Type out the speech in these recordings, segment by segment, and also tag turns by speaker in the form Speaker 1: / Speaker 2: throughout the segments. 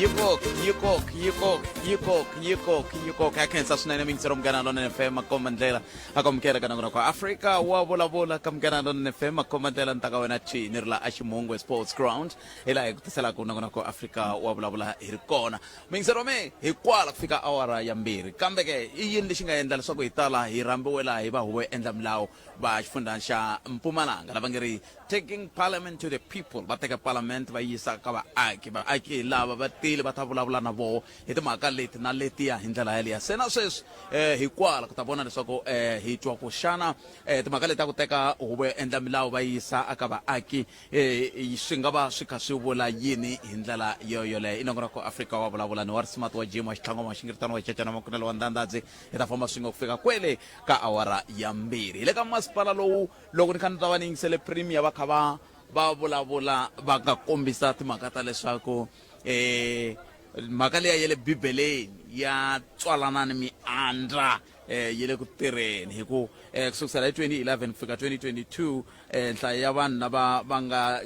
Speaker 1: Yi kok, yi kok, yi kok, yi kok, yi kok, yi kok. Ha khensa swinene mingisero Munghana Lonene FM makomba ndlela a kwamukela ka nongonoko wa Afrika wa vulavula ka Munghana Lonene FM makomba ndlela ni ta ka wena chi ni ri la a Sports Ground hi laha hi ku tiselaka nongonoko wa Afrika wa vulavula hi ri kona. Mingisero wa me hi kwala ku fika awara ya mbirhi kambe ke i yini lexi nga endla leswaku hi tala hi rhambiwe laha hi va huvo yo endla milawu va xifundza xa Mpumalanga lava nge ri Taking Parliament to the People, va teka Parliament va yisa ka vaaki. Vaaki hi lava va tile va ta vulavula na voho hi timhaka leti na letiya hi ndlela yaliya. Se na sweswi eh, hi kwala ku ta vona leswaku eh, hi twa ku xana eh, timhaka leti ta ku teka huvo yo endla milawu va yisa eka vaaki eh, swi nga va swi kha swi vula yini hi ndlela yo yoleyo. I nongonoko Afrika wa vulavula ni wa Rismati wa Jim wa Xitlhangoma wa Xingiritano wa Cecana Makunelo wa Ndandadzi. Hi ta famba swin'we ku fika kwele ka awara ya mbirhi. Hi le ka masipala lowu loko ni kha ni ta va ni yingisele premier va kha va va vulavula va nga kombisa timhaka ta leswaku eh mhaka leya ya le bibeleni ya tswalana ni miandza eh yi le ku tirheni hi ku eh ku sukusela hi 2011 ku fika 2022 eh nhlayo ya vanhu lava va nga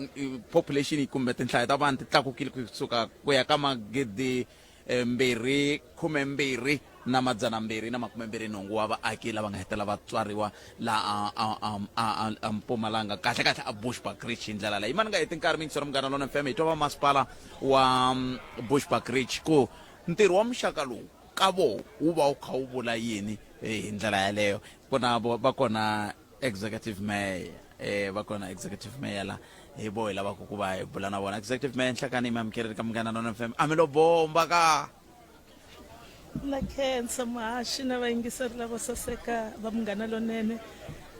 Speaker 1: population kumbe tinhlayo ta vanhu ti tlakukile kusuka ku ya ka magidi 2 12 na madzana mbirhi na makume mbirhi nhungu wa vaaki lava nga hetelela va tswariwa laha a Mpumalanga, kahle kahle a Bushbuckridge hi ndlela leyi. Mani nga heti nkarhi mingisero Munghana Lonene FM hi twa va masipala wa Bushbuckridge ku ntirho wa muxaka lowu ka voho wu va wu kha wu vula yini hi ndlela yaleyo. Ku na va kona Executive Mayor eh va kona Executive Mayor la hi vo hi lavaka ku va hi bula na vona. Executive Mayor Nhlakani mi amukeleni ka Munghana Lonene FM. A mi lo bomba ka.
Speaker 2: Na khensa muhaxi na vayingiseri lavo saseka va Munghana Lonene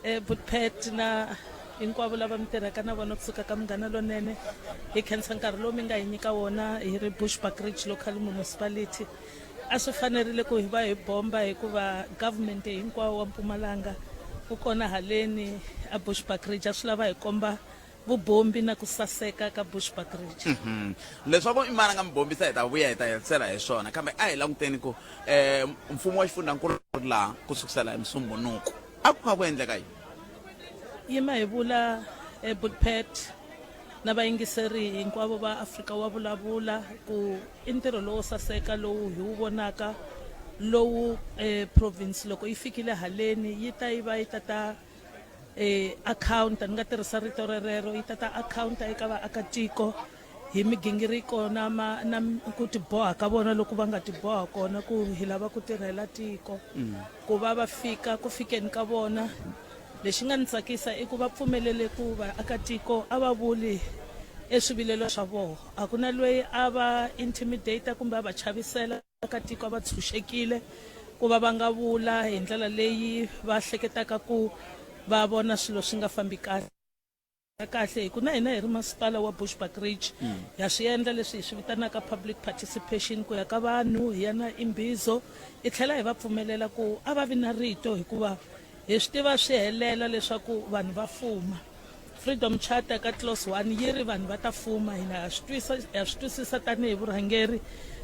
Speaker 2: eh Butpet na hinkwavo lava mi tirhaka na vona kusuka ka Munghana Lonene. Hi khensa nkarhi lowu mi nga hi nyika wona hi ri Bushbuckridge Local Municipality. A swi fanerile ku hi va hi bomba hikuva government hinkwawo wa Mpumalanga wu kona haleni a Bushbuckridge. A swi lava hi komba vubombi na ku saseka ka Bushbuckridge.
Speaker 1: Mm -hmm. Leswaku i mani a nga mi bombisa hi ta vuya hi ta hetisela hi swona, kambe a hi languteni ku um mfumo wa xifundzankulu laha ku sukusela hi Musumbunuku a ku kha ku endleka yini?
Speaker 2: Yima hi vula eBudpet na vayingiseri hinkwavo va Afrika wa vulavula ku I ntirho lowo saseka lowu hi wu vonaka lowu province loko yi fikile haleni yi ta yi va yi ta ta akhawunta, ni nga tirhisa rito rerero, yi ta ta akhawunta eka vaakatiko hi migingiriko na ma na ku tiboha ka vona loku va nga tiboha kona ku hi lava ku tirhela tiko. Ku va va fika ku fikeni ka vona lexi nga ni tsakisa i ku va pfumelele ku vaakatiko a va vuli eswivilelo swa vona. A ku na loyi a va intimidate kumbe a va chavisela. Vaakatiko a va tshunxekile ku va va nga vula hi ndlela leyi va hleketaka ku va vona swilo swi nga fambi kahle kahle hi ku na hina hi ri masipala wa Bushbuckridge ha swi endla leswi hi swi vitanaka public participation ku ya ka vanhu hi ya na imbizo hi tlhela hi va pfumelela ku a va vi na rito hikuva hi swi tiva swi helela leswaku vanhu va fuma. Freedom Charter ka clause 1 yi ri vanhu va ta fuma, hina ha swi twisa ha swi twisisa tanihi vurhangeri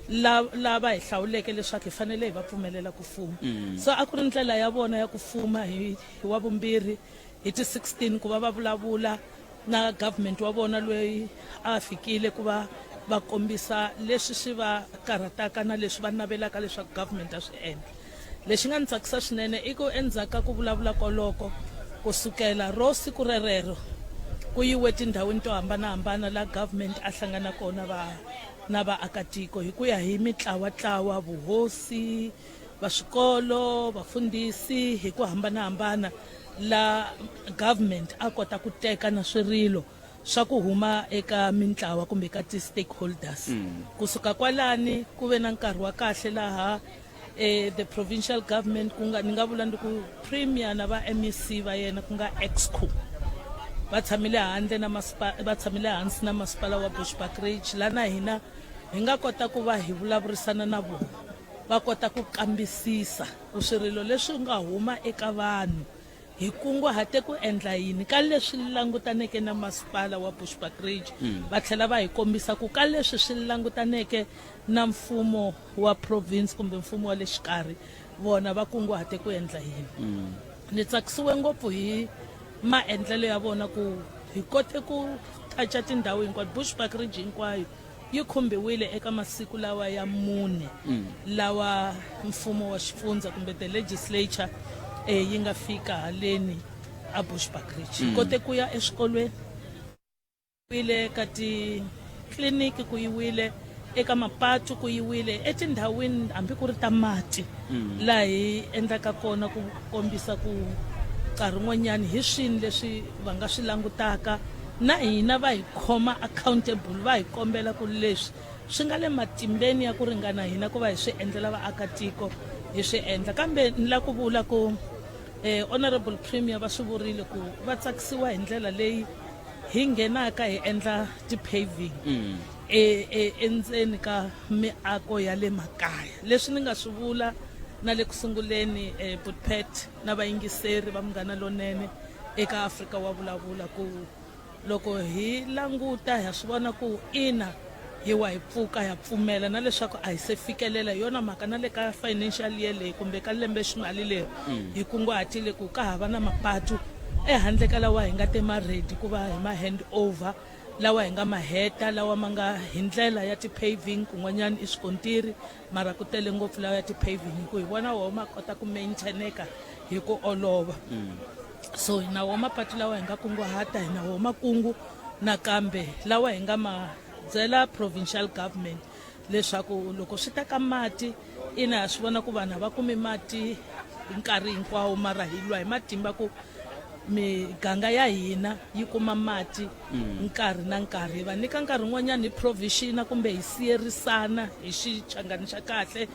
Speaker 2: la lava hi hlawuleke leswaku hi fanele hi va pfumelela ku fuma. So a ku ri ndlela ya vona ya ku fuma hi hi wa vumbirhi hi ti 16 ku va va vulavula na government wa vona loyi a fikile ku va va kombisa leswi swi va karhataka na leswi va navelaka leswaku government a swi endla. Lexi nga ni tsakisa swinene i ku endzhaku ka ku vulavula koloko, ku sukela ro siku rerero ku yiwe tindhawini to hambana-hambana laha government a hlangana kona va na vaakatiko hi ku ya hi mitlawa-tlawa, vuhosi, va swikolo, vafundhisi hi ku hambana-hambana la government a kota ku teka na swirilo swa ku huma eka mintlawa kumbe ka ti-stakeholders. Kusuka kwalani ku ve na nkarhi wa kahle laha the provincial government ku nga ni nga vula ndi ku premier na va MEC va yena ku nga exco va tshamile handle na masipala va tshamile hansi na masipala wa Bushbuckridge la na hina hi nga kota ku va hi vulavurisana na vona va kota ku kambisisa ku swirilo leswi nga huma eka vanhu hi kunguhate ku endla yini ka leswi langutaneke na masipala wa Bushbuckridge va tlhela va hi kombisa ku ka leswi swi langutaneke na mfumo wa province kumbe mfumo wa le xikarhi vona va kunguhate ku endla yini. Ni tsakisiwe ngopfu hi maendlelo ya vona ku hi kote ku thacha tindhawu hinkwato, Bushbuckridge hinkwayo. yi khumbiwile eka masiku lawa ya mune lawa mfumo wa xifundza kumbe the legislature eh, yi nga fika haleni a Bushbuckridge. Hi kote ku ya eswikolweni, wile ka titliliniki, ku yiwile eka mapatu, ku yiwile etindhawini hambi ku ri ta mati laha hi endlaka kona ku kombisa ku nkarhi wun'wanyani hi swini leswi va nga swi langutaka na hina va hi khoma accountable, va hi kombela ku leswi swi nga le matimbeni ya ku ringana hina ku va hi swi endlela vaakatiko hi swi endla. Kambe ni la ku vula ku eh, honorable premier va swi vurile ku va tsakisiwa hi ndlela leyi hi nghenaka hi endla ti-paving e, e, endzeni ka miako ya le makaya. Leswi ni nga swi vula na le ku sunguleni eh, Butpet na vayingiseri va Munghana Lonene eka Afrika wa Vulavula ku loko hi languta ha swi vona ku ina hi wa hi pfuka ha pfumela na leswaku a hi se fikelela. Hi yona mhaka na le ka financial year leyi kumbe ka lembe ximali leri hi kunguhatile ku ka ha va na mapatu ehandle ka lawa hi nga te ma ready ku va hi ma hand over, lawa hi nga ma heta, lawa ma nga hi ndlela ya ti-paving, kun'wanyana i swikontiri mara ku tele ngopfu lawa ya ti-paving hi ku hi vona woho ma kota ku maintaineka hi ku olova. So hi na wo mapatu lawa hi nga kunguhata, hi na wo makungu nakambe lawa hi nga ma byela provincial government leswaku loko swi ta ka mati, ina ha swi vona ku vanhu a va kumi mati hi nkarhi hinkwawo, mara hi lwa hi matimba ku miganga ya hina yi kuma mati nkarhi na nkarhi. Hi va nyika nkarhi wun'wanyana hi provisiona kumbe hi siyerisana hi xichangani xa kahle.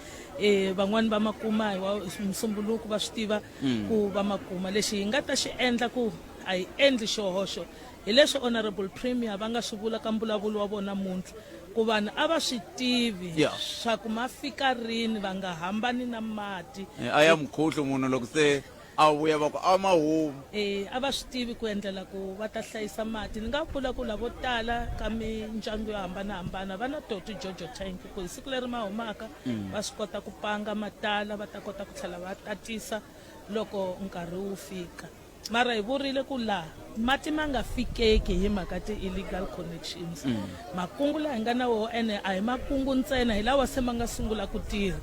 Speaker 2: Van'wani va ma kuma hi wa Musumbuluku, va swi tiva ku va ma kuma. Lexi hi nga ta xi endla ku a hi endli xihoxo hi leswi honorable premier va nga swi vula ka mbulavulo wa vona namuntlha ku vanhu a va swi tivi swa ku ma fika rini, va nga hambani na mati.
Speaker 1: A ya mukhuhlu munhu loko se a vuya va ku a ma humi.
Speaker 2: A va swi tivi ku endlela ku va ta hlayisa mati. Ni nga vula ku lavo tala ka mindyangu yo hambanahambana va na to ti-jojo tank ku hi siku leri ma humaka va swi kota ku panga ma tala, va ta kota ku tlhela va tatisa loko nkarhi wu fika. Mara hi vurile ku laha mati ma nga fikeki hi mhaka ti-illegal connections, makungu laha hi nga na woho ene a hi makungu ntsena, hi lawa se ma nga sungula ku tirha.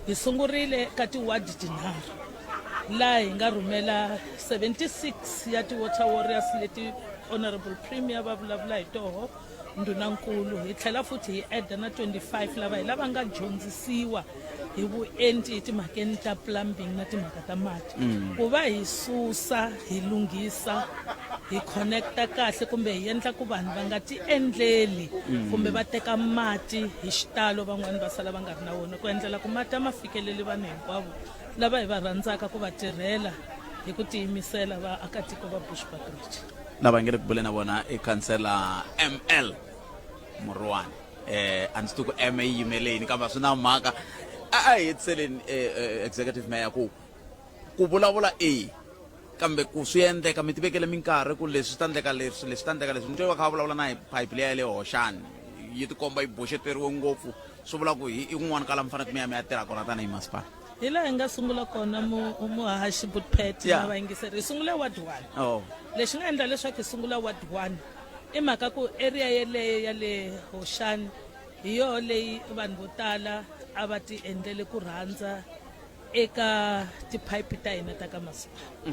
Speaker 2: Hi sungurile ka ti-ward tinharhu laha hi nga rhumela 76 ya ti-water warriors leti honorable premier va vulavula hi toho ndhunankulu. Hi tlhela futhi hi adda na 25 lava hi lava nga dyondzisiwa hi vuenti hi timhakeni ta plumbing na timhaka ta mati ku va hi susa, hi lunghisa, hi connecta kahle kumbe hi endla ku vanhu va nga ti endleli kumbe va teka mati hi xitalo, van'wani va sala va nga ri na wona, ku endlela ku mati a ma fikeleli vanhu hinkwavo lava hi va rhandzaka ku va tirhela hi ku tiyimisela vaakatiko va Bushbuckridge.
Speaker 1: Lava nge le ku buleni na vona i khansela ML Muruwani. A ni swi tivi ku M yi yimele yini kambe a swi na mhaka. A hi hetiseleni executive mayor ku ku vulavula e kambe ku swi endleka mi tivekele minkarhi ku leswi swi ta endleka, leswi leswi ta endleka leswi. Ni twe va kha va vulavula na hi pipe liya ya le Hoxani yi tikomba yi boxeteriwe ngopfu, swi vula ku hi i kun'wana ka la mi faneleke mi ya mi ya tirha kona tanihi masipala.
Speaker 2: Hi laha hi nga sungula kona muhaxi Butpet na vayingiseri, hi sungule ward 1. Lexi nga endla leswaku hi sungula ward 1 i mhaka ku area yeleyo ya le Hoxani hi yoho leyi vanhu vo tala a va ti endlele ku rhandza eka tiphayiphi ta hina ta ka masipala.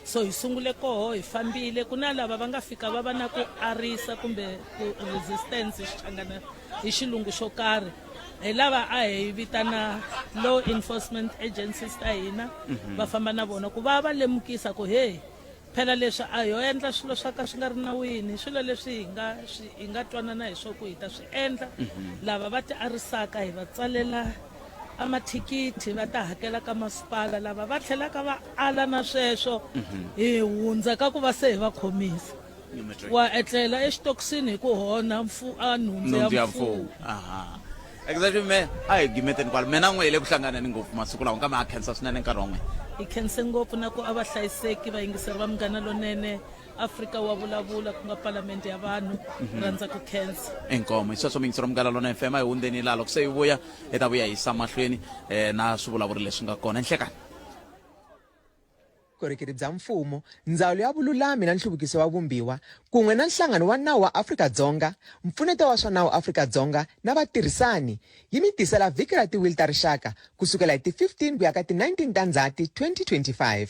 Speaker 2: So hi sungule koho, hi fambile, ku na lava va nga fika va va na ku arisa kumbe ku resistance xichangana hi xilungu xo karhi, hi lava a hi vitana law enforcement agencies ta hina va famba na vona ku va va lemukisa ku hey, phela leswi a ho endla swilo swa ka swi nga ri nawini, swilo leswi hi nga swi hi nga twanana hi swo ku hi ta swi endla. Lava va ti arisaka hi va tsalela a mathikithi va ta hakela ka masipala, lava va tlhelaka va ala na sweswo hi hundza ka ku va se hi va khomisa. Wa etlela exitokisini hi ku honha a nhundzu ya mfumo.
Speaker 1: Aha, exactly me a hi gimeteni kwala mina n'we hi le ku hlanganeni ngopfu masiku lawa, kambe a khensa swinene nkarhi wa n'wina.
Speaker 2: Hi khense ngopfu na ku a va hlayiseki vayingiseri va Munghana Lonene. Afrika wa Vulavula, ku nga palamende ya vanhu. Rhandza ku khensa.
Speaker 1: Inkomo hi sweswo muyingiseri wa Munghana Lonene FM, a hi hundzeni laha loko se hi vuya hi ta vuya hi yisa mahlweni na swivulavuri leswi nga kona. Nhlekani.
Speaker 3: Vukorhokeri bya Mfumo, Ndzawulo ya Vululami na Nhluvukiso wa Vumbiwa, kun'we na Nhlangano wa Nawu wa Afrika-Dzonga, Mpfuneto wa swa Nawu Afrika-Dzonga na vatirhisani, yi mi tisela Vhiki ra Tiwili ta Rixaka ku sukela hi ti 15 ku ya ka ti 19 ta Ndzhati 2025.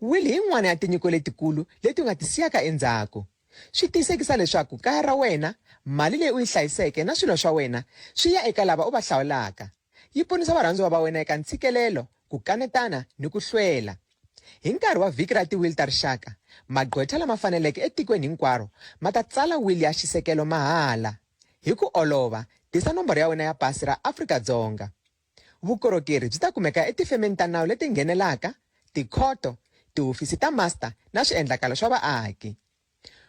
Speaker 3: Wili hi yin'wana ya tinyiko letikulu leti u nga ti siyaka endzhaku. Swi tiyisekisa leswaku kaya ra wena, mali leyi u yi hlayiseke na swilo swa wena swi ya eka lava u va hlawulaka. Yi ponisa varhandziwa va wena eka ntshikelelo, ku kanetana ni ku hlwela. Hi nkarhi wa Vhiki ra Tiwili ta Rixaka, magqwetha lama faneleke etikweni hinkwaro ma ta tsala wili ya xisekelo mahala. Hi ku olova, tisa nomboro ya wena ya pasi ra Afrika-Dzonga. Vukorhokeri byi ta kumeka etifemeni ta nawu leti nghenelaka, tikhoto, tihofisi ta master na swiendlakalo swa vaaki.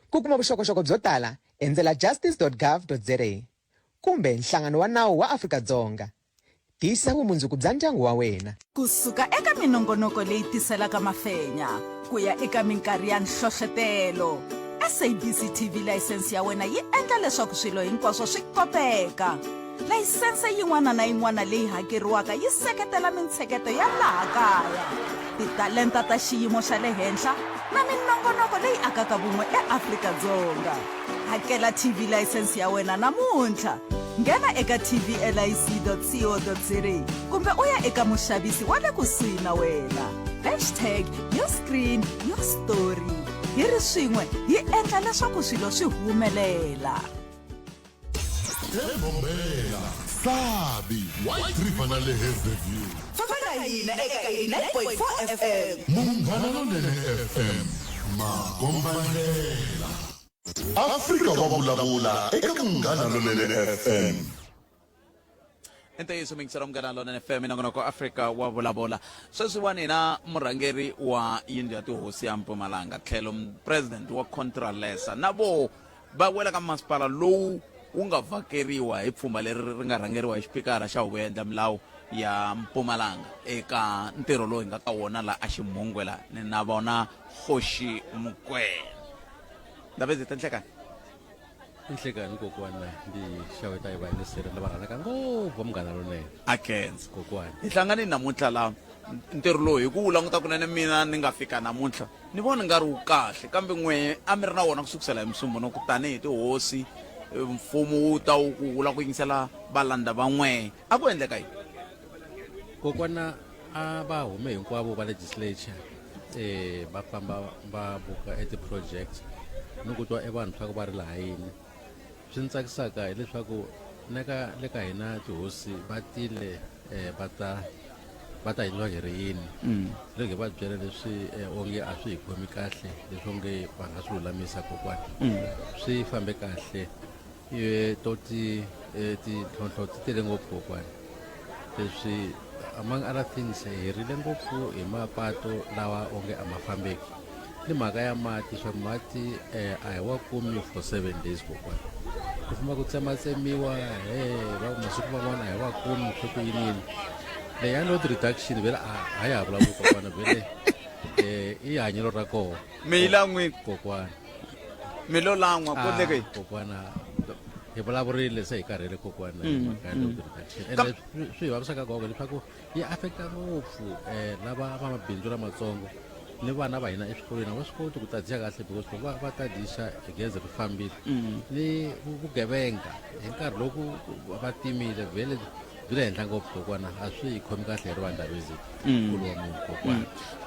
Speaker 3: Ku kuma vuxokoxoko byo tala, endzela justice.gov.za kumbe Nhlangano wa Nawu wa Afrika-Dzonga. Tiyisisa vumundzuku bya ndyangu wa wena.
Speaker 4: Ku suka eka minongonoko leyi tiselaka mafenya ku ya eka minkarhi ya nhlohletelo, SABC TV layisense ya wena yi endla leswaku swilo hinkwaswo swi koteka. Layisense yin'wana na yin'wana leyi hakeriwaka yi seketela mintsheketo ya laha kaya, titalenta ta xiyimo xa le henhla na minongonoko leyi akaka vun'we eAfrika-Dzonga. Hakela TV layisense ya wena namuntlha. Nghena eka tvlic.co.za kumbe u ya eka muxavisi wa le kusuhi na wena. Hashtag your screen, your story. Hi ri swin'we hi endla leswaku swilo swi humelela.
Speaker 5: Embombela, Sabi, White River na le Hazyview.
Speaker 4: Famba na hina eka 89.4 FM.
Speaker 5: Munghana Lonene FM, makombandlela. Afrika wa vulavula eka Munghana Lonene FM.
Speaker 1: I ntiyiso mingisela Munghana Lonene FM nongonoko Afrika wa vulavula. Sweswiwani hina murhangeri wa yindlu ya tihosi ya Mpumalanga tlhelo president wa Contralesa na voho va wela ka masipala lowu wu nga vhakeriwa hi pfhumba leri ri nga rhangeriwa hi xipikara xa huvo yo endla milawu ya Mpumalanga eka ntirho lowu hi nga ka wona la aXimhungwe la ni na vona Kgoši Mokwena. Ndabezitha nhlekani.
Speaker 6: Nhlekani kokwana ndi xaweta hi vayingiseri lava rhandzaka ngopfu va Munghana Lonene.
Speaker 1: A khensa.
Speaker 6: Kokwana.
Speaker 1: Hi hlanganile namuntlha la ntirho lowu hi ku wu languta kunene mina ni nga fika namuntlha ni vona nga ri wu kahle kambe n'we a mi ri na wona ku sukusela hi Musumbhunuku tanihi tihosi mfumo wu ta wu ku wu lava ku yingisela valanda va n'we a ku endleka yini?
Speaker 6: Kokwana a va hume hinkwavo va legislature va famba va buka e ti-project ni ku twa e vanhu swa ku va ri laha yini swi ni tsakisaka hileswaku na ka le ka hina tihosi va tile va ta va ta hi twa hi ri yini loko hi va byela leswi onge a swi hi khomi kahle leswi onge va nga swi lulamisa kokwana swi fambe kahle to ti tintlhontlho ti tele ngopfu kokwana leswi among other things hi rile ngopfu hi mapato lawa onge a ma fambeki ni mhaka ya mati swa mati a hi wa kumi for 7 days kokwana ku famba ku tsematsemiwa he va masiku man'wana a hi wa kumi swa ku yini yini leyi ya load reduction vele a ya ha vulavuli kokwana vele i hanyelo ra koho
Speaker 1: mi yi lan'wini
Speaker 6: kokwana
Speaker 1: mi lo lan'wa ku endleke yini
Speaker 6: kokwana hi vulavurile se hi karhele kokwana hi mhaka ya load reduction ende swi hi vavisaka gogo leswaku yi affecta ngopfu lava va mabindzu lamatsongo ni vana va hina eswikolweni a va swi koti ku tadixa kahle because loko va tadixa gezi ri fambile ni vugevenga hi nkarhi loku va timile vhele byi le henhla ngopfu kokwana a swi hi khomi kahle hi ri vandavezi nkulu wa munhu kokwana.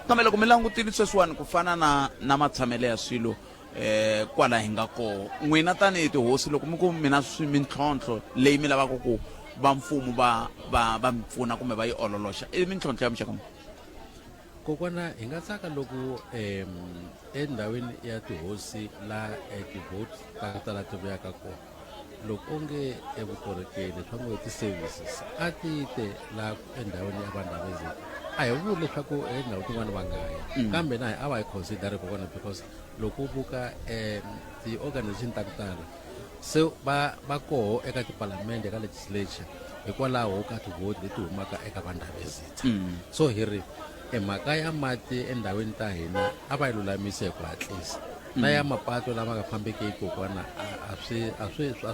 Speaker 1: Kambe loko mi langutile sweswiwani ku fana na matshamelo ya swilo kwala hi nga koho n'wina tanihi tihosi loko mi ku mi na mintlhontlho leyi mi lavaka ku va mfumo va va va mi pfuna kumbe va yi ololoxa i mintlhontlho ya muxaka muni?
Speaker 6: Kokwana hi nga tsaka loko endhawini ya tihosi la ti-vote ta ku tala ti vuyaka kona loko onge evukorhokeri swa ngo ti-services a ti te la endhawini ya vanhu lava a hi vuli leswaku endhawu tin'wana va nga ya kambe na hi a va hi consider kokwana because loko u buka ti-organization ta ku tala se va koho eka tipalamende eka legislature hikwalaho ka tivhoti leti humaka eka vandhavezitha so hi ri emhaka ya mati endhawini ta hina a va yi lulamise hi ku hatlisa na ya mapato lama nga fambekiki kokwana a swi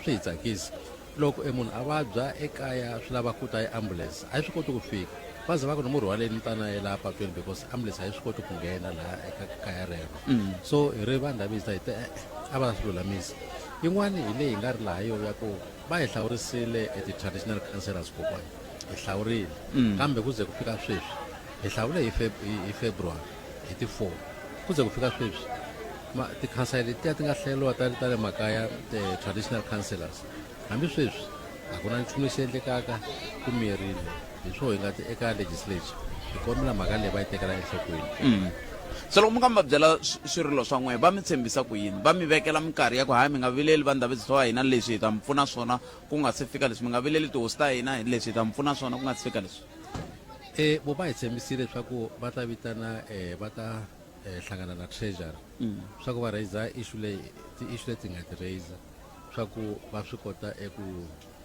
Speaker 6: hi tsakisi loko e munhu a vabya ekaya swi lava ku ta hi ambulance a yi swi koti ku fika. Va ze va ku ni mu rhwaleni mutana ye laha patwini because ambulance a yi swi koti ku nghena laha eka kaya rero. So hi ri va Ndabezitha hi te e-e a va swi lulamisi. Yin'wani hi leyi hi nga ri laha yo ya ku va hi hlawurisile e ti-traditional councillors kokwani hi hlawurile kambe ku ze ku fika sweswi hi hlawule hi Feb hi February hi ti-4 ku ze ku fika sweswi ma tikhansela letiya ti nga hleriwa ta ta le makaya ti-traditional councillors hambi sweswi a ku na nchumu lexi endlekaka ku miyerile hi swo hi nga ti eka legislature hi kombela mhaka leyi va yi tekela enhlokweni
Speaker 1: mm. Se loko mi nga mi va byela swirilo swa n'wehe, va mi tshembisa ku yini? Va mi vekela minkarhi ya ku, Hayi, mi nga vileli va Ndhavezitha wa hina, leswi hi ta mi pfuna swona ku nga si fika leswi. Mi nga vileli tihosi ta hina, leswi hi ta mi pfuna swona ku nga si fika leswi.
Speaker 6: E, vo va hi tshembisile leswaku va ta vitana e, va ta e, hlangana na treasury swa ku va raiser issue leyi, ti-issue leti hi nga ti raiser swa ku va swi kota eku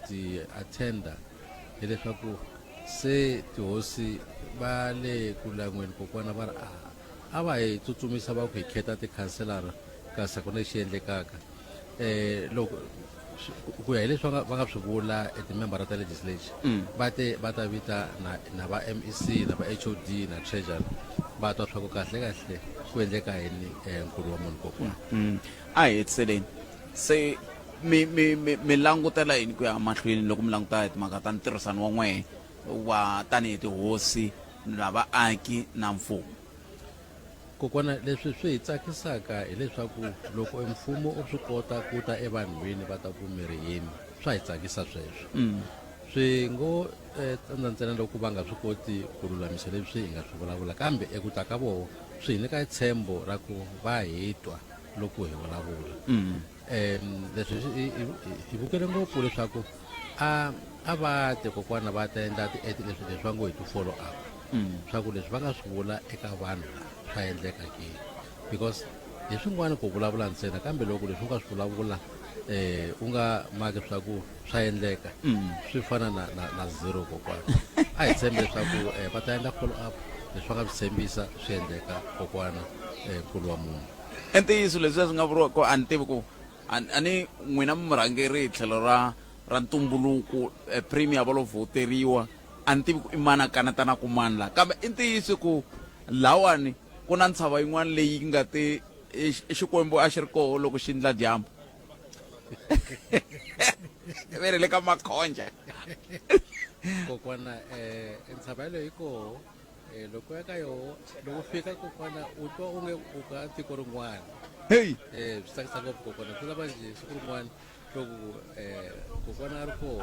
Speaker 6: ti attenda, hileswaku se tihosi va le ku langweni kokwana va ri a a va hi tsutsumisa va ku hi kheta tikhanselara kasi a ku na lexi endlekaka um loko ku ya hi leswi va nga swi vula timembara ta legislature mm. va te va ta vita na, na va mec na va hod na treasury va twa swa ku kahle kahle ku endleka yini um nkulu wa munhu kokwana
Speaker 1: mm. a hi hetiseleni Se mi, mi, mi, mi langutela yini ku ya emahlweni loko mi languta hi timhaka ta ntirhisano wa n'wehe wa tanihi tihosi na vaaki na mfumo?
Speaker 6: Kokwana, leswi swi hi tsakisaka hileswaku loko e mfumo u swi kota ku ta evanhwini va ta ku mi ri yini, swa hi tsakisa sweswo. Swi ngo tsandza ntsena loko va nga swi koti ku lulamisa leswi hi nga swi vulavula, kambe eku ta ka voho swi hi nyika tshembo ra ku va hi twa loko hi vulavula um leswi hi vukele ngopfu leswaku a a va te kokwana va ta endla leswi leswi va ngo hi ti-follow up mm. swa ku leswi va nga swi vula eka vanhu la swa endleka ke because hi swin'wana ku vulavula ntsena kambe loko leswi u nga swi vulavula eh u nga maki swa ku swa endleka mm. swi fana na na, na zero kokwana a hi tshembi leswaku eh, va ta endla follow up leswi va nga swi tshembisa swi endleka kokwana eh, nkulu wa munhu
Speaker 1: I ntiyiso leswiya swi nga vuriwa ku a ni tivi ku a ni n'wina mi murhangeri hi tlhelo ra ra ntumbuluko eh, premier va lo vhoteriwa a ni tivi ku i mani a kanetanaku mani laha kambe i ntiyiso ku lawani ku na ntshava yin'wana leyi nga te i xikwembu a xi ri koho loko xi ndla dyambu ve ri le ka makhonja
Speaker 6: kokwana um ntshava yeleyo yi koho Eh, loko ya ka yoho loko fika kokwana u twa onge u ka tiko rin'wana
Speaker 1: heyi
Speaker 6: eh swi tsakisa ngopfu kokwana swi lava njhe siku rin'wana loko eh kokwana a ri koho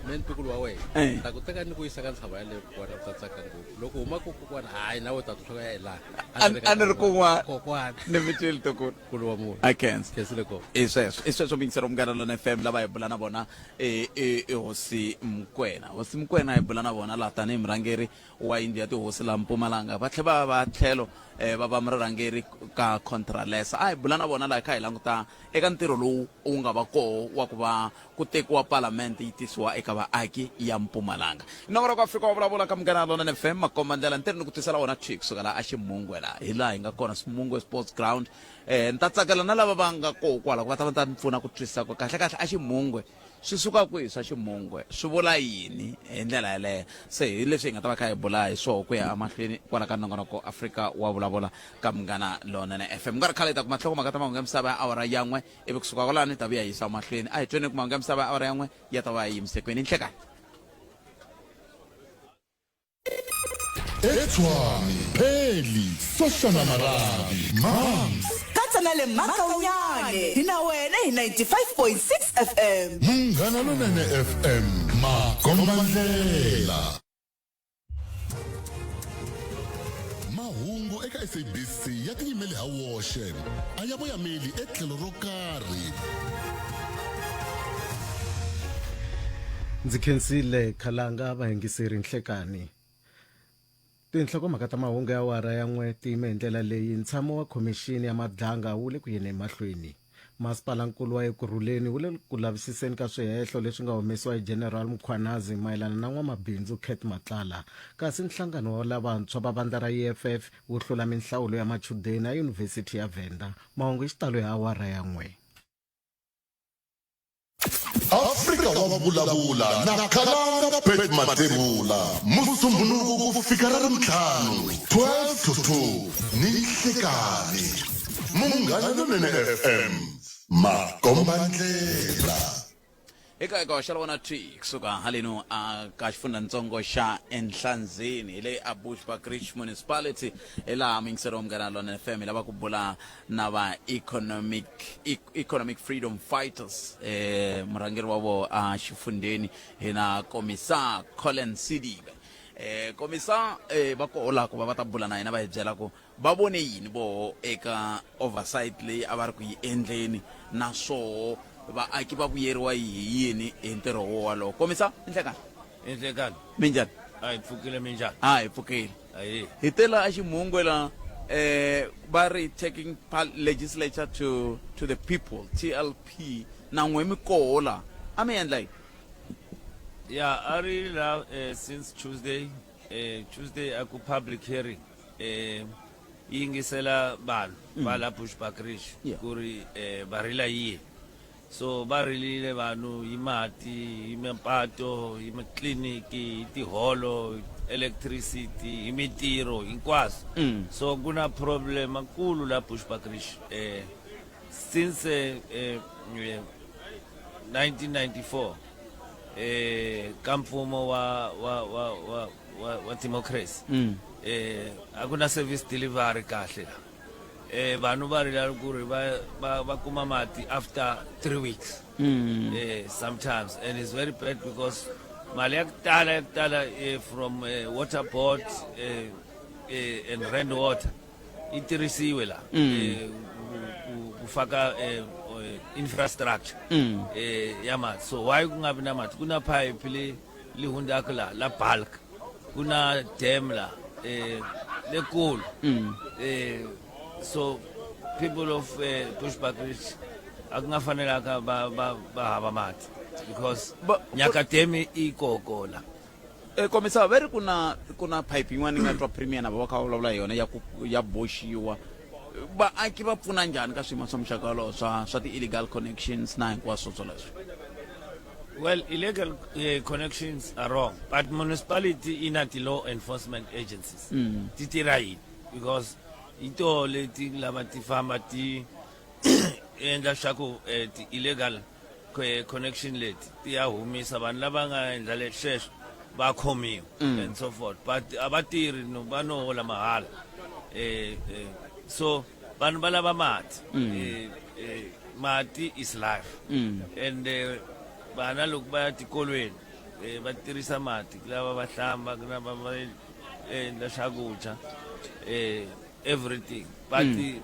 Speaker 6: me ntukulu wa wena
Speaker 1: Eh.
Speaker 6: ta ku teka ni ku yisa ka ntshava yaleyo kokwana u ta tsaka ngopfu loko huma ko kokwana hayi nawe u ta twa swa ku ya laha
Speaker 1: A ni ri kun'wana.
Speaker 6: kokwana
Speaker 1: ni mi twile tukulu
Speaker 6: nkulu wa munhu
Speaker 1: I khensa
Speaker 6: khensile kona
Speaker 1: i sweswo i sweswo mingisero munghana lona fm lava hi bula na vona i i i hosi mkwena hosi mkwena hi bula na vona laha tanihi murhangeri wa yindlu ya tihosi laha Mpumalanga va tlhe va va tlhelo eh, va va murhangeri ka Contralesa. A hi bula na vona laha hi kha hi languta eka ntirho lowu wu nga va koho wa ku va ku tekiwa palamente yi tisiwa eka vaaki ya Mpumalanga. Nongonoko wa Afrika wa vulavula ka Munghana Lonene FM makomba ndlela ntirho ni ku tisela wona thwi kusuka laha aXimungwe laha hi laha hi nga kona Ximungwe Sports Ground. Eh, ni ta tsakela na lava va nga koho kwala ku va ta va ta ni pfuna ku twisisa ku kahle kahle aXimungwe Swi suka kwihi swa ximungwe? Swi vula yini hi ndlela yaleyo? Se hi leswi hi nga ta va kha hi bula hi swoho ku ya emahlweni kwala ka nongonoko Afrika wa Vulavula ka Munghana Lonene FM. Ku nga ri khale hi ta kuma nhlokomhaka ta mahungu ya misava ya awara ya n'we, ivi kusuka kwalano hi ta vuya hi yisa emahlweni. A hi tweni ku mahungu ya misava ya awara ya n'we ya ta va ya yimise kwini. Nhlekani.
Speaker 5: Etshwane, Pheli, Soshana Marabi, Mams.
Speaker 4: Katsa na le Makaunyane hi na wena hi 95.6 FM.
Speaker 5: Munghana Lonene FM, makombandlela. Mahungu eka SABC ya tiyimele ha woxe, a ya voyameli etlhelo ro karhi.
Speaker 7: Ndzi khensile Khalanga vayingiseri nhlekani. Tinhlokomhaka ta mahungu ya awara ya n'we ti yime hi ndlela leyi ntshamo wa khomixini ya madlanga wu le ku yeni emahlweni. Masipalankulu wa Ekurhuleni wu le ku lavisiseni ka swihehlo leswi nga humesiwa hi General Mkhwanazi mayelana na n'wamabindzu Cat Matlala. Kasi nhlangano wa lavantshwa va vandla ra EFF wu hlula minhlawulo ya machudeni eyunivhesiti ya Venda. Mahungu hi xitalo hi awara ya n'we.
Speaker 5: Afrika Afrika wa vulavula na Khalanga Pat Mathebula Musumbhunuku ku fika ra Ravuntlhanu 12 to 2 ni nhlekani. Munghana Lonene FM makombandlela.
Speaker 1: Eka eka wa xala twi kusuka haleno a ka xifundzantsongo xa Enhlanzeni hi le a Bushbuckridge Municipality hi laha muyingiseri wa Munghana Lonene FM hi lava ku bula na va economic economic freedom fighters eh murhangeri wa vo a xifundzeni hi na komisa Colin Sidibe eh komisa eh va koho la ku va va ta bula na hina va hi byela ku Va vone yini voho eka oversight leyi a va ri ku yi endleni naswoho vaaki va vuyeriwa hi yini hi ntirho wo walowo? Komisa, Inhlekani.
Speaker 8: Inhlekani.
Speaker 1: Minjhani?
Speaker 8: A hi pfukile minjhani?
Speaker 1: A hi pfukile.
Speaker 8: Ahee.
Speaker 1: Hi te la eXimhungwe la eh va ri taking legislature to to the people TLP na n'we mi koho la a mi endla yini?
Speaker 8: Ya a ri la eh, since Tuesday eh, Tuesday a ku public hearing eh yi yingisela vanhu mm. va la Bushbuckridge yeah. ku ri eh, va rila yini so va rilile vanhu hi mati hi mipato hi mitliliniki hi tiholo electricity hi mitirho hinkwaswo mm. so ku na problem akulu la Bushbuckridge eh, since eh, eh, 1994 eh ka mfumo wa wa wa wa wa, wa democracy mm. eh a ku na service delivery kahle la eh vanhu va rila ku ri va va va kuma mati after 3 weeks mm. eh sometimes and it's very bad because mali ya ku tala ya ku tala eh, from eh, water board eh, eh, and rand water yi tirhisiwe la mm. eh, ku faka eh, eh, infrastructure mm. ya mati so why ku nga vi na mati ku na pipe le li hundzaka la la bulk ku na dam la lekulu mm. so people of Bushbuckridge a ku nga fanelaka va va va hava mati because nyaka dam i koko la
Speaker 1: E, komisa va ri ku na ku na pipe yin'wana yi nga twa premier na va va kha va vulavula hi yona ya ku ya boxiwa vaaki va pfuna njhani ka swiyimo swa muxaka wolowo swa swa ti-illegal connections na hinkwaswo swoleswo
Speaker 8: Well, illegal connections are wrong, but municipality i na ti-law enforcement agencies. Mm. Ti tirha yini? Because hi toho leti lava ti famba ti endla swa ku eh, ti-illegal connection leti ti ya humisa vanhu lava nga endla le sweswo va khomiwa mm. and so forth but a va tirhi no va no hola mahala eh, eh so vanhu va lava mati mm. eh, eh, mati is life mm. and eh, vana loko va ya tikolweni eh, va tirhisa mati ku lava va hlamba ku lava va endla swakudya eh, everything but mm.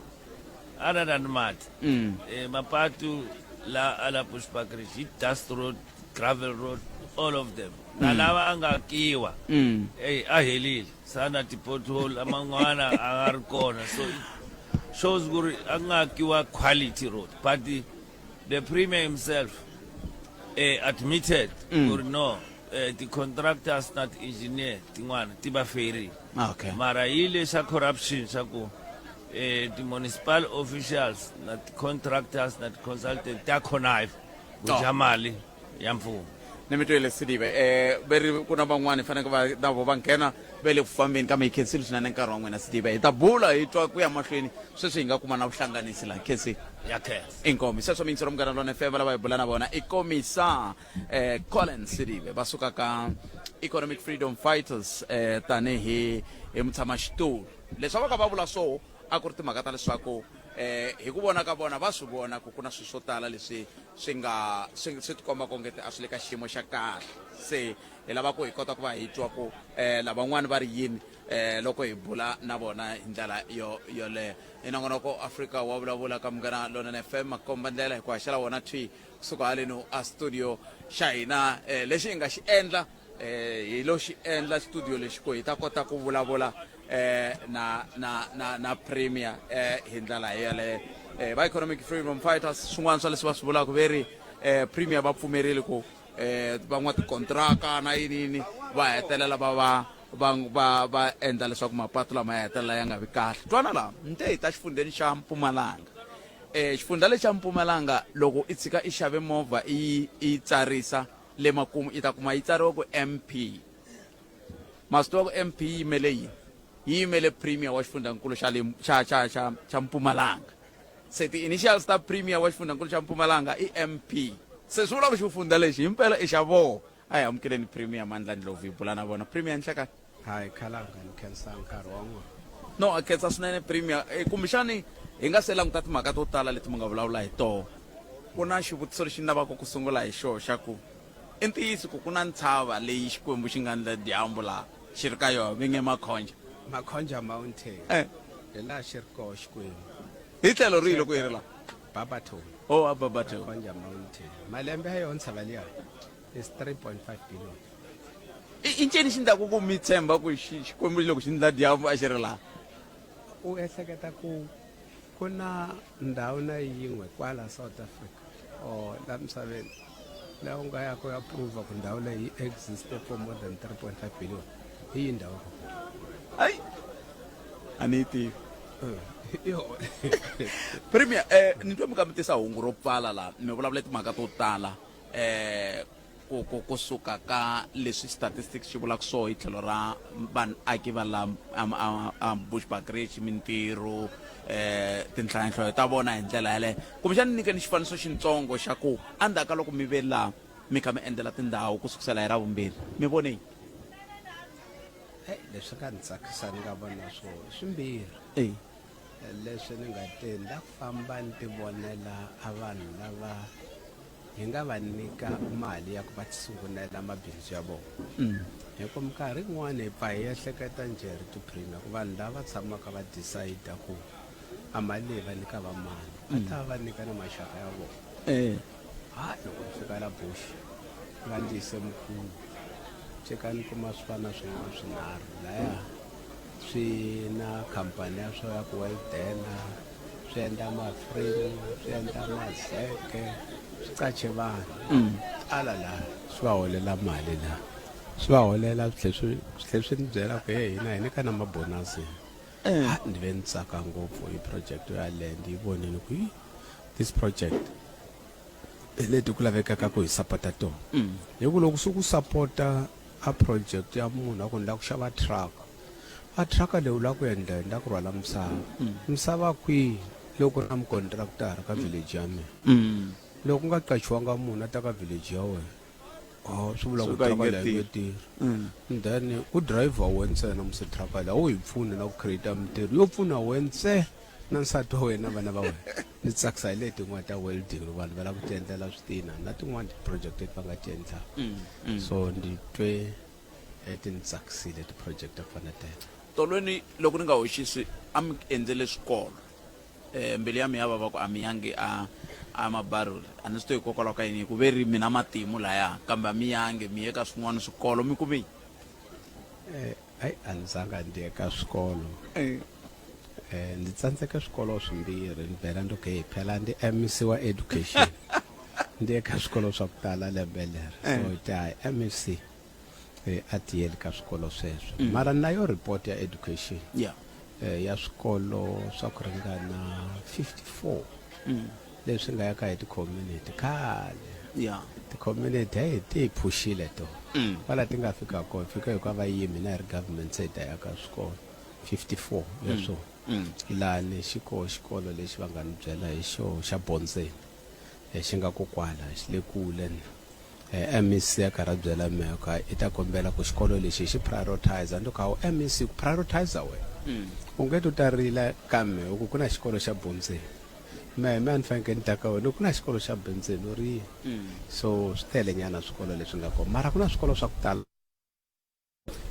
Speaker 8: other than mati mm. eh, mapatu la ala Bushbuckridge hi dust road gravel road all of them mm. na lava a nga kiwa mm. hey, a helile sana ti-pothole aman'wana a nga ri kona so it shows ku ri a nga kiwa quality road but the, the premier himself eh, admitted mm. ku ri no eh, ti-contractors na ti-engineer tin'wana ti va ferile
Speaker 1: okay.
Speaker 8: mara yi lexa corruption xa ku eh, ti-municipal officials na ti-contractors na ti-consultant ta connive ku dya mali ya mfumo
Speaker 1: ni mi twile sidibe eh ve ri ku na van'wani faneke va na vo va nghena ve le ku fambeni kambe hi khensile swinene nkarhi wa n'wina sidibe hi ta bula hi twa ku ya mahlweni sweswi hi nga kuma na vuhlanganisi laha khensile
Speaker 8: ya khensa
Speaker 1: inkomi sweswo miyingisero munghana lona fm lava hi bula na vona i komisa eh Colin Sidibe va suka ka Economic Freedom Fighters eh tanihi hi mutshamaxitulu leswi a va ka va vula swo a ku ri timhaka ta leswaku eh hi ku vona ka vona va swi vona ku ku na swilo swo tala leswi swi nga swi swi tikomba kongete a swi le ka xiyimo xa kahle se hi lava ku hi kota ku va hi twa ku eh lavan'wani va ri yini eh loko hi bula na vona hi ndlela yo yoleyo hi nongonoko Afrika wa vulavula ka Munghana Lonene FM makomba ndlela hi ku haxela wona thwi kusuka haleno a studio xa hina eh, lexi hi nga xi endla eh, hi lo xi endla studio lexi ku hi ta kota ku vulavula eh, na na na na premier eh, hi ndlela yeleyo eh, va economic freedom fighters swin'wana swa leswi va swi vulaka ve ri eh, premier va pfumerile ku eh, van'watikontraka na yini yini va hetelela va va va va va endla leswaku mapatu lama ya hetelela ya nga vi kahle twana laha ni te hi ta xifundzheni xa mpumalanga. Xifundza lexi xa Mpumalanga loko i tshika i xave movha i yi tsarisa le makumu i ta kuma yi tsariwe ku MP. Ma swi tiva ku MP yi yimele yini? Yi yimele Premier wa xifundzankulu xa le xa xa xa xa Mpumalanga. Se ti-initials ta Premier wa xifundzankulu xa Mpumalanga i MP. Se swi vula ku xifundza lexi himpela i xa voho. A hi amukeleni Premier Mandla Ndlovu hi bula na vona. Premier nhlekani.
Speaker 9: Hayi khalanga ni khensa nkarhi wa n'wina.
Speaker 1: No a khensa swinene Premier. E, kumbexani hi nga se languta timhaka to tala leti mi nga vulavula hi toho. Ku na xivutiso lexi ni lavaka ku sungula hi xoho xa ku i ntiyiso ku ku na ntshava leyi Xikwembu xi nga ndla dyambu laha xi ri ka yona mi nge Makhonja.
Speaker 9: Makhonja Mountain.
Speaker 1: Eh.
Speaker 9: Hi laha xi ri koho Xikwembu.
Speaker 1: Hi tlhelo rihi loko hi ri laha?
Speaker 9: Barberton.
Speaker 1: Oh, a Barberton.
Speaker 9: Makhonja Mountain. Malembe ya yona ntshava liya is 3.5 billion.
Speaker 1: I ncini xi ndlaku ku mi tshemba ku Xikwembu loko xi ndla dyambu a xi ri laha?
Speaker 9: U ehleketa ku ku na ndhawu na yin'we kwala South Africa or la misaveni laha u nga ya ku ya prova ku ndhawu leyi yi existe for more than 3.5 billion hi yi ndhawu ko
Speaker 1: Hayi, a ni yi tivi.
Speaker 9: Yo.
Speaker 1: Premier, ni twa mi ka mi tisa hungu ro pfala laha mi vulavula timhaka to tala ku ku kusuka ka leswi statistics xi vulaka swo hi tlhelo ra vaaki va la a Bushbuckridge mintirho tinhlayanhlayo ta vona hi ndlela yaleyo kumbexana ni nyikeni xifaniso xintsongo xa ku endzhaku ka loko mi ve la mi kha mi endzela tindhawu ku sukusela hi Ravumbirhi mi vone yini?
Speaker 9: Leswi nga ni tsakisa ni nga vona swo swimbirhi leswi ni nga te ni la ku famba ni ti vonela a vanhu lava hi nga va nyika mali ya ku va tisungulela mabindzu ya vona hi ku minkarhi yin'wana hi pfa hi ehleketa njhe ri ti-premier ku vanhu lava tshamaka va decide ku a mali leyi va nyika va mani va ta va nyika na maxaka ya vona. Ha loko ni fika la Bush va ndzi yise mukhuva ceka ni kuma swifana swin'wana swinharhu laya swi na khampani ya swo ya ku weldela swi endla maframe swi endla mazeke swi qache vanhu tala laha swi va holela mali laha swi va holela swi tlhe swi swi tlhe swi ni byela ku he hina hi nyika na mabonasi ha ni ve ni tsaka ngopfu hi project yaleyo ndi yi vonile ku yi this project hi leti ku lavekaka ku hi sapota tona hi ku loko se ku sapota a project ya munhu a ku ni lava ku xava truck a truck leyi u lava ku endla yini la ku rhwala misava misava kwihi loko ku ri na mukontraktara ka village ya mina loko ku nga qachiwanga munhu a ta ka village ya wena oh swi vula ku
Speaker 1: Swo ka yi
Speaker 9: truck
Speaker 1: nge
Speaker 9: leyi yi nge
Speaker 1: tirhi.
Speaker 9: tirhi then ku driver wena ntsena musi truck leyi a wu hi pfuni na ku create mintirho yo pfuna wena ntsena na nsati wa wena na vana va wena ni tsakisa hi leti tin'wana ta welding loko vanhu va lava ku ti endlela switina na tin'wana ti-project leti va nga ti endlaka so ndzi twe ti ni tsakisile ti-project ta ku fana na teto.
Speaker 1: Tolweni loko ni nga hoxisi a mi endzele swikolo mbilu ya mina ya vava ku a mi yangi a a Mabarule a ni swi tivi hikokwalaho ka yini hi ku ve ri mi na matimu laya kambe a mi yangi mi ye ka swin'wana swikolo mi kume yini?
Speaker 9: Hayi a ni zanga ndzi ya ka swikolo ndzi tsandzeke swikolo swimbirhi ni vhela ndi okay phela ndi MEC wa education ndi ye ka swikolo swa ku tala lembe leri so ti hayi MEC a ti yeli ka swikolo sweswo mara na yo report ya education ya swikolo swa ku ringana 54 leswi nga ya ka hi ti-community khale ti-community heyi ti hi phuxile to kwala ti nga fika kona fika hi ku a va yimi na hi ri government se hi ta ya ka swikolo 54 ya swona lani xi koho xikolo lexi va nga ni byela hi xo xa Bondzeni xi nga ko kwala xi le kule MEC a karhi a byela mehe ku i ta kombela ku xikolo lexi hi xi prioritize ni ku hawu MEC ku prioritize wena u nge ti u ta rila ka mehe u ku ku na xikolo xa Bondzeni mehe me a ni fanekele ni ta ka wena ku na xikolo xa Bondzeni u ri yini so swi tele nyana swikolo leswi nga kona mara ku na swikolo swa ku tala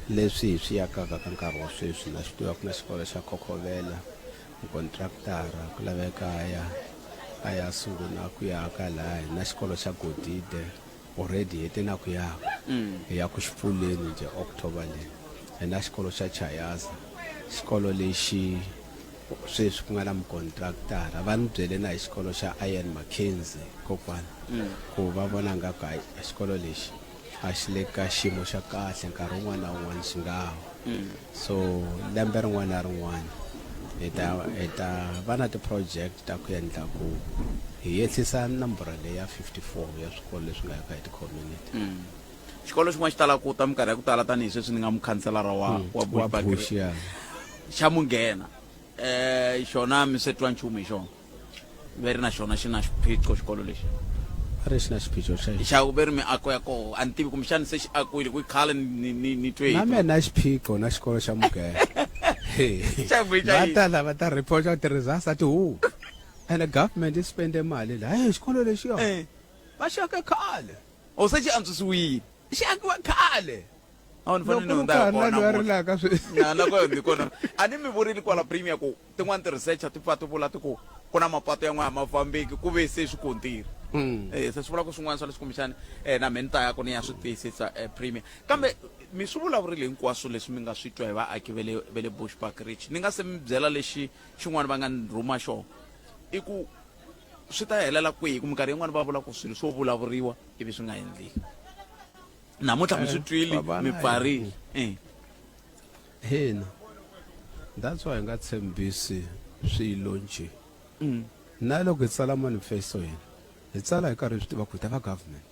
Speaker 9: Leswi hi swi akaka ka nkarhi wa sweswi, na swi tiva ku na xikolo xa Khokhovela, mukontraktara ku laveka a ya a ya sungula ku ya aka lahaya. Hi na xikolo xa Godide, already hi hete na ku aka, hi ya ku xi pfuleni njhe October leyi. Hi na xikolo xa Chayaza, xikolo lexi sweswi ku nga na mukontraktara. Va ni byele na hi xikolo xa Ian McKenzie kokwana ku va vona nga ku hayi xikolo lexi a xi le ka xiyimo xa kahle nkarhi wun'wana na wun'wana xi nga wa. So lembe rin'wana na rin'wana Hi ta hi ta va na ti-project ta ku endla ku hi yehlisa nambara leyi ya 54 ya swikolo leswi nga eka hi ti-community.
Speaker 1: Xikolo xin'wana xi tala ku ta minkarhi ya ku tala tanihi sweswi ni nga mukhanselara wa wa
Speaker 9: Wa
Speaker 1: Bushbuck
Speaker 9: Bush, ya.
Speaker 1: Xa Munghena xona mi se twa nchumu hi xona? Ve ri na xona xi na xiphiqo xikolo lexi.
Speaker 9: Va ri xi na xiphiqo xa yini?
Speaker 1: Xa ve ri miako ya koho a ni tivi kumbexani se xi akiwile ku i khale ni ni ni twe hi
Speaker 9: Na mina na xiphiqo na xikolo xa Mughena.
Speaker 1: Xa kwihi, xa
Speaker 9: Va
Speaker 1: yini?
Speaker 9: ta la va ta report ti-results a ti humi. Ene government yi spende mali la. Hey, xikolo lexiya va xi ake khale.
Speaker 1: O se xi antswisiwile.
Speaker 9: Xi akiwe khale.
Speaker 1: A ni fanele ni
Speaker 9: Loko
Speaker 1: hundza
Speaker 9: ka
Speaker 1: hi
Speaker 9: ha ri na
Speaker 1: kona
Speaker 9: loyi a
Speaker 1: namuntlha.
Speaker 9: rilaka sweswi.
Speaker 1: Na na ko ni kona. A ni mi vurile kwala premier ku tin'wana ti-researcher ti pfa ti vula ti ku ku na mapato yan'wana a ma fambeki ku ve se swikontiri. Se swi vula ku swin'wana swa leswi kumbexani na mehe ni ta ya ku ni ya swi tiyisisa premier. Kambe mi swi vulavurile hinkwaswo leswi mi nga swi twa hi vaaki va le va le Bushbuckridge. Ni nga se mi byela lexi xin'wana va nga ni rhuma xona i ku swi ta helela kwihi ku minkarhi yin'wana va vula ku swilo swo vulavuriwa ivi swi nga endleki. Namuntlha mi swi twile mi pfarile.
Speaker 9: Hina that's why hi nga tshembisi swilo njhe. Na loko hi tsala manifesto hina hi tsala hi karhi hi swi tiva ku hi ta va government.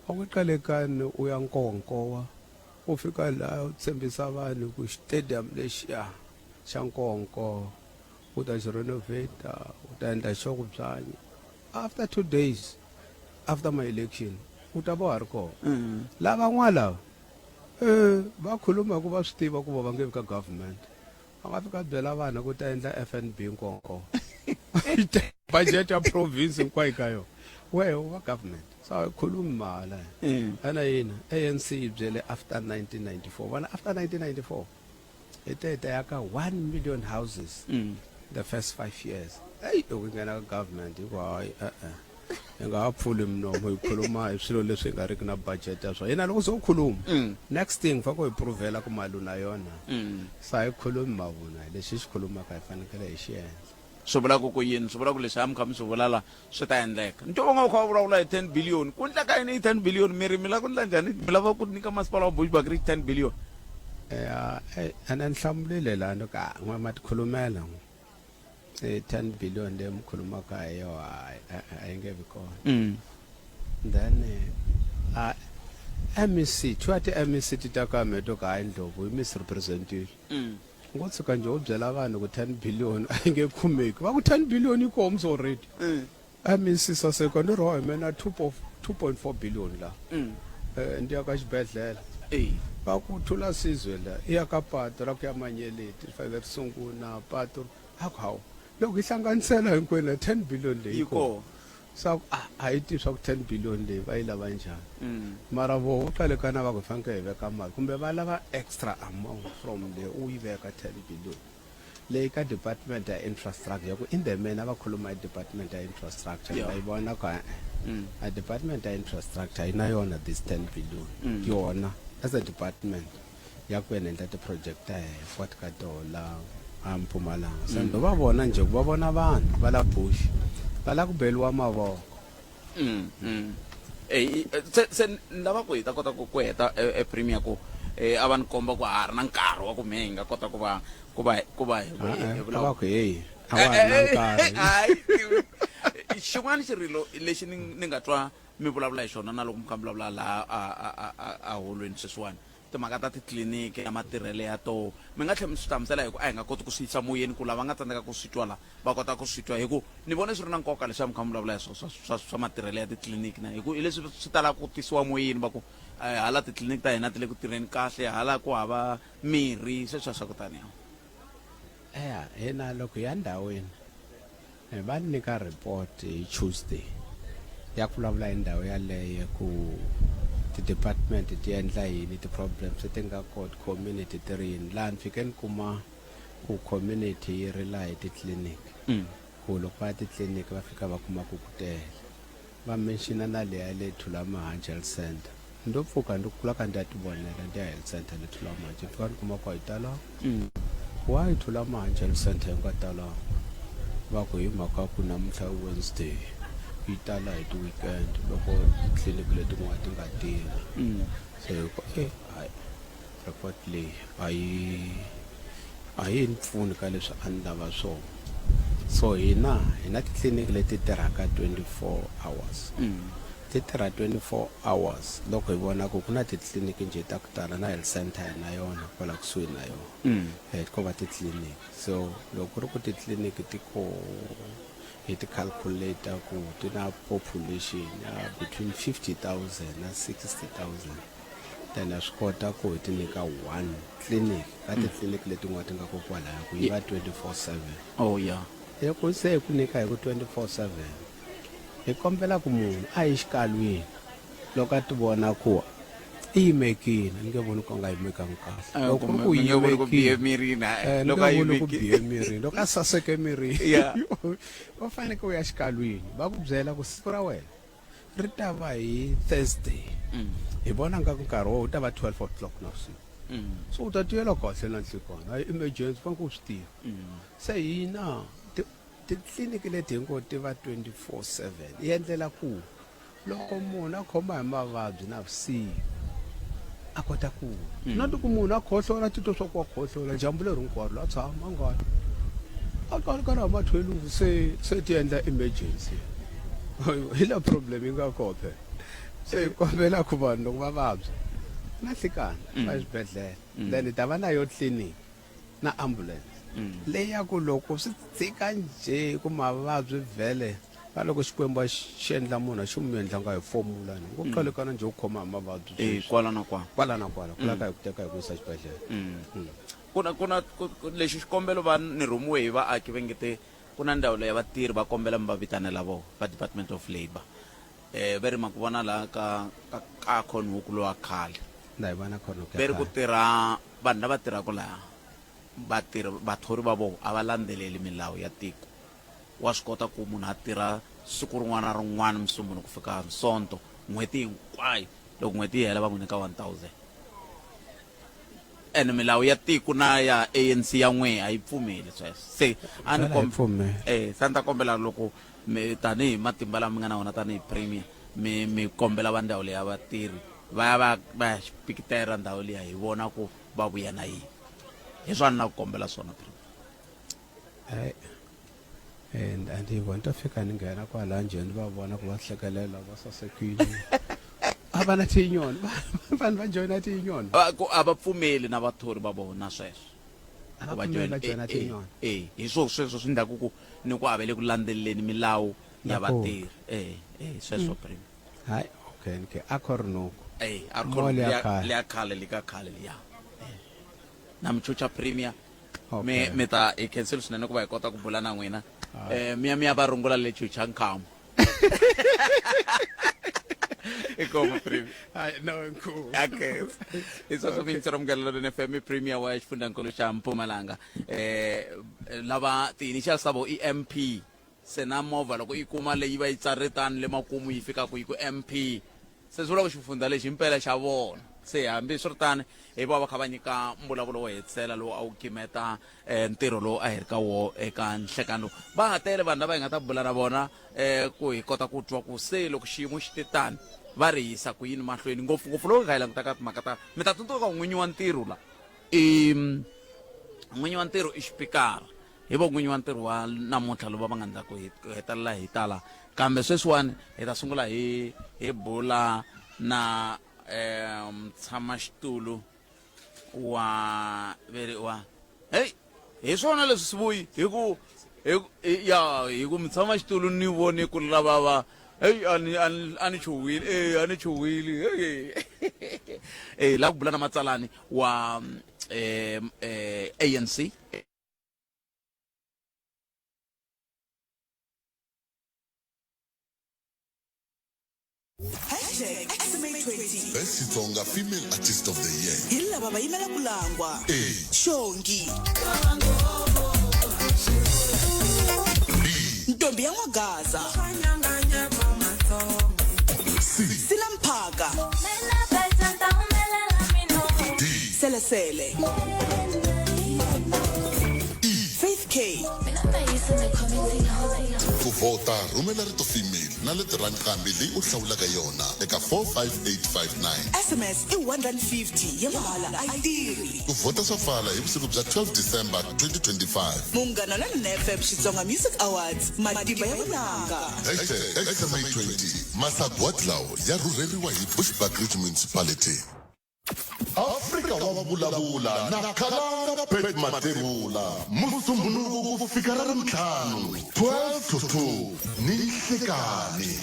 Speaker 9: A ku qalekani u ya Nkowankowa u fika laha u tshembisa vanhu ku xitediyamu lexiya xa Nkowankowa u ta xi renovate u ta endla xo ku byanyi. After 2 days after my election u ta va wa ha ri kona. Lavan'wana lava va khuluma hi ku va swi tiva ku va va nge vi ka government. Va nga fika byela vanhu ku ta endla FNB Nkowankowa. Budget ya province hinkwayo ka yona. Wehe u va government. So a hi khulumi mahala. Ana yini ANC yi byele after 1994. Vona after 1994 hi te hi ta yaka 1 million houses the first 5 years. Eyi loko hi nghena ka government hi ku hayi e-e hi nga ha pfuli minomo hi khuluma hi swilo leswi hi nga riki na budget ya swona. Hina loko se u khuluma next thing fa ku hi provela ku mali u na yona. Se a hi khulumi mavunwa, lexi hi xi khulumaka hi fanekele hi xi endla.
Speaker 1: Swi vula ku ku yini? Swi vula ku leswi a mi kha mi swi vula la swi ta endleka. Ni twa va nga u kha va vulavula hi 10 billion. Ku endleka yini hi 10 billion? Mi ri mi lava ku endla njhani? Mi lava ku nyika masipala wa Bushbuckridge 10 billion?
Speaker 9: Ya, ene ni hlamulile la ni ku a n'we ma tikhulumela n'we. 10 billion leyi mi khulumaka hi yona hayi e-e a yi nge vi kona. Then a MEC thiwa ti-MEC ti ta ka mehe to ka hayi Ndlovu yi misrepresentile. Ngo tshuka njhe u byela vanhu ku 10 billion a yi nge kumeki. Va ku 10 billion yi koho musi already. MEC Saseka ni ri ho mina 2.4 billion la. Ndi ya ka xibedhlele. Va ku Thula Sizwe la i ya ka patu ra ku ya Manyeleti ri fanele ri sungula patu. A ku hawu loko hi hlanganisela hinkwenu la 10 billion leyi
Speaker 1: Yi koho.
Speaker 9: Swa ku a a yi tivi swa ku 10 billion leyi va yi lava njhani. Mara voho vo qalekana va ku hi fanekele hi veka mali kumbe va lava extra amount from leyi u yi veka 10 billion leyi ka department ya infrastructure ya ku in the main a va khuluma hi department ya infrastructure va yi vona ku e-e a department ya infrastructure yi na yona this 10 billion yona as a department ya ku endla ti-project ta hehe hinkwato ka toho la a Mpumalanga. Se ndo va vona njhe ku va vona vanhu va la Bush va la ku beliwa mavoko.
Speaker 1: Se se ni lava ku hi ta kota ku ku heta e premier ku a va ni komba ku ha ri na nkarhi wa ku me hi nga kota ku va ku va ku va hi
Speaker 9: E-e, a va ku heyi a wa ha ri na nkarhi.
Speaker 1: Hayi xin'wana xirilo lexi ni ni nga twa mi vulavula hi xona na loko mi kha mi vulavula laha a a a a holweni sweswiwani timhaka ta titliliniki na matirhelo ya toho mi nga tlhela mi swi hlamusela hi ku a hi nga koti ku swi yisa moyeni ku lava nga tsandzeka ku swi twa la va kota ku swi twa hi ku ni vone swi ri na nkoka leswi a mi kha mi vulavula hi swo swa swa swa matirhelo ya titliliniki na hi ku hi leswi swi talaka ku tisiwa moyeni va ku hala titliliniki ta hina ti le ku tirheni kahle hala ku hava mirhi sweswiya swa ku taniya.
Speaker 9: Eya hina loko hi ya ndhawini va ni nyika report hi Tuesday ya ku vulavula hi ndhawu yaleyo ku ti-department ti endla yini ti-problems leti nga kona ti-community ti ri yini laha ni fike ni kuma ku community yi rila hi titliliniki ku loko va ya titliliniki va fika va kuma ku ku tele Va mention na leya le Thulamahantshi Health Centre. Ndo pfuka ndi kula ka ndi ya tivonela ndi ya Health Centre le Thulamahantshi ni fika ni kuma ku a yi talanga. Why Thulamahantshi Health Centre yi nga talanga? Va ku hi mhaka ya ku namuntlha i Wednesday yi tala hi ti-weekend loko titliliniki letin'wana ti nga tirhi. Se hi ku e hayi report leyi a yi. A yi ni pfuni ka leswi a ni lava swona. So hina hi na titliliniki leti tirhaka 24 hours. Ti tirha 24 hours loko hi vona ku ku na titliliniki njhe ta ku tala na health center hi na yona kwala kusuhi na yona. Ko va titliliniki. So loko ku ri ku titliliniki ti koho hi ti calculate ku ti na population ya between 50,000 na 60,000 then ha swi kota ku hi ti nyika one clinic ka titliliniki letin'wana ti nga ko kwalaya ku yi va 24/7.
Speaker 1: Oh yeah.
Speaker 9: Loko se hi ku nyika hi ku 24/7 hi kombela ku munhu a yi xikalwini loko a ti vona ku i yimekile ni nge voni ku a nga yimekangi kahle.
Speaker 1: Eh,
Speaker 9: Loko ku ri
Speaker 1: kumbe
Speaker 9: ku
Speaker 1: mi nge voni ku bihe
Speaker 9: yimekile
Speaker 1: mirini
Speaker 9: eh, ni
Speaker 1: loko
Speaker 9: nge
Speaker 1: a
Speaker 9: voni ku
Speaker 1: yimekile.
Speaker 9: bihe mirini loko a saseke mirini
Speaker 1: Yeah.
Speaker 9: u fanekele u ya xikalwini va ku byela ku siku ra wena ri ta va hi Thursday. Hi vona nga ku nkarhi wo wu ta va 12 o'clock navusiku. So u ta tiyela kahle na nhlikani a hi emergency fanekele u swi tiva. Se hina titliliniki leti hinkwato ti va 24/7 yi endlela ku loko munhu a khoma hi mavabyi navusiku a kota ku not ku munhu a khohlola titwa swa ku wa khohlola dyambu leri hinkwaro la tshama a nga a ka ka ra ma 12 se se ti endla emergency hi la problem yi nga koho phela. Se hi kombela ku vanhu loko va vabya na nhlikani va xibedhlele then hi ta va na yo clinic na ambulance leyi ya ku loko swi tshika njhe ku mavabyi vhele ka loko Xikwembu a xi endla munhu a xi n'wi endlanga hi formula ni ngo qalekana njhe u khoma hi mavabyi
Speaker 1: Eh,
Speaker 9: sweswi.
Speaker 1: kwala na kwala.
Speaker 9: Kwala na kwala ku lava hi ku teka hi ku yisa xibedhlele.
Speaker 1: Ku na ku na ku lexi xikombelo va ni rhumiwe hi vaaki va nge te ku na ndzawulo ya vatirhi va kombela mi va vitanela voho va Department of Labour. Eh ve ri ma ku vona laha ka ka ka Cornhook lowa khale.
Speaker 9: Na yi vona Cornhook ya
Speaker 1: Ve ri ku
Speaker 9: khale.
Speaker 1: tirha vanhu lava tirhaka laha vatirhi vathori va vona a va landzeleli milawu ya tiko. Wa swi kota ku munhu a tirha siku rin'wana na rin'wana Musumbhunuku ku fika Sonto n'hweti hinkwayo loko n'hweti yi hela va n'wi nyika 1000. Ene milawu ya tiko na ya ANC ya n'we a yi pfumeli sweswo. Se a ni
Speaker 9: Vhele a yi pfumeli.
Speaker 1: Eh se a ni ta kombela loko mi tanihi matimba lama mi nga na wona tanihi premier mi mi kombela va ndzawulo ya vatirhi va ya va va ya xipikitela ndhawu liya hi vona ku va vuya na yini. Hi swona ni la ku kombela swona premier.
Speaker 9: Hayi. And a ni voni to fika ni nghena kwala njhe ni va vona ku va hlekelela va sasekile. A va na tinyoni vanhu va joyina tinyoni.
Speaker 1: Va ku a va pfumeli na vathori va vona sweswo.
Speaker 9: A va
Speaker 1: Ku va
Speaker 9: pfumeli
Speaker 1: joyina
Speaker 9: va joyina
Speaker 1: eh, eh,
Speaker 9: tinyoni.
Speaker 1: eh hi swo sweswo swi endlaku ku ni ku a va le ku landzeleleni milawu ya
Speaker 9: Nakona.
Speaker 1: vatirhi. Eh eh sweswo premier.
Speaker 9: Hayi okay okay a Cornhoek.
Speaker 1: Eh a
Speaker 9: Mall ya
Speaker 1: liya
Speaker 9: khale.
Speaker 1: liya khale le ka khale liya. Eh. Na mi chucha premier.
Speaker 9: Okay.
Speaker 1: Mi mi ta hi khensile swinene ku va hi kota ku bula na n'wina. Eh mi ya mi ya va rungula le chucha nkhamu. Inkomu premier.
Speaker 9: Hayi no inkomu.
Speaker 1: Okay. Hi sweswo mi yingisela Munghana Lonene FM premier wa xifundzhankulu xa Mpumalanga. Eh lava ti-initials ta vo i MP. Se na movha loko yi kuma leyi va yi tsarile tani le makumu yi fikaka yi ku MP. Se swi vula ku xifundza lexi himpela xa vona. Se hambi swi ri tani hi va va kha va nyika mbulavulo wo hetisela lowu a wu gimeta ntirho lowu a hi ri ka wo eka nhlekani lowu. Va ha tele vanhu lava hi nga ta bula na vona ku hi kota ku twa ku se loko xiyimo xi te tani va ri yisa ku yini mahlweni ngopfungopfu loko hi kha hi langutaka timhaka ta mi ta tsundzuka n'winyi wa ntirho la i n'winyi wa ntirho i xipikara. Hi vo n'winyi wa ntirho wa namuntlha lowu va nga ndla ku hi hetelela hi tala. Kambe sweswiwani hi ta sungula hi hi bula na mutshamaxitulu wa veri wa hey hi swona leswi swi vuyi hi ku hi ya hi ku mutshamaxitulu ni vone ku lava va hey a ni a ni a ni chuhwile eh a ni chuhwile hey eh la ku bula na matsalani wa eh ANC.
Speaker 10: Hashtag SMA20.
Speaker 5: Best Xitsonga Female Artist of the Year.
Speaker 10: Hi lava va yimela ku langwa.
Speaker 5: A.
Speaker 10: Xongi.
Speaker 5: B.
Speaker 10: Ntombi ya N'wagaza.
Speaker 5: C.
Speaker 10: Sila Mphaka.
Speaker 5: D.
Speaker 10: Selesele.
Speaker 5: E.
Speaker 10: Faith K.
Speaker 5: Ku vhota rhumela rito female na letere ra nqambi leyi u hlawulaka yona eka 45859.
Speaker 10: SMS i R1.50 ya mahala a yi tirhi.
Speaker 5: Ku vhota swa pfala hi vusiku bya 12 December 2025.
Speaker 10: Munghana Lonene FM Xitsonga Music Awards, matimba ya vunanga.
Speaker 5: Hashtag XMA20 Masagwadi lawa ya rhurheriwa hi Bushbuckridge Municipality. Afrika wa vulavula na Khalanga Pat Mathebula Musumbhunuku ku fika ra Ravuntlhanu 12 to 2 ni nhlikani.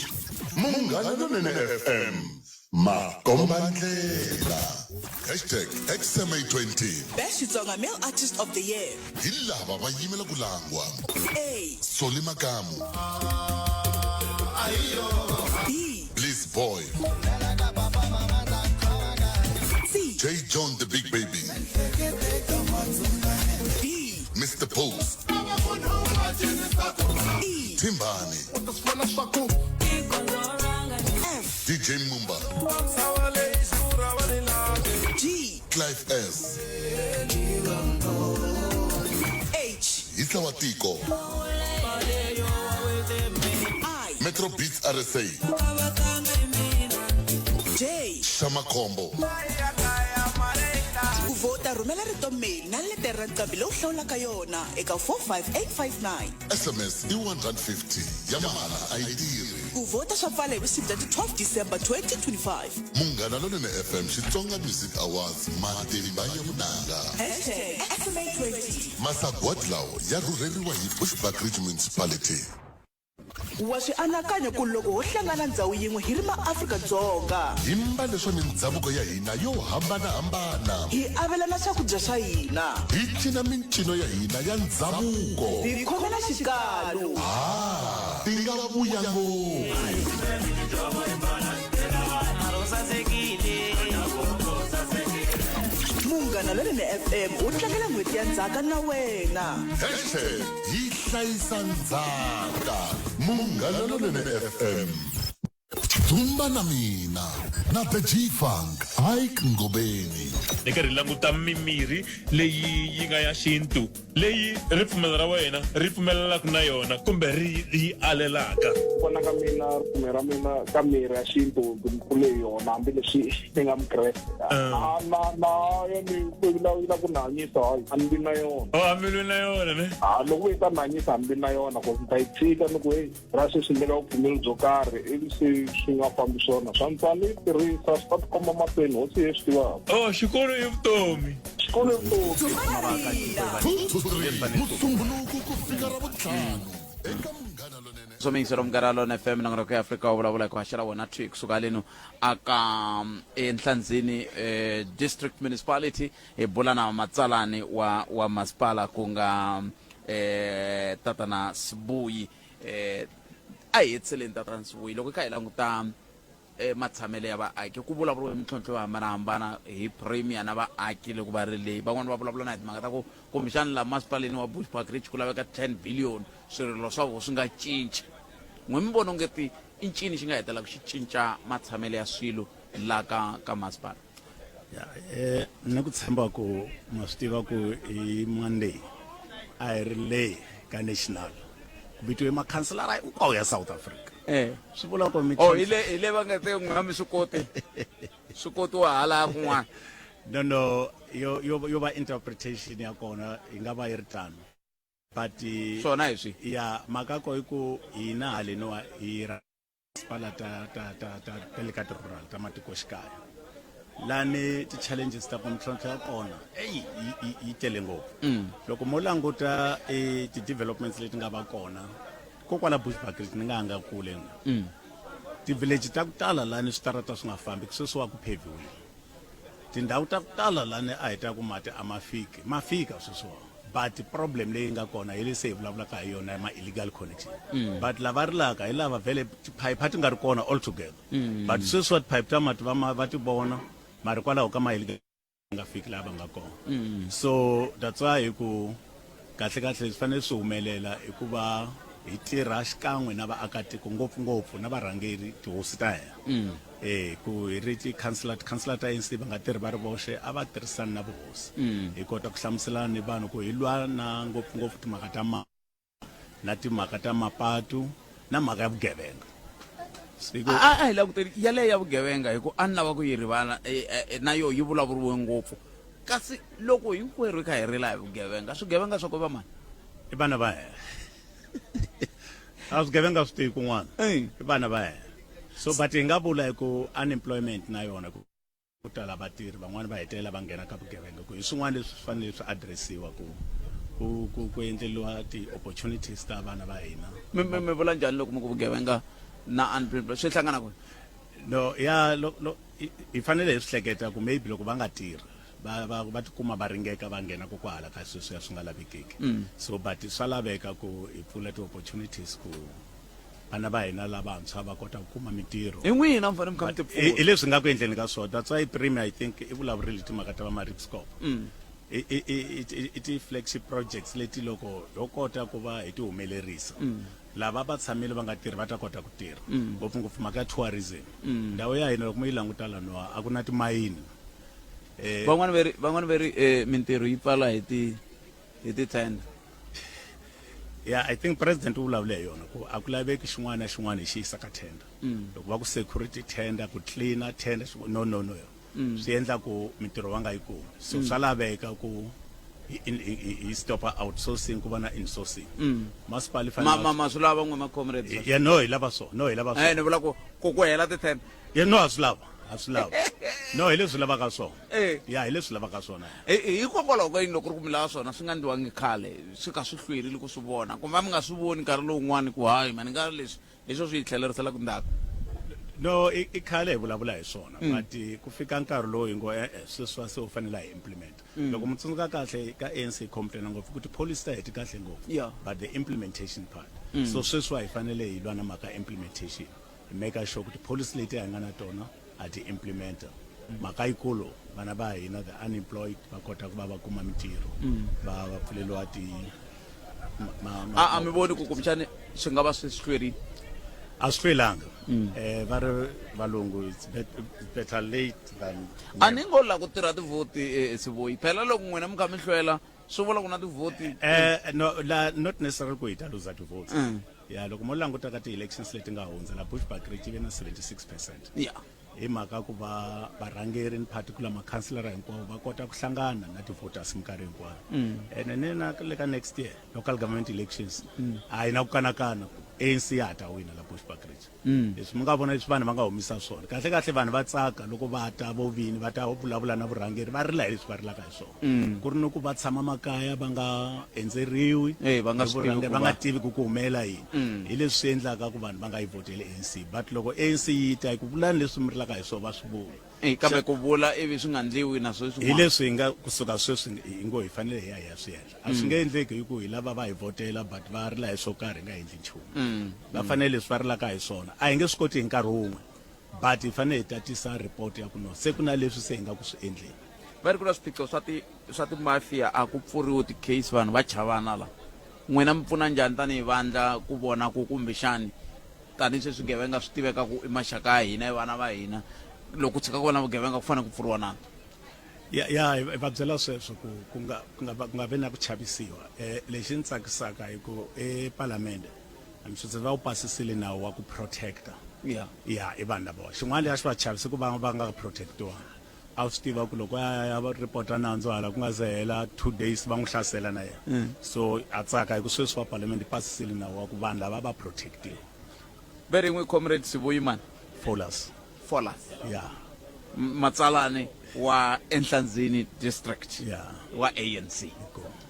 Speaker 5: Munghana Lonene FM makombandlela. Hashtag XMA20.
Speaker 10: Best Xitsonga Male Artist of the Year.
Speaker 5: Hi lava va yimela ku langwa.
Speaker 10: A.
Speaker 5: Solly Makamu.
Speaker 10: B.
Speaker 5: Bliss Boy.
Speaker 10: C.
Speaker 5: J John the Big Baby.
Speaker 10: D.
Speaker 5: Mr Post.
Speaker 10: E.
Speaker 5: Timbani.
Speaker 10: F.
Speaker 5: DJ Mumba.
Speaker 10: G.
Speaker 5: Clive S.
Speaker 10: H.
Speaker 5: Hisa wa Tiko.
Speaker 10: I.
Speaker 5: Metro Beats RSA.
Speaker 10: J.
Speaker 5: Shama Combo.
Speaker 10: Ku vhota rhumela rito mail na letere ra nqambi leyi u hlawulaka yona eka 45859.
Speaker 5: SMS i 150 ya mahala a yi tirhi.
Speaker 10: Ku vhota swa pfala hi vusiku bya ti 12 December 2025.
Speaker 5: Munghana Lonene FM Xitsonga Music Awards matimba ya vunanga.
Speaker 10: Hashtag XMA20.
Speaker 5: Masagwadi lawa ya rhurheriwa hi Bushbuckridge Municipality.
Speaker 10: Wa swi anakanya ku loko ho hlangana ndzhawu yin'we hi ri maAfrika-Dzonga.
Speaker 5: Hi mbale swa mindhavuko ya hina yo hambana-hambana.
Speaker 10: Hi avelana swakudya swa hina.
Speaker 5: Hi cina mincino ya hina ya ndzhavuko.
Speaker 10: Hi khomela xikalu.
Speaker 5: Ha, ti nga vuya ngopfu.
Speaker 10: Munghana Lonene FM wu tlangela n'hweti ya ndzhaka na wena.
Speaker 5: Hashtag yi hlayisa ndzhaka. Munghana Lonene FM. Dzumba na mina na The G-Funk Ike Ngobeni.
Speaker 11: Hi karhi hi languta mimirhi leyi yi nga ya xintu leyi ripfumelo ra wena ri pfumelelaka na yona kumbe ri yi alelaka.
Speaker 12: Ku vona ka mina ripfumelo ra mina ka mirhi ya xintu ni kule hi yona hambileswi ni nga Mukreste. Na na na yo ni yi la ku ni hanyisa hayi a ni vi na yona.
Speaker 11: Oh, a mi lwi na yona ne?
Speaker 12: Ha loko yi ta ni hanyisa a ni vi na yona ku ni ta yi tshika ni ku heyi ra sweswi ni le ka vupfumeri byo karhi ivi se swi nga fambi swona swa ni ni yi tirhisa swi ta tikomba mahlweni hosi yi swi tivaka.
Speaker 11: Oh, xikolo i vutomi.
Speaker 12: Xikolo i vutomi.
Speaker 5: Musumbhunuku ku fika Ravuntlhanu eka Munghana Lonene.
Speaker 1: Swomingisi ra Munghana Lonene FM nongonoko ya Afrika wa vulavula hi ku haxela wona thwi kusuka haleno aka enhlanzini eh, district municipality hi bula na matsalani wa wa masipala ku nga eh, tatana Sibuyi eh, a hi hetiseleni tatana Sibuyi loko hi kha hi languta eh, matshamelo ya vaaki ku vulavuriwe mintlhontlho yo hambanahambana hi premier na vaaki loko va ri leyi van'wani va vulavula na hi timhaka ta ku kumbexani laha masipaleni wa Bushbuckridge ku laveka 10 billion swirilo swa vona swi nga cinca n'we mi vona ongeti i ncini xi nga hetelaka xi cinca matshamelo ya swilo la ka ka masipala
Speaker 9: Ya, eh, ni ku tshemba ku ma swi tiva ku hi Monday a hi ri le ka national ku vitiwe makhanselara hinkwawo ya South Africa
Speaker 1: eh
Speaker 9: swi vula ku mi
Speaker 1: oh hi le hi le va nga te n'wina mi swi koti swi kotiwa hala kun'wana
Speaker 9: no no yo yo yo va interpretation ya kona yi nga va yi ri tano but
Speaker 1: swona hi swi
Speaker 9: ya mhaka ko i ku hina haleniwa hi masipala ta ta ta ta ta le ka ti-rural ta matikoxikaya lani ti-challenges ta ku mintlhontlho ya kona eyi yi tele ngopfu mm. loko mo languta e ti-developments leti nga va kona kokwala Bushbuckridge ni nga hanga kule mm. ti-village ta ku tala lani switarata swi nga fambi sweswiwa ku pheviwile tindhawu ta ku tala lani a hi ta ku mati a ma fiki ma fika sweswiwa but problem leyi nga kona hi leyi se hi vulavulaka hi yona ya ma-illegal connection mm. but lava rilaka hi lava vhele tiphayiphi a ti nga ri kona all together mm. but sweswiwa tiphayiphi ta mati va va ti vona mara kwalaho ka ma-illegal nga fiki laha va nga kona mm. so that's why hi ku kahle kahle swi fanele swi humelela hikuva hi tirha xikan'we na vaakatiko ngopfungopfu na varhangeri tihosi ta hina mm. Eh, ku hi ri ti-councillor ti-councillor ta ANC va nga tirhi va ri voxe a va tirhisani na vuhosi mm. hi kota ku hlamuselana ni vanhu ku hi lwa na ngopfungopfu timhaka ta ma na timhaka ta mapatu Na mhaka ya vugevenga. Siku
Speaker 1: A hi languteli yaleyo ya vugevenga hi ku a ni lava ku yi rivala eh, eh, na yo yi vulavuriwe ngopfu. Kasi loko hinkwerhu hi kha hi rila hi vugevenga, swigevenga swa ku va mani?
Speaker 9: I vana va hina. A swigevenga swi tiyi kun'wana.
Speaker 1: I
Speaker 9: vana va hina. So but hi nga vula hi ku unemployment na yona ku ku tala vatirhi van'wani va hetelela va nghena ka vugevenga ku hi swin'wana leswi swi fanele swi addressiwa ku ku ku ku endleriwa ti-opportunities ta vana va hina.
Speaker 1: Mi mi mi vula njhani loko mi ku vugevenga na unemployment swi hlangana kwihi?
Speaker 9: No ya lo lo hi fanele hi swi hleketa ku maybe loko va nga tirhi va va va tikuma va ringeka va nghena ko kwahala ka sweswiya swi nga lavekiki. So but swa laveka ku hi pfula ti-opportunities ku vana va hina lavantshwa va kota ku kuma mintirho.
Speaker 1: Hi n'wina mi fanele mi kha mi ti pfula.
Speaker 9: Hi leswi nga ku endleni ka swona. That's why Premier I think i vulavurile timhaka ta va Maritzburg. I i i i ti-flagship projects leti loko ho kota ku va hi ti humelerisa lava va tshamile va nga tirhi va ta kota ku tirha. Ngopfungopfu mhaka ya tourism. Ndhawu ya hina loko mo yi languta laniwa a ku na timayini.
Speaker 1: Van'wani va ri van'wani va ri mintirho yi pfala hi ti hi ti-tender.
Speaker 9: Ya, I think president u vulavule hi yona ku a ku laveki xin'wana na xin'wana hi xi yisa ka tender. Loko va ku security tender, ku cleaner tender, no no no. Swi endla ku mintirho va nga yi kumi. So swa laveka ku hi hi hi stop-a outsourcing ku va na insourcing. Masipala yi
Speaker 1: fanele Ma ma swi lava n'we ma comrades?
Speaker 9: Ya no hi lava swona, no hi lava swona.
Speaker 1: Eh ni vula ku ku ku hela ti-tender.
Speaker 9: Ya no ha swi lava, ha swi lava. No hi leswi lavaka swona.
Speaker 1: Eh.
Speaker 9: Ya hi leswi lavaka swona.
Speaker 1: Hikokwalaho ka yini loko ri ku mi lava swona swi nga ndliwangi khale swi kha swi hlwerile ku swi vona kumbe a mi nga swi voni nkarhi lowun'wani ku hayi mani nga leswi leswo swi hi tlheleriselaka ndzhaku?
Speaker 9: No i i khale hi vulavula hi swona but ku fika nkarhi lowu hi ngo e-e sweswiwa se u fanele a hi implement. Loko mi tsundzuka kahle ka ANC hi complain ngopfu ku ti-policy ta hi ti kahle ngopfu but the implementation part. So sweswiwa hi fanele hi lwa na mhaka ya implementation hi make sure ku ti-policy leti hi nga na tona ha ti implementa. Mhaka yikulu vana va hina the unemployed va kota ku va va kuma mintirho va va pfuleriwa ti
Speaker 1: ma, ma, A a mi voni ku kumbexani swi nga va swi hlwerile?
Speaker 9: A swi hlwelanga. Eh va ri valungu it's better late than
Speaker 1: A ni ngo la ku tirha tivhoti eh, Sivoyi. Phela loko n'wina mi kha mi hlwela swi vula ku na tivhoti.
Speaker 9: Eh no la not necessarily ku hi ta luza ti-votes. Ya loko mo languta ka ti-elections leti nga hundza la Bushbuckridge yi ve na 76%.
Speaker 1: Ya.
Speaker 9: Hi mhaka ku va varhangeri in particular makhanselara hinkwavo va kota ku hlangana na ti-voters minkarhi hinkwayo. Ene ni na le ka next year local government elections a hi na ku kanakana ku ANC ya ha ta wina la Bushbuckridge. Leswi mi nga vona leswi vanhu va nga humisa swona. Kahle kahle vanhu va tsaka loko va ta vo vini va ta vulavula na vurhangeri va rila hi leswi va rilaka hi swona. Ku ri ni ku va tshama makaya va nga endzeriwi
Speaker 1: Eh, va nga swi tivi
Speaker 9: ku va nga tivi ku ku humelela yini. Hi leswi swi endlaka ku vanhu va nga yi vhoteli ANC. But loko ANC yi ta hi ku vulani leswi mi rilaka hi swona va swi vula.
Speaker 1: Eh, kambe ku vula ivi swi nga ndliwi na sweswi
Speaker 9: Hi leswi hi nga kusuka sweswi hi ngo hi fanele hi ya hi ya swi endla. A swi nge endleki hi ku hi lava va hi vhotela but va rila hi swo karhi hi nga endli nchumu. Va fanele leswi va rilaka hi swona. A hi nge swi koti hi nkarhi wun'we but hi fanele hi tatisa report ya ku no se ku na leswi se hi nga ku swi endleni.
Speaker 1: Va ri ku na swiphiqo swa ti swa ti-mafia a ku pfuriwi ti-case vanhu va chavana la. N'wina mi pfuna njhani tanihi vandla ku vona ku kumbexani tanihi sweswi swigevenga swi tiveka ku i maxaka ya hina i vana va hina loko ku tshika ku va na vugevenga ku fanele ku pfuriwa nandzu?
Speaker 9: Ya ya hi va byela sweswo ku ku nga ku nga ku nga vi na ku chavisiwa. Lexi ni tsakisaka hi ku epalamende I'm sure se va wu pasisile nawu wa ku protect-a
Speaker 1: Ya.
Speaker 9: ya i vanhu lavawa. Xin'wana lexi a xi va chavisa i ku va va nga protect-iwanga. A wu swi tiva ku loko a ya report-a nandzu hala ku nga se hela 2 days va n'wi hlasela na yena. So ha tsaka hi ku sweswi wa palamende yi pasisile nawu wa ku vanhu lava va protect-iwa.
Speaker 1: Ve rin'we Comrade Sivuyi mani?
Speaker 9: Folas.
Speaker 1: Folas.
Speaker 9: Ya.
Speaker 1: Matsalani wa Enhlanzeni District.
Speaker 9: Ya.
Speaker 1: Wa ANC.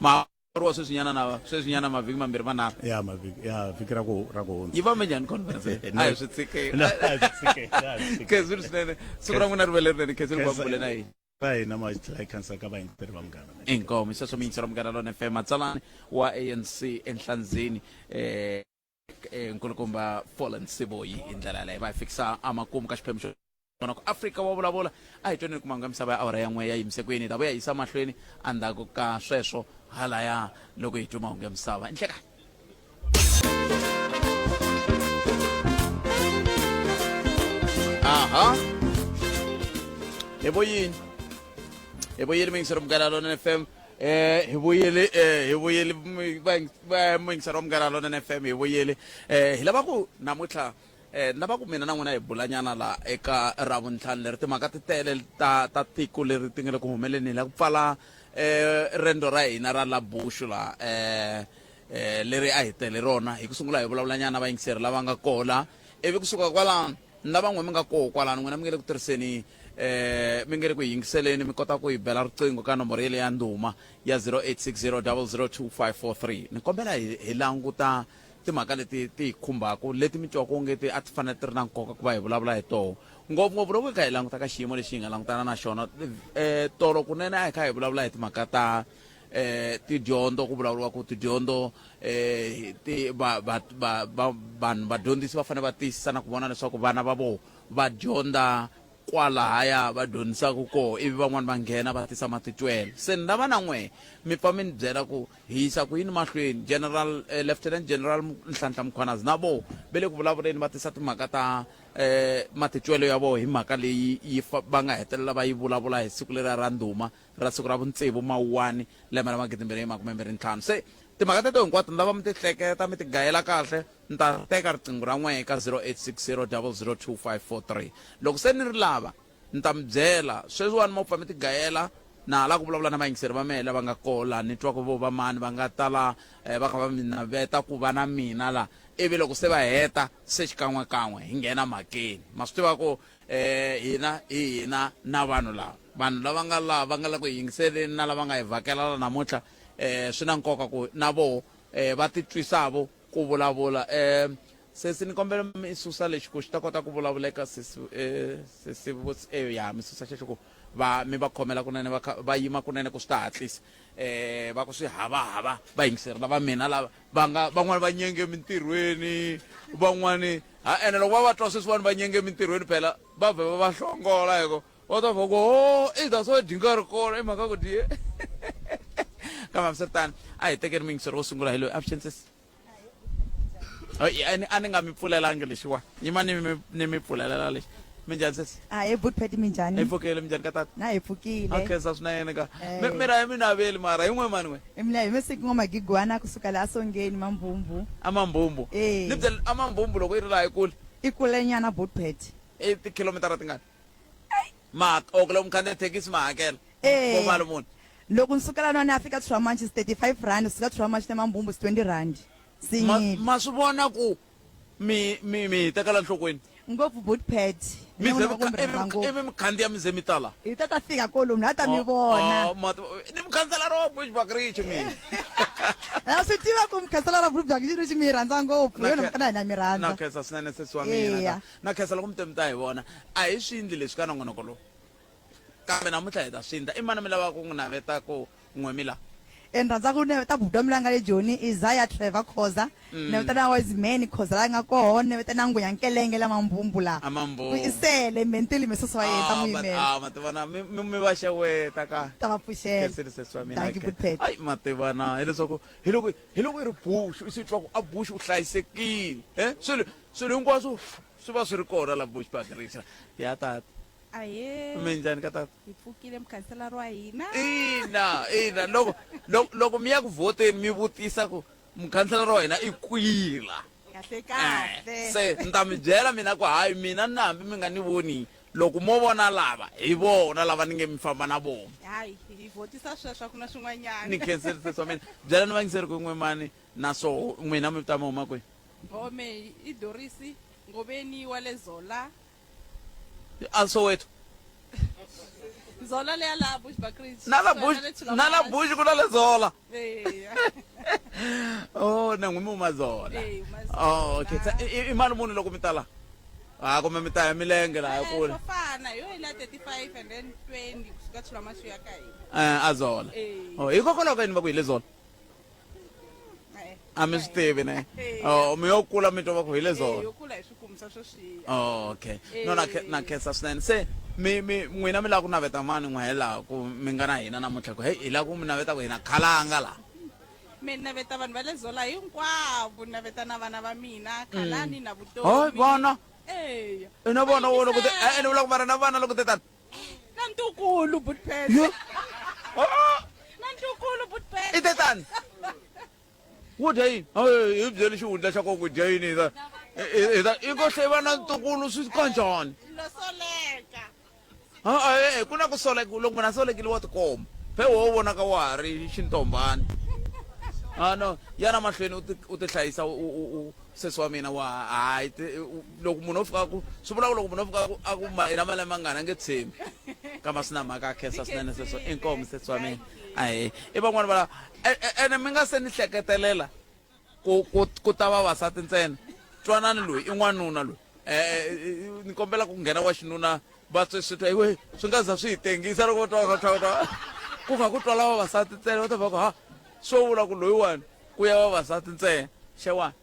Speaker 1: Ma wa sweswinyana na sweswinyana mavhiki mambirhi manharhu.
Speaker 9: Ya mavhiki ya vhiki ra ku ra ku hundza.
Speaker 1: Yi fambe njhani conference? A hi swi tshike.
Speaker 9: No, a hi swi tshike. A hi swi tshike.
Speaker 1: Khezile swinene. Siku ra n'wina ri ve lerinene. Khezile ku va bule na hina.
Speaker 9: Ra hina ma tlhela hi khensa ka vayingiseri va Munghana.
Speaker 1: Inkomu sweswo miyingiseri wa Munghana Lona FM matsalani wa ANC Enhlanzeni eh nkulukumba Fallen Siboyi hi ndlela yaleyo va hi fikisa amakumu ka xiphemu xo vona ku Afrika wa vulavula a hi twaneni ku mahungu ya misava ya awara ya n'we ya yimise ku yini hi ta vuya yisa mahlweni endzhaku ka sweswo halaya loko hi twa mahungu ya misava nhlekani. Aha hi vo yini hi vo yini miyingiseri Munghana Lonene FM. Eh hi vuyele eh hi vuyele muyingiseri wa Munghana Lonene FM hi vuyele eh hi lava ku namuntlha eh ni lava ku mina na n'wina hi bulanyana la eka ravuntlhanu leri timhaka ti tele ta ta tiko leri ti nga le ku humeleni hi la ku pfala eh rendo ra hina ra la bushu la eh eh leri a hi tele rona hi ku sungula hi vulavulanyana na vayingiseri lava nga kola ivi kusuka kwalano na van'we mi nga koho kwalano n'wina mi nge le ku tirhiseni eh mi nge le ku yingiseleni mi kota ku hi bela riqingho ka nomboro yele ya ndhuma ya 0860002543 ni kombela hi hi languta timhaka leti ti hi khumbaka leti mi twaka onge ti a ti fanele ti ri na nkoka ku va hi vulavula hi toho ngopfungopfu loko hi kha hi languta ka xiyimo lexi hi nga langutana na xona eh tolo kunene a hi kha hi vulavula hi timhaka ta eh tidyondzo ku vulavuriwa ku tidyondzo eh ti va va va vanhu vadyondzisi va fanele va tiyisisa na ku vona leswaku vana va vona va dyondza kwalahaya va dyondzisaka koho ivi van'wani va nghena va tisa matitwelo se ni lava na n'we mi pfa mi ni byela ku hi yisa ku yini mahlweni general eh, lieutenant general Nhlanhla Mkhwanazi na voho ve le ku vulavuleni va tisa timhaka ta eh matitwelo ya voho hi mhaka leyi yi va nga hetelela va yi vulavula hi siku leriya ra ndhuma ra siku ra vuntsevu Mawuwani lembe ra 2025. Se timhaka teto hinkwato ni lava mi ti hleketa mi ti gayela kahle. Ni ta teka riqingho ra n'we eka 0860002543. Loko se ni ri lava ni ta mi byela. Sweswiwani mo pfa mi ti gayela na ha lava ku vulavula na vayingiseri va mehe lava nga koho laha ni twaka vo va mani va nga ta la va kha va mi naveta ku va na mina la ivi loko se va heta se xikan'wekan'we hi nghena mhakeni. Ma swi tiva ku eh hina hi hina na vanhu lava vanhu lava nga laha va nga le ku hi yingiseleni na lava nga hi vhakela la namuntlha eh swi na nkoka ku na voho eh va titwisavo ku vulavula eh sesi ni kombela mi susa lexi ku xi ta kota ku vulavuleka sesi eh sesi eh ya mi susa xexo ku va mi va khomela kunene va va yima kunene ku swi ta hatlisa eh va ku swi hava hava va yingiseri lava mina lava va nga van'wani va nyenge mintirhweni van'wani ha ene loko va va twa sweswiwani va nyenge mintirhweni phela va vhe va va hlongola hiko va ta va ku o i ta swo dyi nkarhi kona i mhaka ku dye kambe hambiswiritano a hi tekeni muyingiseri wo sungula hi loyi avuxeni sesi a ni nga mi pfulelangi lexiwa yima ni mi ni mi pfulelela lexi minjhani sesi
Speaker 13: Ahee Bootpet minjhani?
Speaker 1: Hi pfukile minjhani ka tata?
Speaker 13: Na hi pfukile.
Speaker 1: A khensa swinene ka. Mi mina hi mi naveli mara hi n'we mani n'we?
Speaker 13: Mina hi Mesiku N'wamagigwana kusuka laha Songeni Mambhumbu.
Speaker 1: A Mambhumbu.
Speaker 13: Eh.
Speaker 1: Ni byela a Mambhumbu loko yi ri laha yi kule.
Speaker 13: I kule nyana Bootpet.
Speaker 1: I tikhilomitara tingani? Ma ok loko mi khandziya thekisi ma hakela.
Speaker 13: Eh.
Speaker 1: Vo mali muni?
Speaker 13: Loko ni suka laniwani ni ya fika Tshwamanchi is 35 rand, suka Tshwamanchi ni ya Mambhumbu is 20 rand.
Speaker 1: Ma ma swi vona ku mi mi mi hi tekela nhlokweni
Speaker 13: ngopfu bootpad
Speaker 1: mi ze ivi mi khandziya mi ze mi tala
Speaker 13: hi ta ta fika kolomu ha ta mi vona
Speaker 1: oh, ni mukhansela ro bushbuck ridge mina
Speaker 13: na swi tiva ku mukhansela ra bushbuck ridge mi rhandza ngopfu yona mhaka na hina mi rhandza
Speaker 1: na khensa swinene sesi wa mina na khensa loko mi te mi ta hi vona a hi swi endli leswi ka nongonoko lowu kambe namuntlha hi ta swi endla i mani mi lavaka ku n'wi naveta ku n'we mi la
Speaker 13: E ni rhandza ku naveta buti wa mina la nga le Joni, Isaiah Trevor Khoza. Ni naveta na Wiseman Khoza la nga koho, ni naveta na Ngwenya Nkelenge la Mambumbu la.
Speaker 1: A Mambumbu.
Speaker 13: Ku i sele me ni tili me sesi wa yena ta
Speaker 1: Ah,
Speaker 13: n'wi
Speaker 1: ma-
Speaker 13: yimela.
Speaker 1: ah, mativana mi mi mi va xeweta ka
Speaker 13: Ta va pfuxela.
Speaker 1: Khensile sesi wa mina
Speaker 13: Thank you, Bootpet.
Speaker 1: ai mativana hileswaku hi loko hi loko i ri bush i swi twa ku a bush u hlayisekile eh swilo swilo hinkwaswo swi va swi ri kona la bush park ya tata
Speaker 14: Ahee.
Speaker 1: Minjhani ka tata?
Speaker 14: Hi pfukile mukhanselara wa hina.
Speaker 1: Ina, ina loko loko loko mi ya ku vhoteni mi vutisa ku mukhanselara wa hina i kwihi la.
Speaker 14: Kahle kahle.
Speaker 1: Se ni ta mi byela mina ku hayi mina na hambi mi nga ni voni loko mo vona lava hi vona lava ni nge mi famba na vona.
Speaker 14: Hayi, hi vhotisa sweswo a ku na swin'wanyana.
Speaker 1: Ni khensile sesi wa mina. Byela ni vayingiseri ku n'we mani na swoho n'wina mi ta mi huma kwihi?
Speaker 14: Bome i Dorisi Ngoveni wa le Zola.
Speaker 1: A Soweto.
Speaker 14: Zola leya laha Bushbuckridge.
Speaker 1: Na la Bush, na la Bush ku na le Zola. Oh, na n'wi mi huma Zola.
Speaker 14: Eh, huma Zola.
Speaker 1: Oh, okay. Sa- I mali muni loko mi ta la? Ah, kumbe mi ta ya milenge laha
Speaker 14: Eh,
Speaker 1: kule.
Speaker 14: swo fana hi yo hi la 35 and then 20 kusuka Tshilamashu ya ka hina.
Speaker 1: Eh, a Zola.
Speaker 14: Eh.
Speaker 1: Oh, hikokwalaho ka yini va ku hi le Zola? a mi swi tivi ne oh mi yo kula mi twa va ku hi le zola
Speaker 14: yo kula hi swi kumisa sweswiya
Speaker 1: oh, okay no na na khensa swinene se mi mi n'wina mi lava ku naveta mani n'we hi laha ku mi nga na hina namuntlha ku hey hi lava ku mi naveta ku hina khalanga la
Speaker 14: mi naveta vanhu va le zola hinkwavo naveta na vana va mina khalani na vutomi
Speaker 1: oh vana
Speaker 14: eya
Speaker 1: i na vona wo loko te eh ni vula ku mara na vana loko te tani
Speaker 14: na ntukulu butpet
Speaker 1: Yo.
Speaker 14: na ntukulu butpet
Speaker 1: I tetani wo dya yini hi byeli xihundla xa koku dya yini hi ta hi ta i ko hleva na ntukulu swi kanjhani
Speaker 14: lo soleka
Speaker 1: e ku na ku soleka loko munhu a solekile wa tikomba phe wo vonaka wa ha ri xintombani a no yana mahlweni u ti u ti hlayisa u u sesi wa mina wa hayi loko munhu o fika ku swi vula ku loko munhu o fika ku a ku ma ina malembe mangani a nge tshembi kambe a swi na mhaka a khensa swinene sweswo inkomu sesi wa mina ahe i van'wani va ene mi nga se ni hleketelela ku ku ku ta vavasati ntsena twanani loyi i n'wanuna loyi um ni kombela ku nghena wa xinuna va swi swi twa iwe swi nga za swi hi tengisa loko va twa twa twa ku kha ku twala vavasati ntsena va ta va ku ha swo vula ku loyiwani ku ya vavasati ntsena xewani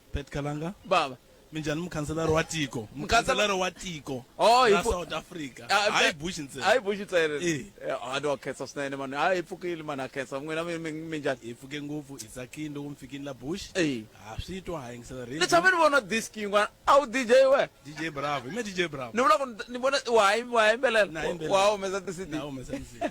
Speaker 15: Pet Kalanga
Speaker 1: baba
Speaker 15: minjhani mukhanselari wa tiko mukhanselari wa tiko
Speaker 1: Oh, hi
Speaker 15: ra
Speaker 1: pfu-
Speaker 15: South Africa
Speaker 1: Ah,
Speaker 15: hayi Bush ntsena
Speaker 1: hayi Bush ntsena
Speaker 15: Eh.
Speaker 1: A ni wa khensa swinene mani hayi hi pfukile mani ha khensa n'wina mi minjhani
Speaker 15: hi pfuke ngopfu hi tsakile loko mi fikini la Bush
Speaker 1: Eh.
Speaker 15: ha swi twa ha yingisela
Speaker 1: ni
Speaker 15: radio
Speaker 1: tshame ni vona disk yin'wana a wu DJ we
Speaker 15: DJ Bravo hi me DJ Bravo
Speaker 1: ni vula ku ni vona wa wa yimbelela
Speaker 15: Na yimbelela.
Speaker 1: wa humesa ti-CD
Speaker 15: Na humesa ti-CD.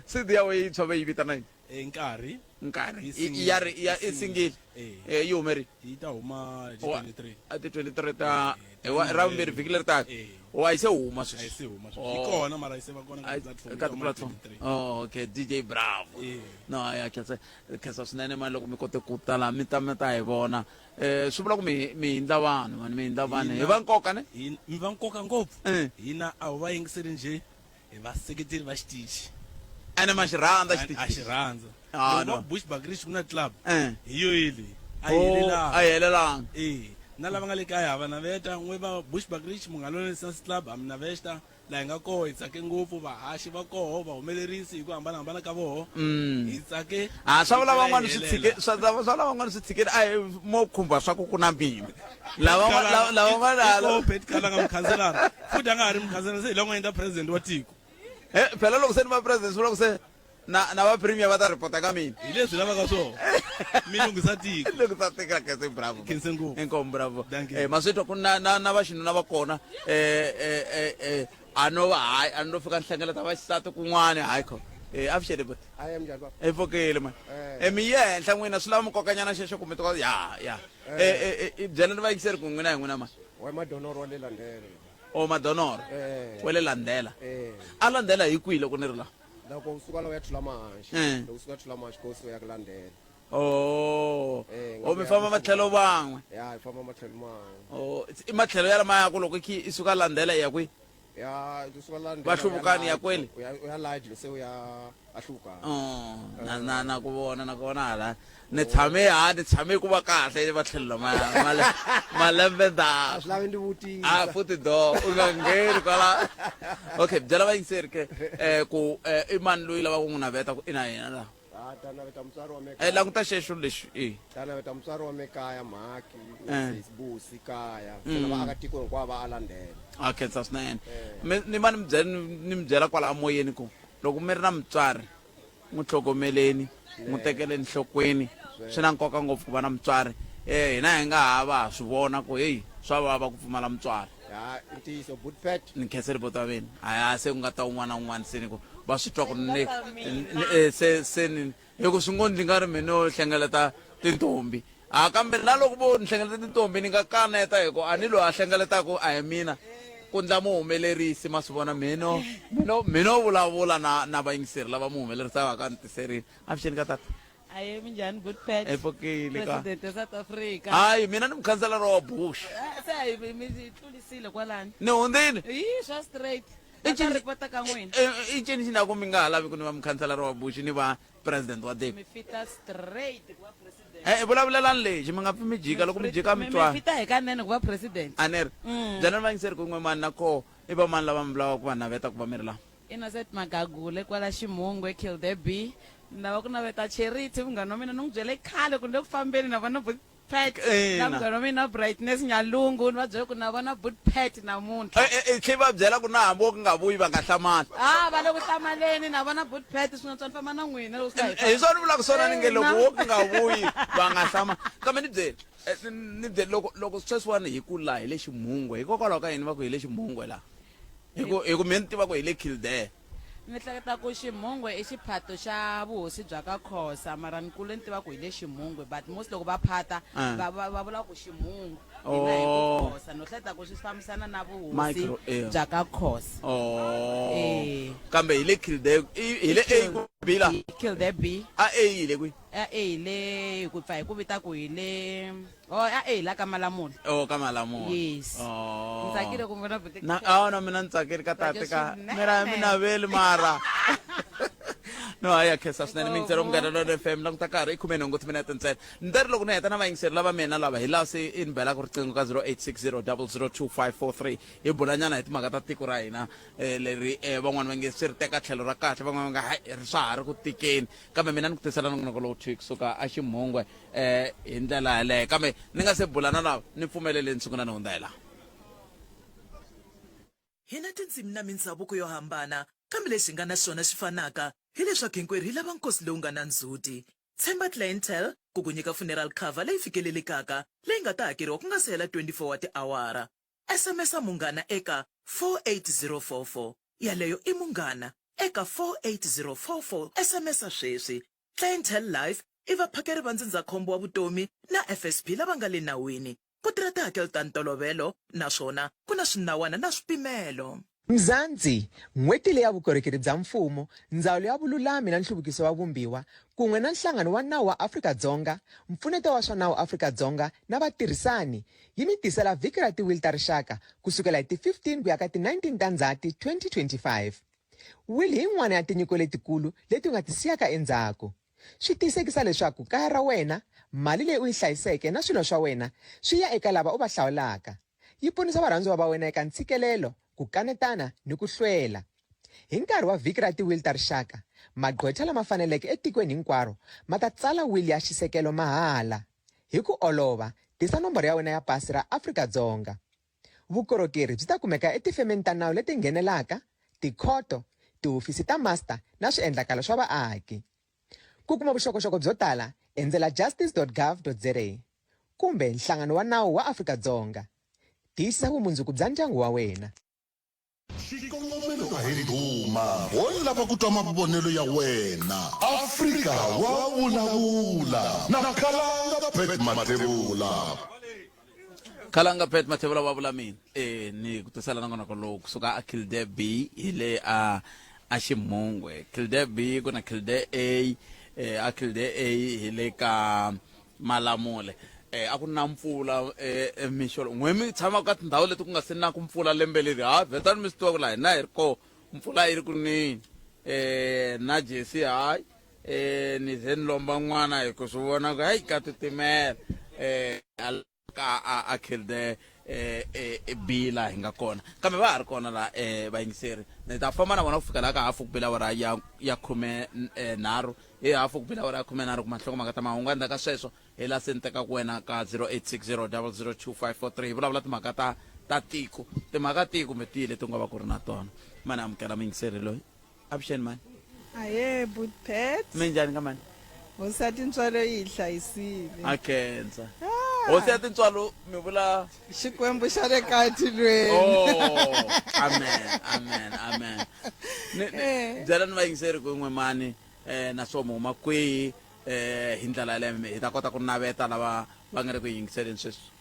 Speaker 1: CD ya wena yi tshove yi vitana yini
Speaker 15: Eh, nkarhi
Speaker 1: nkarhi
Speaker 15: Yi singile.
Speaker 1: Ya ri ya
Speaker 15: Yi
Speaker 1: i singile
Speaker 15: Eh.
Speaker 1: Eh, yi humeri
Speaker 15: yi ta huma hi
Speaker 1: Wa-
Speaker 15: 23
Speaker 1: a ti 23 ta eh, ra vumbirhi vhiki leri taka
Speaker 15: Eh.
Speaker 1: wa yi se huma
Speaker 15: A yi
Speaker 1: sweswi
Speaker 15: se huma sweswi. Yi
Speaker 1: Oh.
Speaker 15: kona mara yi se va kona ka
Speaker 1: Ai,
Speaker 15: ti-platform
Speaker 1: ka
Speaker 15: yi ta huma hi
Speaker 1: ti-platform
Speaker 15: 23.
Speaker 1: oh okay DJ Bravo
Speaker 15: Eh.
Speaker 1: no ya khensa khensa swinene mani loko mi kote ku tala mi ta mi ta hi vona eh swi vula ku mi mi hindla vanhu mani mi hindla vanhu hi va nkoka ne
Speaker 15: mi va nkoka ngopfu
Speaker 1: Eh.
Speaker 15: hina a wu va yingiseli njhe hi vaseketeri va xitichi
Speaker 1: ene ma xi rhandza xitichi
Speaker 15: a xi rhandza
Speaker 1: Ah,
Speaker 15: loko
Speaker 1: no.
Speaker 15: va bush bakrish ku na club
Speaker 1: Eh.
Speaker 15: hi yo yile a yi
Speaker 1: Oh,
Speaker 15: helelanga
Speaker 1: a yi helelanga
Speaker 15: eh na lava nga le kaya ha va naveta n'we va bush bakrish munghana Renaissance club ha mi naveta laha hi nga koho hi tsake ngopfu vahaxi va koho vahumelerisi hi ku hambanahambana ka voho hi tsake
Speaker 1: a swa vula
Speaker 15: hi tlhela
Speaker 1: van'wana
Speaker 15: hi
Speaker 1: swi
Speaker 15: helela.
Speaker 1: tshike swa swa lava van'wana swi tshikeni a hi mo khumba swa ku ku na mimi lava lava van'wana
Speaker 15: Pet Kalanga mukhanselara futhi a nga ha ri mukhanselara se hi lava nga endla president wa tiko
Speaker 1: Eh, phela loko se ni va president swi vula ku se na na va premier va ta report ka mina
Speaker 15: hi leswi lavaka swona mi lunghisa tiko
Speaker 1: lunghisa tiko khense bravo
Speaker 15: khense ngopfu
Speaker 1: inkomu bravo
Speaker 15: Thank you.
Speaker 1: eh ma swi twa ku na na na vaxinuna va kona eh eh eh eh a no va hayi a no fika ni hlengeleta vaxisati kun'wana hayi kho eh avuxeni buti
Speaker 16: Hayi minjhani baba?
Speaker 1: e pfukile mani
Speaker 16: Eh.
Speaker 1: e mi ye henhla n'wina swi lava mi kokanyana xexo kumbe to ya ya
Speaker 16: Eh.
Speaker 1: eh eh eh, byelani vayingiseri ku n'wina hi n'wina mani
Speaker 16: Wa madonoro wa le Landela.
Speaker 1: o madonoro
Speaker 16: Eh.
Speaker 1: wa le landela
Speaker 16: Eh.
Speaker 1: a landela hi kwihi loko ni ri laha
Speaker 16: Loko u suka la u ya thula mahanxi.
Speaker 1: Eh.
Speaker 16: Loko u suka thula mahanxi ko u ya ku Landela.
Speaker 1: oh
Speaker 16: Eh,
Speaker 1: o mi famba matlhelo van'we
Speaker 16: Ya, hi famba matlhelo man'we.
Speaker 1: oh i matlhelo ya lama ya ku loko i suka landela i ya kwihi
Speaker 16: Ya, u suka Landela.
Speaker 1: Va hluvukani ya kwele?
Speaker 16: U ya u ya Lydie se u ya a hluvukani.
Speaker 1: Oh, na na na ku vona na ku vona hala ni tshame ha ni tshame ku va kahle va tlhelo ma malembe
Speaker 16: A swi lavi ndzi vutisa.
Speaker 1: a futhi do u nga ngheni kwala okay byela vayingiseri ke eh ku eh, i mani loyi lavaka ku n'wi naveta ku i na yena laha
Speaker 16: Ah, ta naveta mutswari wa me
Speaker 1: eh
Speaker 16: kaya.
Speaker 1: languta xexo lexi e
Speaker 16: Ta naveta mutswari wa me kaya mhaki
Speaker 1: Eh.
Speaker 16: Busi kaya. Se na vaakatiko hinkwavo va a Landela.
Speaker 1: a khensa swinene ni va ni mi byela ni mi byela kwala amoyeni ku loko mi ri na mutswari n'wi tlhogomeleni n'wi tekeleni nhlokweni swi na nkoka ngopfu ku va na mutswari eh hina hi nga ha va ha swi vona ku heyi swa vava ku pfumala mutswari
Speaker 16: Ya, i ntiyiso Bootpet.
Speaker 1: ni khenseli buti wa mina haya se ku nga ta un'wana na un'wana se ni ku va swi twa ku ni eh, se se ni hi ku swi ngo ndzi nga ri mina no hlengeleta tintombi a kambe na loko vo ni hlengeleta tintombi ni nga kaneta hi ku a ni loyi a hlengeletaka a hi mina ku ndla muhumelerisi ma swi vona mino mino mino vulavula na na vayingiseri lava muhumelerisaka ka ni tiserini avuxeni ka tata
Speaker 2: aye minjhani good pet
Speaker 1: E pfukile ka.
Speaker 2: president ya south africa
Speaker 1: hayi mina ni mukhanselara wa bush
Speaker 2: Ah, se hayi mi tlulisile kwalani
Speaker 1: ni hundzile
Speaker 2: hi swa straight va ta ripota ka n'wina
Speaker 1: i ncini xi na ku mi nga ha lavi ku ni va mukhanselara wa bush ni va president wa tiko
Speaker 2: mi fita straight ku va president
Speaker 1: e vulavulelani lexi mi nga pfi mi jika loko mi jika mi
Speaker 2: Mi
Speaker 1: twa
Speaker 2: fita hi kanene ku va president
Speaker 1: a ni ri byelani vayingiseri ku n'we mani na koho i va mani lava mi vulaka ku va naveta ku va mi ri laha
Speaker 2: Innocent Magagule kwala Ximungwe Kildare ni lava ku naveta Charity munghana wa mina ni n'wi byele khale ku ni le ku fambeni na vona Boot Pat
Speaker 1: Ina.
Speaker 2: na munghana wa mina Brightness Nyalungu ni va byele ku na vona Boot Pat namuntlha
Speaker 1: i tlhe va byela ku na hambi wo ku nga vuyi va nga hlamali
Speaker 2: ah va le ku hlamaleni na vona Boot Pat swi nga tswa ni famba na n'wina loko swi
Speaker 1: hi swona ni vulaka swona ni nge loko
Speaker 2: Ina.
Speaker 1: wo ku nga vuyi va nga hlamali kambe ni byeli eh, ni byeli loko loko sweswiwani hi ku laha hi le ximungwe hikokwalaho ka yini va ku hi le ximungwe laha hi ku hi ku mi ni tiva ku hi le Kildare
Speaker 17: Ni hleketa ku Ximhungwe i xiphato xa vuhosi bya ka Khosa mara ni kule ni tiva ku hi le Ximhungwe but most loko va phata
Speaker 1: Ah.
Speaker 17: va va va vula ku Ximhungwe hina hi ku
Speaker 1: Oh.
Speaker 17: Khosa no hleketa ku swi fambisana na vuhosi
Speaker 1: Micro, eh.
Speaker 17: bya ka Khosa.
Speaker 1: Oh.
Speaker 17: Eh.
Speaker 1: Kambe hi le Kildare hi le A ku B la.
Speaker 17: Kildare B.
Speaker 1: A A yi le kwihi?
Speaker 17: A A hi le hi ku pfa hi ku vita ku hi le oh a A hi la ka Malamula.
Speaker 1: Oh ka Malamula.
Speaker 17: Yes.
Speaker 1: Oh.
Speaker 17: Ni tsakile ku vona buti
Speaker 1: Na a na mina ni tsakile ka tate ka
Speaker 17: Tsake swinene.
Speaker 1: mina mi naveli mara. No a ya khensa swinene mingisero munghana lonene FM languta nkarhi i 18 timinete ntsena. Ni ta ri loko ni heta na vayingiseri lava mina lava hi laha se i ni belaka riqingho ka 0860002543 hi bulanyana hi timhaka ta tiko ra hina eh, leri eh, van'wani va nge swi ri teka tlhelo ra kahle van'wani va nga hayi ri swa ha ri ku tikeni kambe mina ni ku tisela nongonoko lowu thwi kusuka a ximhungwe eh, hi ndlela yaleyo kambe ni nga se bula na lava ni pfumeleleni ni sungula ni hundza hi laha
Speaker 18: Hi na tindzimi na mindzhavuko yo hambana, kambe lexi hi nga na xona xi fanaka hi leswaku hinkwerhu hi lava nkosi lowu nga na ndzhuti. Tshemba Clientele ku ku nyika funeral cover leyi fikelelekaka leyi nga ta hakeriwa ku nga si hela 24 wa tiawara. SMS-a Munghana eka 48044. Yaleyo i Munghana eka 48044. SMS-a sweswi. Clientele Life i vaphakeri va ndzindzakhombo wa vutomi na FSP lava nga le nawini. Ku tirha tihakelo ta ntolovelo naswona ku na swinawana na swipimelo.
Speaker 3: Mzansi, N'hweti leya Vukorhokeri bya Mfumo, Ndzawulo ya Vululami na Nhluvukiso wa Vumbiwa, kun'we na Nhlangano wa Nawu wa Afrika-Dzonga, Mpfuneto wa swa Nawu Afrika-Dzonga na vatirhisani, yi mi tisela Vhiki ra Tiwili ta Rixaka ku sukela hi ti 15 ku ya ka ti 19 ta Ndzhati 2025. Wili hi yin'wana ya tinyiko letikulu leti u nga ti siyaka endzhaku. Swi tiyisekisa leswaku kaya ra wena, mali leyi u yi hlayiseke na swilo swa wena swi ya eka lava u va hlawulaka. Yi ponisa varhandziwa va wena eka ntshikelelo, ku kanetana ni ku hlwela. Hi nkarhi wa Vhiki ra Tiwili ta Rixaka, magqwetha lama faneleke etikweni hinkwaro ma ta tsala wili ya xisekelo mahala. Hi ku olova, tisa nomboro ya wena ya pasi ra Afrika-Dzonga. Vukorhokeri byi ta kumeka etifemeni ta nawu leti nghenelaka, tikhoto, tihofisi ta master na swiendlakalo swa vaaki. Ku kuma vuxokoxoko byo tala, endzela justice.gov.za kumbe Nhlangano wa Nawu wa Afrika-Dzonga. Tiyisisa vumundzuku bya ndyangu wa wena.
Speaker 5: Xikongomelo a hi ndhuma, ho lava ku twa mavonelo ya wena. Afrika wa vulavula na Khalanga Pat Mathebula.
Speaker 1: Khalanga Pat Mathebula wa vula mina eh ni ku tisela nongonoko lowu kusuka a Kildare B hi le a a Ximhungwe Kildare B ku na Kildare A eh a Kildare A hi le ka Malamule eh a ku na mpfula eh eh, mixo lowu. N'we mi tshama ka tindhawu leti ku nga se naku mpfula lembe leri ha vhetani mi swi tiva ku laha hina hi ri koho mpfula yi ri ku neni eh na Jesse hayi eh ni ze ni lomba n'wana hi ku swi vona ku hayi ka titimela eh a ka a a Kildare eh eh B laha hi nga kona kambe va ha ri kona la eh vayingiseri ni ta famba na vona ku fika laha ka hafu ku bela awara ya ya khume eh, nharhu hi hafu ku bela awara ya khume nharhu kuma nhlokomhaka ta mahungu endzhaku ka sweswo hi laha se ni tekaka wena ka 0860 002543 hi vulavula timhaka ta ta tiko timhaka tihi kumbe tihi leti u nga va ku ri na tona mani amukela muyingiseri loyi avuxeni mani
Speaker 19: Aye, Butpet.
Speaker 1: Minjhani ka mani?
Speaker 19: Hosi ya tintswalo yi hi hlayisile.
Speaker 1: A khensa. Hosi ya tintswalo mi vula
Speaker 19: Xikwembu xa le ka tilweni.
Speaker 1: Oh, amen, amen, amen. Ni ni
Speaker 19: Eh.
Speaker 1: byela ni vayingiseri ku n'we mani eh naswo mi huma kwihi eh hi ndlela yaleyo hi ta kota ku naveta lava va nga ri ku yingiseleni sweswi.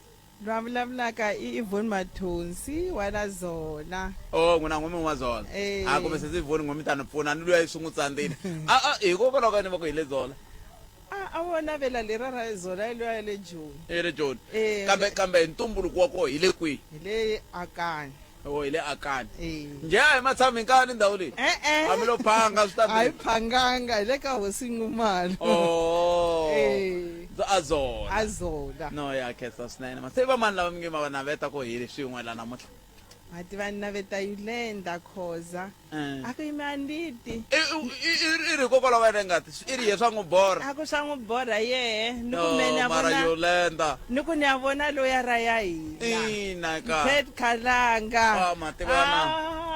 Speaker 19: Loyi a vulavulaka i Yvonne Mathonsi wa la Zola.
Speaker 1: Oh, n'wina n'we mi huma Zola.
Speaker 19: Eh.
Speaker 1: A kumbe sesi Yvonne n'we mi ta ni pfuna ni luya swi n'wi tsandzile. A a hikokwalaho ka yini va ku hi le Zola?
Speaker 19: A a wo navela lera ra Zola i luya ya le Joni.
Speaker 1: I le Joni.
Speaker 19: Eh.
Speaker 1: Kambe kambe hi ntumbuluko wa koho hi le kwihi?
Speaker 19: Hi le Akani.
Speaker 1: Oh, hi le Akani.
Speaker 19: Eh.
Speaker 1: Njhe a hi matshami hinkani ndhawu leyi?
Speaker 19: E-e.
Speaker 1: A mi lo phanga swi ta
Speaker 19: A hi phanganga hi le ka Hosi Nxumalo.
Speaker 1: Oh.
Speaker 19: Eh.
Speaker 1: A Zola.
Speaker 19: A Zola.
Speaker 1: No ya khensa swinene. Ma se va mani lava mi nge ma va naveta ku hi swin'we la namuntlha?
Speaker 19: Ma tiva ni naveta Yulenda Khoza.
Speaker 1: Eh.
Speaker 19: A ku yimi a ni ti.
Speaker 1: I ri hikokwalaho ka yena ngati i ri ye swa n'wi borha.
Speaker 19: A ku swa n'wi borha yehe ni ku
Speaker 1: No,
Speaker 19: me ni ya
Speaker 1: mara
Speaker 19: vona
Speaker 1: Yolenda.
Speaker 19: ni ku ni ya vona loya ra ya hina.
Speaker 1: Ina ka.
Speaker 19: Pet Khalanga.
Speaker 1: Ah, ma tiva na.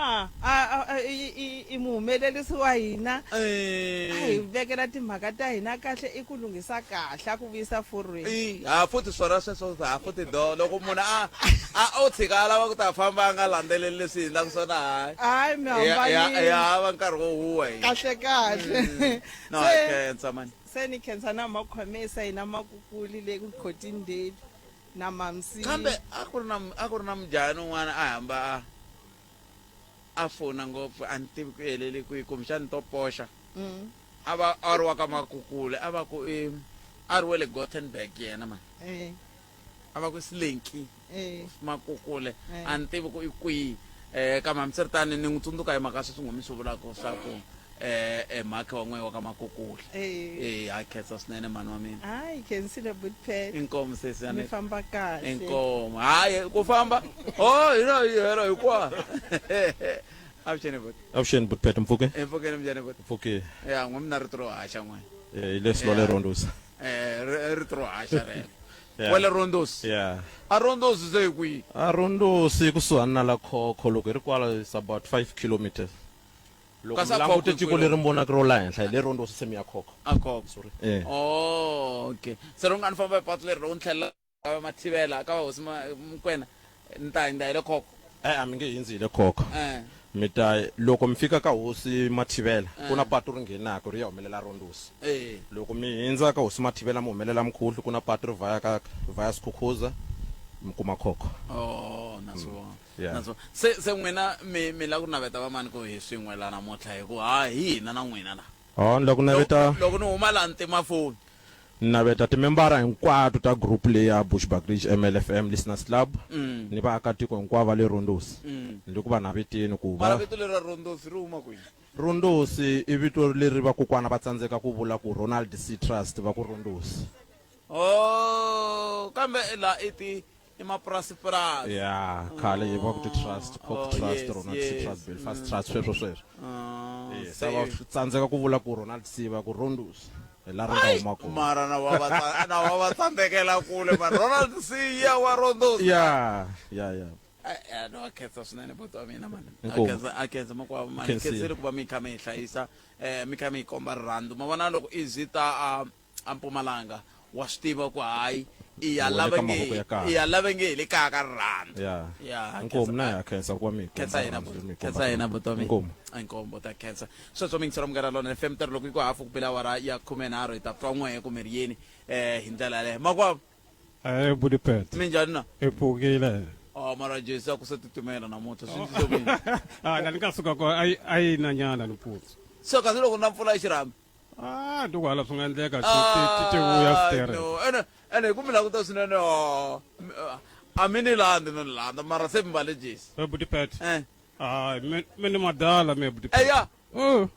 Speaker 19: Ah, ah, ah, i i i muhumelerisi wa hina a hi vekela timhaka ta hina kahle i ku lunghisa kahle a ku vuyisa forweni
Speaker 1: ha futhi swona sweswo ha futhi do loko munhu a a o tshika a lava ku ta famba a nga landzeleli leswi hi endlaka swona hayi
Speaker 19: hayi mi hambanile
Speaker 1: ya hava nkarhi wo huwa hi
Speaker 19: kahle kahle
Speaker 1: no hi khensa mani
Speaker 19: se ni khensa na makhomesa hina makukuli le ku Cottondale na mamsi
Speaker 1: kambe a ku ri na a ku ri na mujahani un'wana a hamba a a fona ngopfu a ni tivi ku helele kwihi kumbexani to poxa a va a ri wa ka makukule a va ku i a ri wa le Gothenburg yena mani
Speaker 19: eh
Speaker 1: a va ku Slinky
Speaker 19: eh
Speaker 1: makukule
Speaker 19: Eh.
Speaker 1: a ni tivi ku i kwihi um kambe hambiswiritano ni n'wi tsundzuka hi mhaka sweswi n'we mi swi vulaka swa ku um mhakhi wa n'we wa ka makukule
Speaker 19: Eh.
Speaker 1: e ha khensa swinene mhani wa mina
Speaker 19: hayi khensile butpet
Speaker 1: inkomu sesi
Speaker 19: mi famba kahle
Speaker 1: inkomu hayi ku famba o hina hi hela hinkwayo avuxeni buti
Speaker 20: Avuxeni Butpet mpfuke.
Speaker 1: Mpfukeni minjhani buti
Speaker 20: Mpfuke.
Speaker 1: ya n'we mi na rito ro haxa n'we
Speaker 20: Eh hi leswi lwale Rondos.
Speaker 1: Eh rito ro haxa rero
Speaker 20: Yeah.
Speaker 1: wa le Rondos
Speaker 20: Yeah.
Speaker 1: a Rondos se hi kwihi
Speaker 20: A Rondos kusuhani na la Khokho loko hi ri kwala is about 5 kilometers. Loko
Speaker 1: Kasi
Speaker 20: mi
Speaker 1: a
Speaker 20: langute
Speaker 1: Khokho
Speaker 20: tiko
Speaker 1: kwini?
Speaker 20: leri mi vonaka ro la henhla hi le Rondos se mi ya Khokho.
Speaker 1: A Khokho.
Speaker 20: Sorry. Eh.
Speaker 1: Oh, okay. Se loko nga ni famba hi patu leri loko ni tlhelela ka va Mathivela ka va hosi Mokwena ni ta hundza hi le Khokho.
Speaker 20: Eh a mi nge hundzi hi le Khokho.
Speaker 1: Eh.
Speaker 20: Mi ta loko mi fika ka hosi Mathivela ku na
Speaker 1: Eh.
Speaker 20: patu ri nghenaka ri ya humelela Rondos.
Speaker 1: Eh.
Speaker 20: Loko mi hundza ka hosi Mathivela mi humelela Mkhuhlu ku na patu ri vhaya ka vhaya Skhukhuza mi kuma Khokho.
Speaker 1: Oh, na swi vona.
Speaker 20: Yeah.
Speaker 1: Na swi vona. Se se n'wina mi mi lava ku naveta va mani ku hi swin'we la namuntlha hi ku ha hi hina na n'wina la.
Speaker 20: Oh, ni lava ku naveta
Speaker 1: Loko ni huma la ni tima foni.
Speaker 20: ni naveta timembara hinkwato ta group leyi ya Bushbuckridge MLFM Listeners Club ni vaakatiko hinkwavo va le Rondos. Ni le ku va naveteni ku
Speaker 1: Mara
Speaker 20: va
Speaker 1: vito leri ra Rondos ri huma kwihi?
Speaker 20: Rondos i vito leri vakokwana va tsandzeka ku vula ku Ronald C Trust va ku Rondos.
Speaker 1: Oh, kambe la i ti i mapurasipurasi.
Speaker 20: Ya, khale yi va ku ti trust, Coke
Speaker 1: Oh,
Speaker 20: Trust,
Speaker 1: yes,
Speaker 20: Ronald C
Speaker 1: yes.
Speaker 20: Trust, Belfast Trust, sweswo sweswo.
Speaker 1: Oh,
Speaker 20: Yes,
Speaker 1: se
Speaker 20: a va tsandzeka ku vula ku Ronald C va ku Rondos. Hi la ri nga huma kona.
Speaker 1: Mara na wa va na wa va tsandzekela kule mara Ronald C ya wa Rondos.
Speaker 20: Ya, ya, ya.
Speaker 1: Eh, no a khensa swinene buti wa mina mani. A
Speaker 20: Inkomu.
Speaker 1: khensa a khensa makwavo mani.
Speaker 20: Khensile.
Speaker 1: Khensile ku va mi kha mi hi hlayisa eh mi kha mi hi komba rirhandzu. Ma vona loko i zita a a Mpumalanga wa swi tiva ku hayi i ya
Speaker 20: Wena
Speaker 1: lava
Speaker 20: ka
Speaker 1: nge
Speaker 20: mavoko ya kahle.
Speaker 1: i ya lava nge hi le kaya ka rirhandzu.
Speaker 20: Ya.
Speaker 1: Ya.
Speaker 20: Inkomu na ya khensa ku va mi hi komba
Speaker 1: Khensa hina
Speaker 20: rirhandzu,
Speaker 1: buti.
Speaker 20: mi hi komba
Speaker 1: Khensa hina
Speaker 20: rirhandzu.
Speaker 1: buti wa mina.
Speaker 20: Inkomu.
Speaker 1: Inkomu ta khensa. Sweswo mi yingisela Munghana Lonene FM tirho loko yi ku hafu ku bela awara ya 13 hi ta twa n'we ku mi ri yini eh hi ndlela yaleyo. Makwavo
Speaker 21: Eh Budipet.
Speaker 1: minjhani na?
Speaker 21: I pfukile.
Speaker 1: Oh mara Jesu a ku se titimela namuntlha swi ndzi ku yini?
Speaker 21: Ah la ni nga suka ko a a yi na nyana nimpundzu.
Speaker 1: So kasi loko na mpfula yi xirhami.
Speaker 21: Ah ndiko hala swi nga endleka ti ti ti vuya
Speaker 1: Ah,
Speaker 21: switere.
Speaker 1: no. Ene ene hi ku mi languta swinene oh, a mi ni landzi no ni landza mara se mi mbale jesi.
Speaker 21: Eh Budipet.
Speaker 1: Eh.
Speaker 21: Ah mi mi ni madala mi Budipet.
Speaker 1: Eya.
Speaker 21: Oh.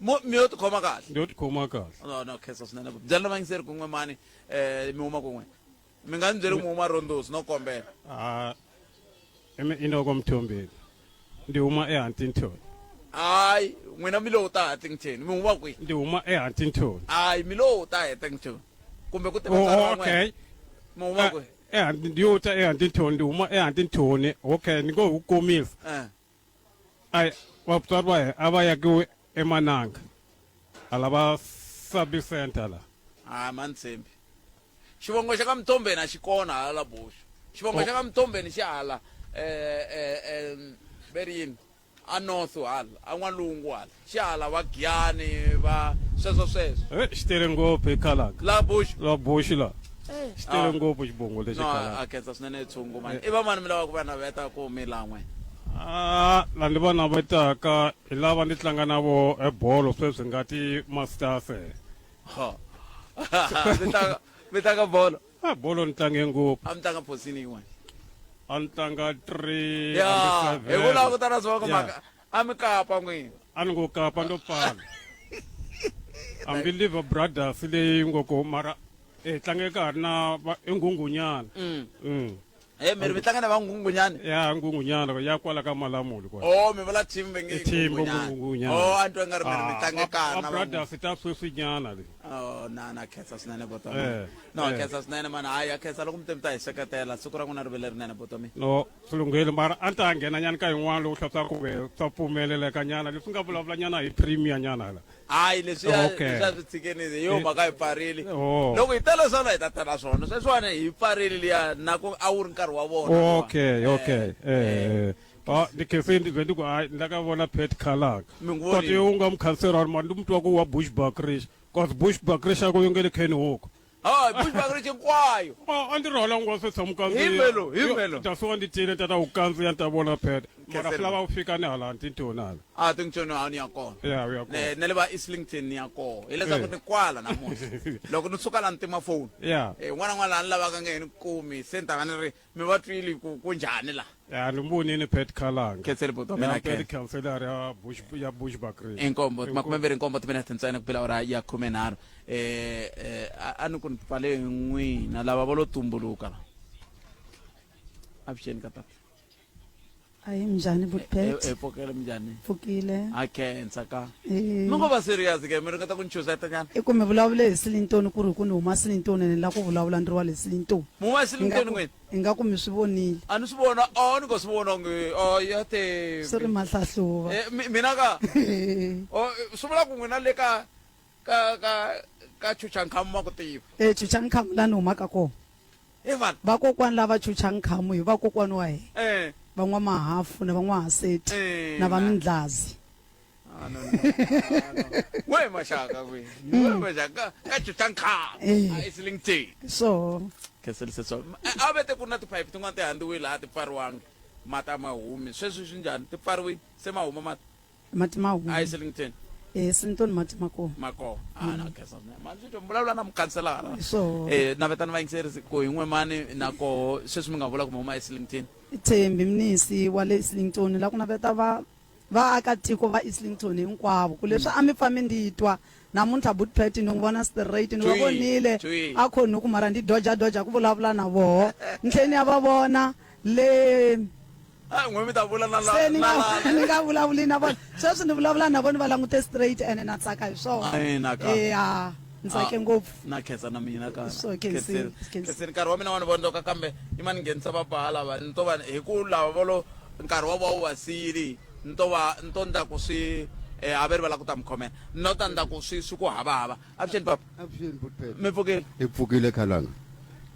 Speaker 1: Mo mi yo tikhoma kahle.
Speaker 21: Ndi yo tikhoma kahle.
Speaker 1: No no khensa swinene. Byela vayingiseri kun'we mani eh mi huma kun'we. Mi nga ni byeli ku mi huma Rondos no kombela.
Speaker 21: Ah imi inoko Mthombeni. Ndi huma eHuntington.
Speaker 1: Hayi n'wina mi lo ta Huntington mi huma kwihi?
Speaker 21: Ndi huma eHuntington.
Speaker 1: Hayi mi lo ta Huntington. Kumbe ku tiva
Speaker 21: Oh,
Speaker 1: tsari ra n'wina.
Speaker 21: okay.
Speaker 1: Mi huma kwihi?
Speaker 21: Eh ndi yo ta eHuntington ndi huma eHuntington. Okay ni ngo hu komisa.
Speaker 1: Eh.
Speaker 21: Ai vatswari va hina a va yakiwe emananga. Hala va sub center la.
Speaker 1: Ah ma ni tshembi. Xivongo xa ka Mthombeni a xi kona hala la Boxu. Xivongo
Speaker 21: Oh.
Speaker 1: xa ka Mthombeni xi hala eh eh eh ve ri yini? A North hala, a N'walungu hala. Xi hala va Giyani va sweswo sweswo.
Speaker 21: Eh xi tele ngopfu eKhalanga.
Speaker 1: La Boxu.
Speaker 21: La Boxu la. Xi tele
Speaker 1: Ah.
Speaker 21: ngopfu xivongo lexi
Speaker 1: No,
Speaker 21: Khalanga.
Speaker 1: a khensa swinene tshungu mani.
Speaker 21: Eh.
Speaker 1: I va mani mi lavaka ku va naveta ku mi lan'we?
Speaker 21: Ah, la ni va navetaka hi lava ni tlanga na vo e bolo sweswi nga ti masters.
Speaker 1: Ha. Mi tlanga mi tlanga bolo.
Speaker 21: Ah, bolo ni tlange ngopfu.
Speaker 1: A mi tlanga posini yin'wana.
Speaker 21: A ni tlanga 3
Speaker 1: Ya, hi ku lava ku ta na swi va mhaka a mi kapa n'wina.
Speaker 21: A ni ngo kapa ndo pfala. Hambi Liver Brothers leyi ngo ko mara eh tlange ka ha ri na i Nghunghunyana.
Speaker 1: Eh mi ri mi tlanga na va Nghunghunyana?
Speaker 21: Ya Nghunghunyana ya kwala ka Malamuli kwala.
Speaker 1: Oh mi vula team va nge
Speaker 21: I team
Speaker 1: Nghunghunyana.
Speaker 21: Nghunghunyana.
Speaker 1: Oh a ni twa nga ri mi ri mi tlange ka
Speaker 21: Va
Speaker 1: na va
Speaker 21: Brothers ta sweswinyana le.
Speaker 1: Oh, na na khensa swinene buti wa
Speaker 21: Eh,
Speaker 1: mina. No,
Speaker 21: eh.
Speaker 1: khensa swinene mani. Hayi, ya khensa loko mi te mi ta hi seketela. Siku ra n'wina ri ve lerinene buti wa mina.
Speaker 21: No, swi lunghile mara a ni ta nghena nyana ka yin'wana lowu hlasaka ku ve swa pfumeleleka nyana leswi nga vulavula nyana hi premier nyana la.
Speaker 1: Hayi, leswiya
Speaker 21: Okay.
Speaker 1: leswiya swi tshikeni hi yo mhaka hi pfarile.
Speaker 21: Oh.
Speaker 1: Loko hi tele swona hi ta tela swona. Sweswiwani hi pfarile liya na ku a wu ri nkarhi wa vona.
Speaker 21: Okay, okay. Eh. Ah, ni khensile ndi vhe ndi ku hayi ni la ka vona Pat Khalanga.
Speaker 1: Mi n'wi
Speaker 21: Koti
Speaker 1: vonile?
Speaker 21: u nga mukhanselara mara ndi mutwa ku wa Bushbuckridge. Cause Bushbuckridge a ku yo nge le Kenhook.
Speaker 1: Hayi, Bushbuckridge hinkwayo.
Speaker 21: A ndzi rhola ngwa se tshama kandziya.
Speaker 1: Hi melo, hi melo.
Speaker 21: Ta suka ndi tile tata ku kandziya ni ta vona Pat. Mara
Speaker 1: Khensile.
Speaker 21: swi lava ku fika ni hala ntintoni hala.
Speaker 1: A tintsoni a ni ya kona.
Speaker 21: Ya, u ya kona.
Speaker 1: Ne ne le va Islington ni ya kona. Hileswaku
Speaker 21: Eh.
Speaker 1: ni kwala namuntlha. Loko ni suka la ni tima phone.
Speaker 21: Ya.
Speaker 1: Eh, un'wana na un'wana laha ni lavaka nge ni kumi se ni ta va ni ri mi va twile ku ku njhani la.
Speaker 21: Ya ni vonile Pat Khalanga.
Speaker 1: Khensile buti wa mina,
Speaker 21: Ya Pat
Speaker 1: khensa.
Speaker 21: khanselara ya Bush ya Bushbuckridge.
Speaker 1: Inkombo 27 timinete ntsena ku bela awara ya 13 eh eh a- a ni ku ni pfale hi n'wina lava va lo tumbuluka la avuxeni ka tata
Speaker 6: Ayi mnjani Butpet?
Speaker 1: e pfukele minjhani
Speaker 6: Pfukile.
Speaker 1: a khensa ka
Speaker 6: Eh.
Speaker 1: mi ngo va serious ke mi ringeta ku ni chuzeta nyana
Speaker 6: I ku mi vulavule hi Silintoni ku ri ku ni huma Silintoni ni la ku vulavula ni ri wa le Silintoni.
Speaker 1: Mu huma eSilintoni
Speaker 6: Ingaku-
Speaker 1: n'wina?
Speaker 6: Ingaku mi swi vonile.
Speaker 1: a ni swi vona o ni ngo swi vona onge o ya te
Speaker 6: Swi ri mahlahluva.
Speaker 1: Eh, mi- mina ka o swi vula ku n'wina le ka ka ka ka chuchankhamu ma ku tiva
Speaker 6: Eh Chuchankhamu la ni humaka kona.
Speaker 1: e vanhu
Speaker 6: Vakokwani lava Chuchankhamu hi vakokwani wa hina.
Speaker 1: eh
Speaker 6: Van'wamahafu na van'wahaseti
Speaker 1: Eh,
Speaker 6: na va
Speaker 1: na.
Speaker 6: Mindlazi.
Speaker 1: Ah, no, no, ah, no. we maxaka kwi we maxaka ka chuchankhamu
Speaker 6: Eh.
Speaker 1: a Islington
Speaker 6: So
Speaker 1: khenselise swona a vete ku ri na tiphayiphi tin'wana ti handziwile a ti pfariwangi mati a ma humi sweswi swi njhani ti pfariwile se ma huma mati
Speaker 6: mati ma huma.
Speaker 1: a Islington
Speaker 6: Eh Silintoni mati ma kona.
Speaker 1: ma kona a na khensa swinene mani swi twa mi vulavula na mukhanselara
Speaker 6: So
Speaker 1: eh na vetani vayingiseri ku hi n'we mani na koho sweswi mi nga vula ku mi huma Islington
Speaker 6: Thembi Mnisi wa le Islington la ku naveta va vaakatiko va Islington hinkwavo ku leswi a mi pfa mi ndi twa namuntlha Butpet ni n'wi vona straight ni va
Speaker 1: Twi,
Speaker 6: vonile
Speaker 1: twi.
Speaker 6: a khoni ku mara ndi doja doja ku vulavula na voho ni tlhe ni ya va vona le
Speaker 1: a n'we mi ta vula na la
Speaker 6: se ni
Speaker 1: na
Speaker 6: nga
Speaker 1: la
Speaker 6: ni nga vulavuli na vona sweswi ni vulavula na vona ni va langute straight ene na tsaka hi swona
Speaker 1: Ai, na ka.
Speaker 6: ya ni tsake
Speaker 1: Ah,
Speaker 6: ngopfu
Speaker 1: na khensa na mina ka
Speaker 6: So, khensile,
Speaker 1: khensile nkarhi wa mina wa ni vondzoka kambe yi ma ni nghenisa vabaha lava ni to va hi ku lava va lo nkarhi wa vona wu va siyile ni to va ni to ndla ku swi eh, a ve ri va lava ku ta mi khomela no ta ndla ku swi swi ku havahava avuxeni papa
Speaker 16: Avuxeni, Butpet.
Speaker 1: mi pfukile
Speaker 16: Hi pfukile khalanga.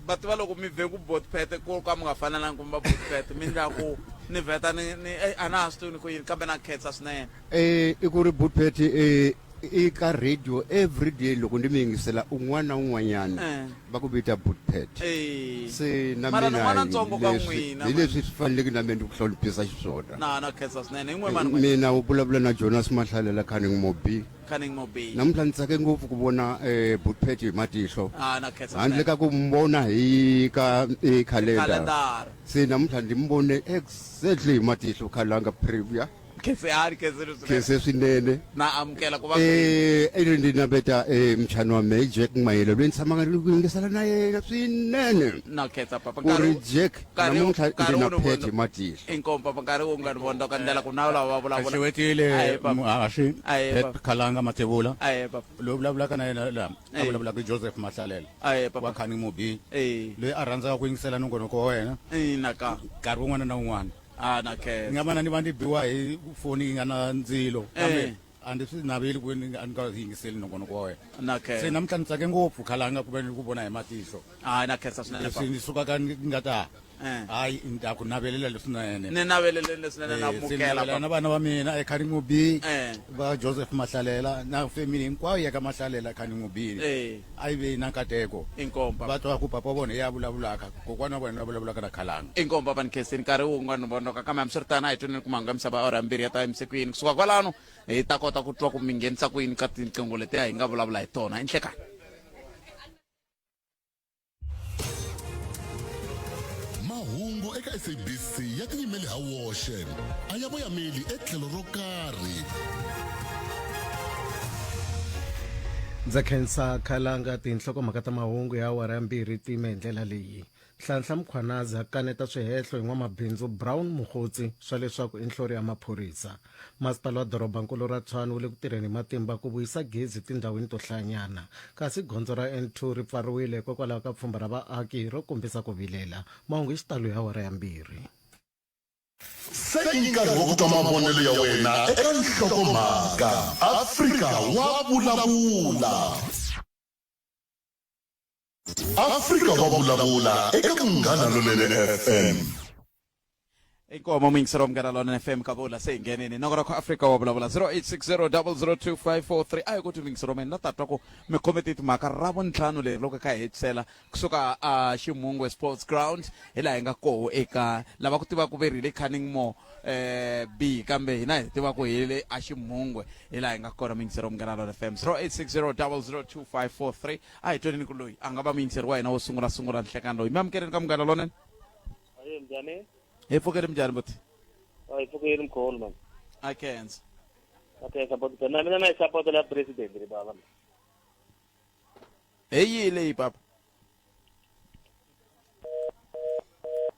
Speaker 1: Va tiva loko mi vhe ku botpet ku ka mi nga fanelangi ku mi va botpet mi ndla ku ni vheta ni ni eh, a na ha swi tivi ni ku yini kambe na khensa swinene
Speaker 16: Eh i ku ri Butpet eh i ka radio every day loko ndi mi yingisela un'wana na un'wanyana
Speaker 1: Eh.
Speaker 16: va ku vita Butpet.
Speaker 1: Eh.
Speaker 16: Se na
Speaker 1: Mara ni
Speaker 16: mina
Speaker 1: n'wana ntsongo ka
Speaker 16: leswi-
Speaker 1: n'wina,
Speaker 16: hi
Speaker 1: man.
Speaker 16: leswi swi faneleke na mina ndi ku hloniphisa xiswona.
Speaker 1: na na khensa swinene hi n'we mani n'we
Speaker 16: Mina u vulavula na Jonas Mahlalela Khaning Mobi.
Speaker 1: Khaning Mobi
Speaker 16: Namuntlha ni tsake ngopfu ku vona eh Butpet hi matihlo.
Speaker 1: Ah, na khensa
Speaker 16: Handle
Speaker 1: swinene.
Speaker 16: ka ku mi vona hi ka hi calendar.
Speaker 1: Calendar.
Speaker 16: Se namuntlha ndzi mi vone exactly hi matihlo khalanga previa.
Speaker 1: Khense a ni khensile swinene
Speaker 16: Khense swinene.
Speaker 1: na amukela ku va
Speaker 16: Eh i ndi naveta eh mchani wa mehe Jack Mayele loyi ni tshamaka ni ku yingisela na yena swinene.
Speaker 1: na khensa papa
Speaker 16: Ku ri Jack
Speaker 1: nkarhi-
Speaker 16: namuntlha
Speaker 1: nkarhi
Speaker 16: ndzi na
Speaker 1: wu ni
Speaker 16: Pet
Speaker 1: vona-
Speaker 16: hi matihlo.
Speaker 1: inkomu papa nkarhi wu nga ni vondoka ndlela ku na lava va vulavula
Speaker 22: Xewetile
Speaker 1: Ahe, papa.
Speaker 22: muhaxi
Speaker 1: Ahe,
Speaker 22: Pet
Speaker 1: papa.
Speaker 22: Khalanga Mathebula
Speaker 1: Ahe, papa.
Speaker 22: loyi vulavulaka na yena la a
Speaker 1: Eh.
Speaker 22: vulavulaka i Joseph Mahlalela
Speaker 1: Ahe, papa.
Speaker 22: wa Khaning Mobi
Speaker 1: Eh.
Speaker 22: loyi a rhandzaka ku yingisela nongonoko wa wena
Speaker 1: ina ka
Speaker 22: nkarhi wun'wana na wun'wana
Speaker 1: a na khensa
Speaker 22: ni nga mana ni va ni biwa hi foni yi nga na ndzilo kambe
Speaker 1: Eh.
Speaker 22: a ndzi swi naveli ku ni nga- a ni nga yingiseli nongonoko wa wena
Speaker 1: na khensa
Speaker 22: se namuntlha ni tsake ngopfu Khalanga ku ve ni ku vona hi matihlo
Speaker 1: a na khensa swinene
Speaker 22: leswi
Speaker 1: papa
Speaker 22: ni sukaka ni nga ta
Speaker 1: Eh.
Speaker 22: hayi ni ta ku navelela leswinene
Speaker 1: ni navelele leswinene na
Speaker 22: Eh, se ni
Speaker 1: amukela
Speaker 22: navelela
Speaker 1: papa.
Speaker 22: na vana va mina eKhaning Mobi
Speaker 1: Eh.
Speaker 22: va Joseph Mahlalela na family hinkwayo ya ka Mahlalela Khaning Mobi
Speaker 1: Eh.
Speaker 22: a yi ve na nkateko
Speaker 1: inkomu papa
Speaker 22: va twa ku papa wa vona hi ya vulavulaka kokwana wa vona la vulavulaka na Khalanga
Speaker 1: inkomu papa ni khensini nkarhi wu nga ni vondoka kambe hambiswiritano a hi twaneni ku mahungu ya misava awara ya 2 ya ta yimise ku yini kusuka kwalano hi ta kota ku twa ku mi nghenisa ku yini ka tinqingho letiya hi nga vulavula hi tona i nhlekani
Speaker 5: Mahungu eka SABC ya tiyimele ha woxe a ya voyameli etlhelo ro karhi.
Speaker 7: Ndza khensa Khalanga tinhlokomhaka ta mahungu ya awara ya 2 ti yime hi ndlela leyi. Nhlanhla Mkhwanazi a kaneta swihehlo hi n'wamabindzu Brown Mogotsi swa leswaku i nhlori ya maphorisa. Masipala wa dorobankulu ra Tshwane wu le ku tirheni hi matimba ku vuyisa gezi tindhawini to hlayanyana. Kasi gondzo ra N2 ri pfariwile hikokwalaho ka pfhumba ra vaaki ro kombisa ku vilela. Mahungu hi xitalo hi awara ya mbirhi.
Speaker 5: Se i nkarhi wa ku twa mavonelo ya wena eka nhlokomhaka. Afrika wa vulavula. Afrika wa vulavula eka Munghana Lonene FM.
Speaker 1: Inkomo muyingiseri wa Munghana Lonene FM kavula se hi nghenini noko rakho Afrika wa vulavula 0860002543 a hi ku ti muyingiseri wa mina na tatwa ku mi khome ti timhaka ra vuntlhanu leri loko kha hi hetisela kusuka a Ximungwe Sports Ground hi laha hi nga koho eka lava ku tivaka ve ri hi le Cunningmore eh B kambe hina hi tiva ku hi le a Ximungwe hi laha hi nga kona muyingiseri wa Munghana Lonene FM 0860002543 a hi tweneni ku loyi a nga va muyingiseri wa hina wo sungula sungula nhlekani loyi mi amukeleni ka munghana lonene
Speaker 4: Aye njhani?
Speaker 1: Hi pfukeli minjhani buti?
Speaker 4: Hi pfukeli mkhulu man.
Speaker 1: A khensa.
Speaker 4: A khensa buti. Na mina na yi support la president ri baba.
Speaker 1: Hi yihi leyi papa?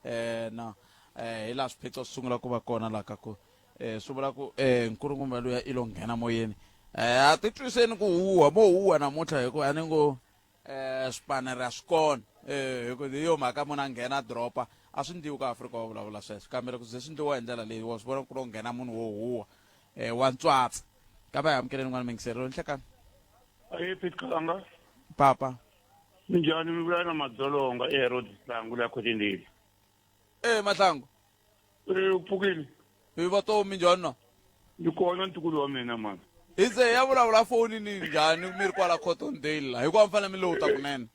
Speaker 1: Eh na eh hi laha swiphiqo swi sungula ku va kona laha ka ku eh swi vula ku eh nkulungumba luya i lo nghena moyeni eh a ti twiseni ku huwa mo huwa namuntlha hikuva a ni ngo eh swipanere a swi kona eh hi ku hi yo mhaka munhu a nghena dropa a swi ndliwi ka Afrika wa vulavula sweswo kambe loko ze swi ndliwa hi ndlela leyi wa swi vona ku lo nghena munhu wo huwa eh wa ntswatsa kambe a hi amukeleni n'wana mingiseri loyi nhlekani
Speaker 8: Aye Pete Kalanga.
Speaker 1: Papa.
Speaker 8: Minjhani mi vula na madzolonga eHerod Sihlangu la Khotendeli.
Speaker 1: Eh Mahlangu.
Speaker 8: Eh u pfukile.
Speaker 1: Hi va to minjhani na?
Speaker 8: Ni kona ntukulu wa mina mani.
Speaker 1: Hi ze ya vulavula foni ni njhani mi ri kwala Cottondale la hikuva mi fanele mi lota kunene.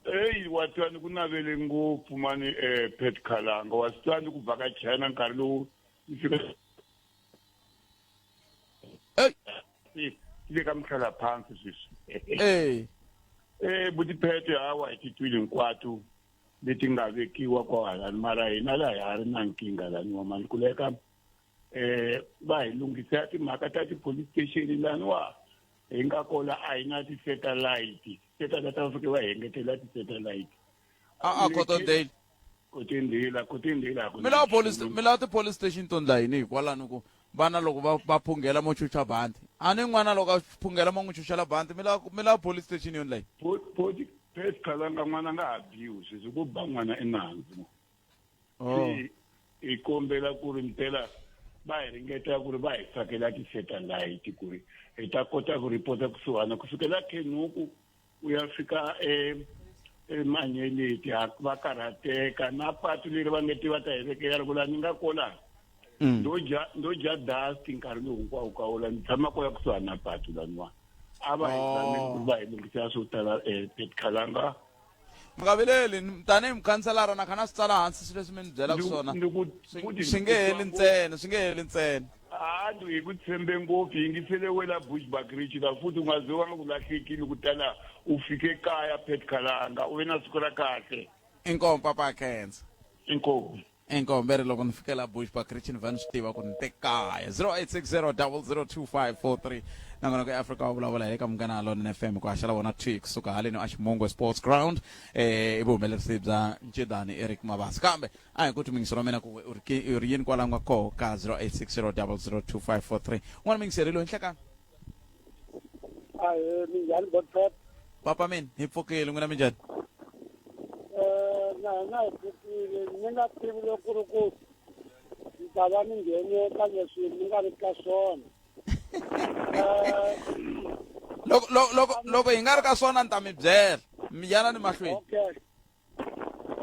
Speaker 8: Eyi wa twa ni ku navele ngopfu mani eh Pet Khalanga wa swi twa ni ku vhakachela nkarhi lowu ni fika
Speaker 1: Ey
Speaker 8: le ka mitlhala phansi sweswi.
Speaker 1: Ey
Speaker 8: Eh buti Pete hawa hi titwile hinkwato leti nga vekiwa kwahalani mara hina laha ha ri na nkingha laniwa mani kuleka eh va hi lunghisela timhaka ta ti-police station laniwa hi nga kola a hi na ti-satellite satellite va fike va hi engetela ti-satellite
Speaker 1: a a Cottondale
Speaker 8: Cottondale Cottondale a ku
Speaker 1: mi lava police mi lava ti-police station to ndla yini hikwalano ku vana loko va va phunghela mo chucha bandi a ni n'wana loko a phunghela mo n'wi chuchela bandi mi lava mi lava police station yo ndla
Speaker 8: yini Pet Khalanga n'wana nga ha biwi sweswi ku ba n'wana i nandzu
Speaker 1: oh.
Speaker 8: se hi kombela ku ri mpela va hi ringeta ku ri va hi fakela ti-satellite ku ri hi ta kota ku ripota kusuhana ku sukela khenuku ku ya fika emanyeleti va karhateka na patu leri va nge ti va ta hi vekela loko laha ni nga kola mm. ndo dya ndo dya dust nkarhi lowu hinkwawo ka wona ni tshama ko ya kusuhani na patu laniwa a va hi tshame ku va hi lunghisela swo tala um petkhalanga
Speaker 1: mi nga vileli tanihi mukhanselara na kha na swi tsala hansi swilo leswi mi ni byelaka swona swi nge heli ntsena swi nge heli ntsena
Speaker 8: a ndu hi ku tshembe ngopfu yingisele wela bushbuckridge la futhi u nga ze wa nga ku lahlekile ku tala u fike kaya pet khalanga u ve na siku ra kahle
Speaker 1: inkomu papa khensa
Speaker 8: inkomu
Speaker 1: inkomu ve ri loko ni fikela bushbuckridge ni va ni swi tiva ku ni te kaya 0860 002543 nakona ku afrika wa vulavula hi le ka munghana lonene fm ku haxela vona twi kusuka haleni a ximungwe sports ground eh i vuhumelerisi bya ncedani eric mabasa kambe a hi ku ti mingiseri wa mina ku u ri u ri yini kwalaho nga koho ka 0860 002543 un'wana mingiseri loyi nhlekani
Speaker 23: Ahee, minjhani Godfred?
Speaker 1: Papa mina hi pfukile n'wina minjhani?
Speaker 23: Eh, na hina hi pfukile ni nga tivi loko ku ri ku ni ta va ni nghene ka leswi ni nga ri ka swona. Eh,
Speaker 1: loko loko loko loko hi nga ri ka swona ni ta mi byela mi yana ni mahlweni
Speaker 23: okay.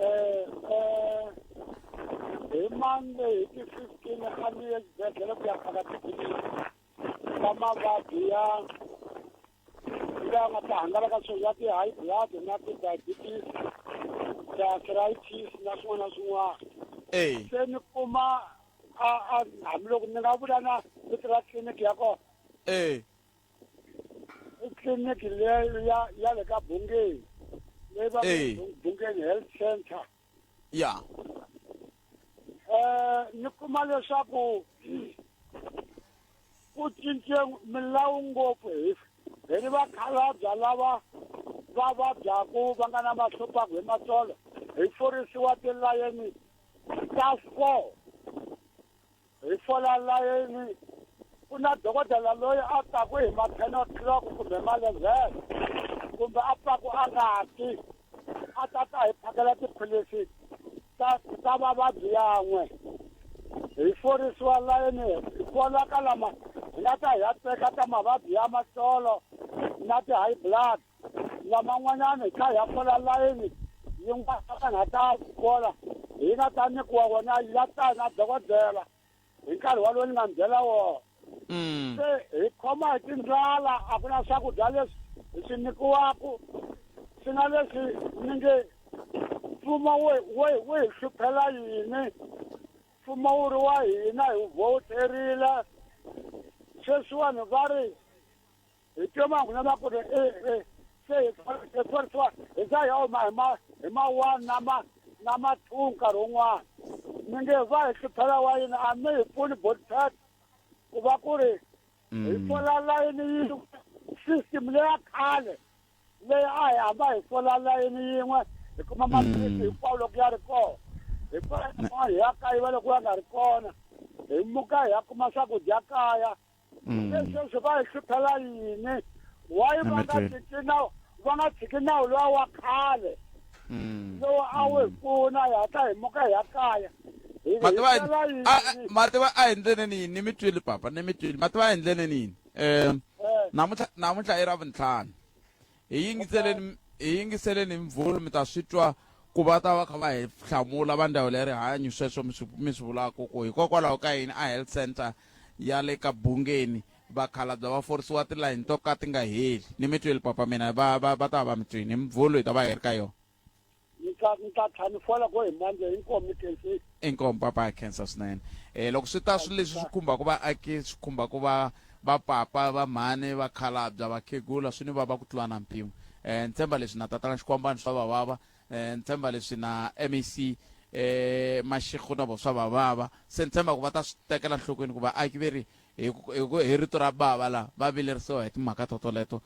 Speaker 23: Eh, eh, hi Monday hi ti 15 a ni ye exibedhlele ku ya phaka tiphilisi ta mavabyi ya ya nga ta hangalaka swilo ya ti-high blood na ti-diabetes ti-arthritis na swin'wana na swin'wana se ni kuma a a hambiloko ni nga vula na vito ra tliliniki ya kona i tliliniki leyi ya ya le ka Bungeni leyi va Bungeni Health Center
Speaker 1: ya
Speaker 23: eh ni kuma leswaku ku cince milawu ngopfu hi hi ri vakhalabya lava va vabyaku va nga na mahluphaku hi matsolo Hi forisiwa tilayeni ta 4. Hi fola layeni ku na dokodela loyi a taku hi ma 10 o'clock kumbe ma 11 kumbe a pfaku a nga ti a ta ta hi phakela tiphilisi ta mavabyi yan'we. Hi forisiwa layeni hi fola ka lama hi nga ta hi ya teka ta mavabyi ya matsolo na ti-high blood laman'wanyana hi kha hi ya fola layeni yin'wana nga ta fola hi nga ta nyikiwa wona ya ta na dokodela hi nkarhi walowo ni nga mi byela wona. Se hi khoma hi tindlala a ku na swakudya leswi hi swi nyikiwaku swi nga leswi ni nge mfumo wu hi hluphela yini, mfumo wu ri wa hina hi vhoterile sweswiwani va ri hi twe mahungu lama ku ri se hi forisiwa hi za hi ya huma hi ma 1 na ma 2 nkarhi wun'wana. Ni nge va hi hluphela wa yini a mi hi pfuni botpet ku va ku ri hi fola layeni yin'we system leya khale leyi a hi hamba hi fola layeni yin'we hi kuma maphilisi hinkwawo loko ya ri kona, hi fola hi ya kayiva loko ya nga ri kona, hi muka hi ya kuma swakudya kaya. Sweswi va hi hluphela yini? Why va nga tshiki nawu, va nga tshiki nawu luwa wa khale lowu a wu hi pfuna hi hatla hi muka hi ya kaya.
Speaker 1: Mativa a hi ndleleni yini? Ni mi twile papa, ni mi twile. Mativa a hi ndleleni yini? Namuntlha i Ravuntlhanu. Hi yingiseleni Mvhulu mi ta swi twa ku va ta va kha va hi hlamula va ndzawulo ya rihanyo sweswo mi swi vulaka ku hikokwalaho ka yini a health center ya le ka Bungeni vakhalabya va forisiwa tilayini to ka ti nga heli. Ni mi twile papa mina, va ta va mi twini. Hi Mvhulu hi ta va hi ri ka yona.
Speaker 23: Ni ta tlhela ni fola ku hi Monday inkomu mi khensile.
Speaker 1: Inkomu papa, khensa swinene. Loko swi ta swilo leswi swi khumbaka vaaki, swi khumbaka va papa, va mhani, vakhalabya, vakhegula, swi ni vava ku tlula na mpimo. Ni tshemba leswi na tatana Xikwambani swa va vava, ni tshemba leswi na MEC Mashego na vo swa va vava. Se ni tshemba ku va ta swi tekela nhlokweni ku vaaki ve ri hi rito ra bava la va vilerisiwa hi timhaka totoleto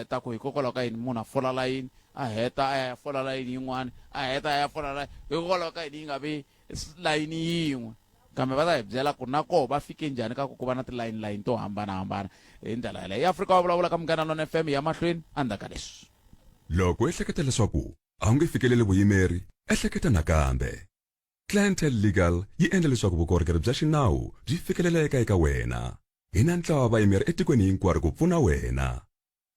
Speaker 1: ta ku hikokwalaho ka yini munhu a fola layini a heta a ya fola layini yin'wana a heta a ya fola layini, hikokwalaho ka yini yi nga vi layini yin'we. Kambe va ta hi byela ku na koho va fike njhani ka ku va na tilayini layini to hambanahambana hi ndlela yaleyo. I Afrika wa vulavula ka Munghana Lonene FM ya mahlweni endzhaku ka leswi.
Speaker 10: Loko u ehleketa leswaku a wu nge fikeleli vuyimeri, ehleketa nakambe. Clientele Legal yi endla leswaku vukorhokeri bya xinawu byi fikeleleka eka wena. Hi na ntlawa wa vayimeri etikweni hinkwaro ku pfuna wena.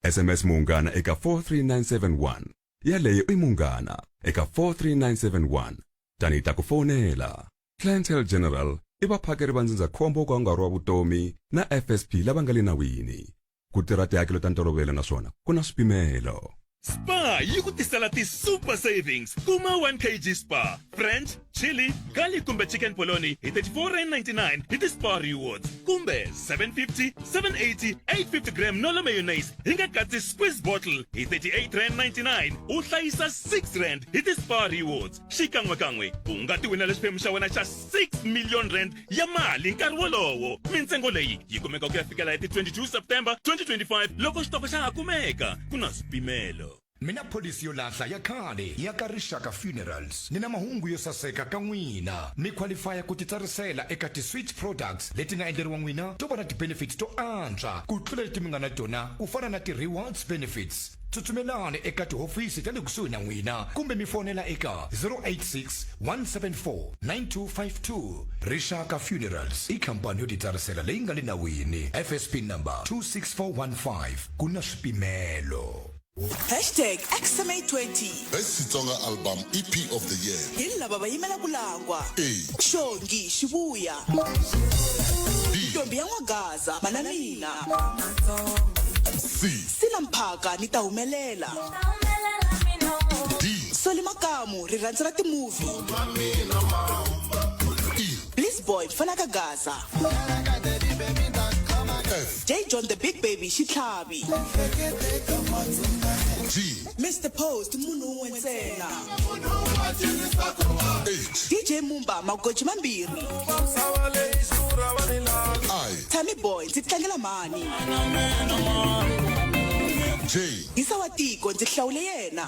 Speaker 10: SMS Munghana eka 43971. Yaleyo i Munghana eka 43971. Tani hi ta ku fonela. Clientele General i vaphakeri va ndzindzakhombo wo ka wu nga ri wa vutomi na FSP lava nga le nawini. Ku tirha tihakelo ta ntolovelo naswona ku na swipimelo.
Speaker 11: Spar yi ku tisela ti-super savings. Kuma 1 kg Spar, French, chili, garlic kumbe chicken polony hi R34.99 hi ti-Spar rewards. Kumbe 750, 780, 850 gram Nolo mayonnaise hi nga katsi squeeze bottle hi R38.99 u hlayisa R6 hi ti-Spar rewards. Xikan'wekan'we u nga ti winela xiphemu xa wena xa 6 million rand ya mali nkarhi wolowo. Mintsengo leyi yi kumeka ku ya fikela hi ti 22 September 2025 loko xitoko xa ha kumeka. Ku na swipimelo.
Speaker 12: Mina pholisi yo lahla ya khale ya ka Rixaka Funerals. Ni na mahungu yo saseka ka n'wina. Mi qualifya ku titsarisela eka ti-switch products leti nga endleriwa n'wina to va na ti-benefits to antswa ku tlula leti mi nga na tona ku fana na ti-rewards benefits. Tsutsumelani eka tihofisi ta le kusuhi na n'wina kumbe mi fonela eka 086 174 9252. Rixaka Funerals i khampani yo titsarisela leyi nga le nawini. FSP number 26415. Ku na swipimelo.
Speaker 18: Hashtag XMA20.
Speaker 5: Best Xitsonga Album EP of the Year.
Speaker 18: Hi lava va yimela ku langwa.
Speaker 5: A.
Speaker 18: Xongi Xivuya.
Speaker 5: B.
Speaker 18: Ntombi ya N'wagaza, mana mina.
Speaker 5: C.
Speaker 18: Sila Mphaka ni ta humelela.
Speaker 5: D.
Speaker 18: Soli Makamu, rirhandzu ra timovie.
Speaker 5: E.
Speaker 18: Bliss Boy, mfana ka Gaza.
Speaker 5: F.
Speaker 18: J John the Big Baby Xitlhavi.
Speaker 5: G.
Speaker 18: Mr Post munhu un'we ntsena.
Speaker 5: H.
Speaker 18: DJ Mumba magoji mambirhi.
Speaker 5: I.
Speaker 18: Tammy Boy ndzi tlangela mhani.
Speaker 5: J.
Speaker 18: Hisa wa tiko ndzi hlawule yena.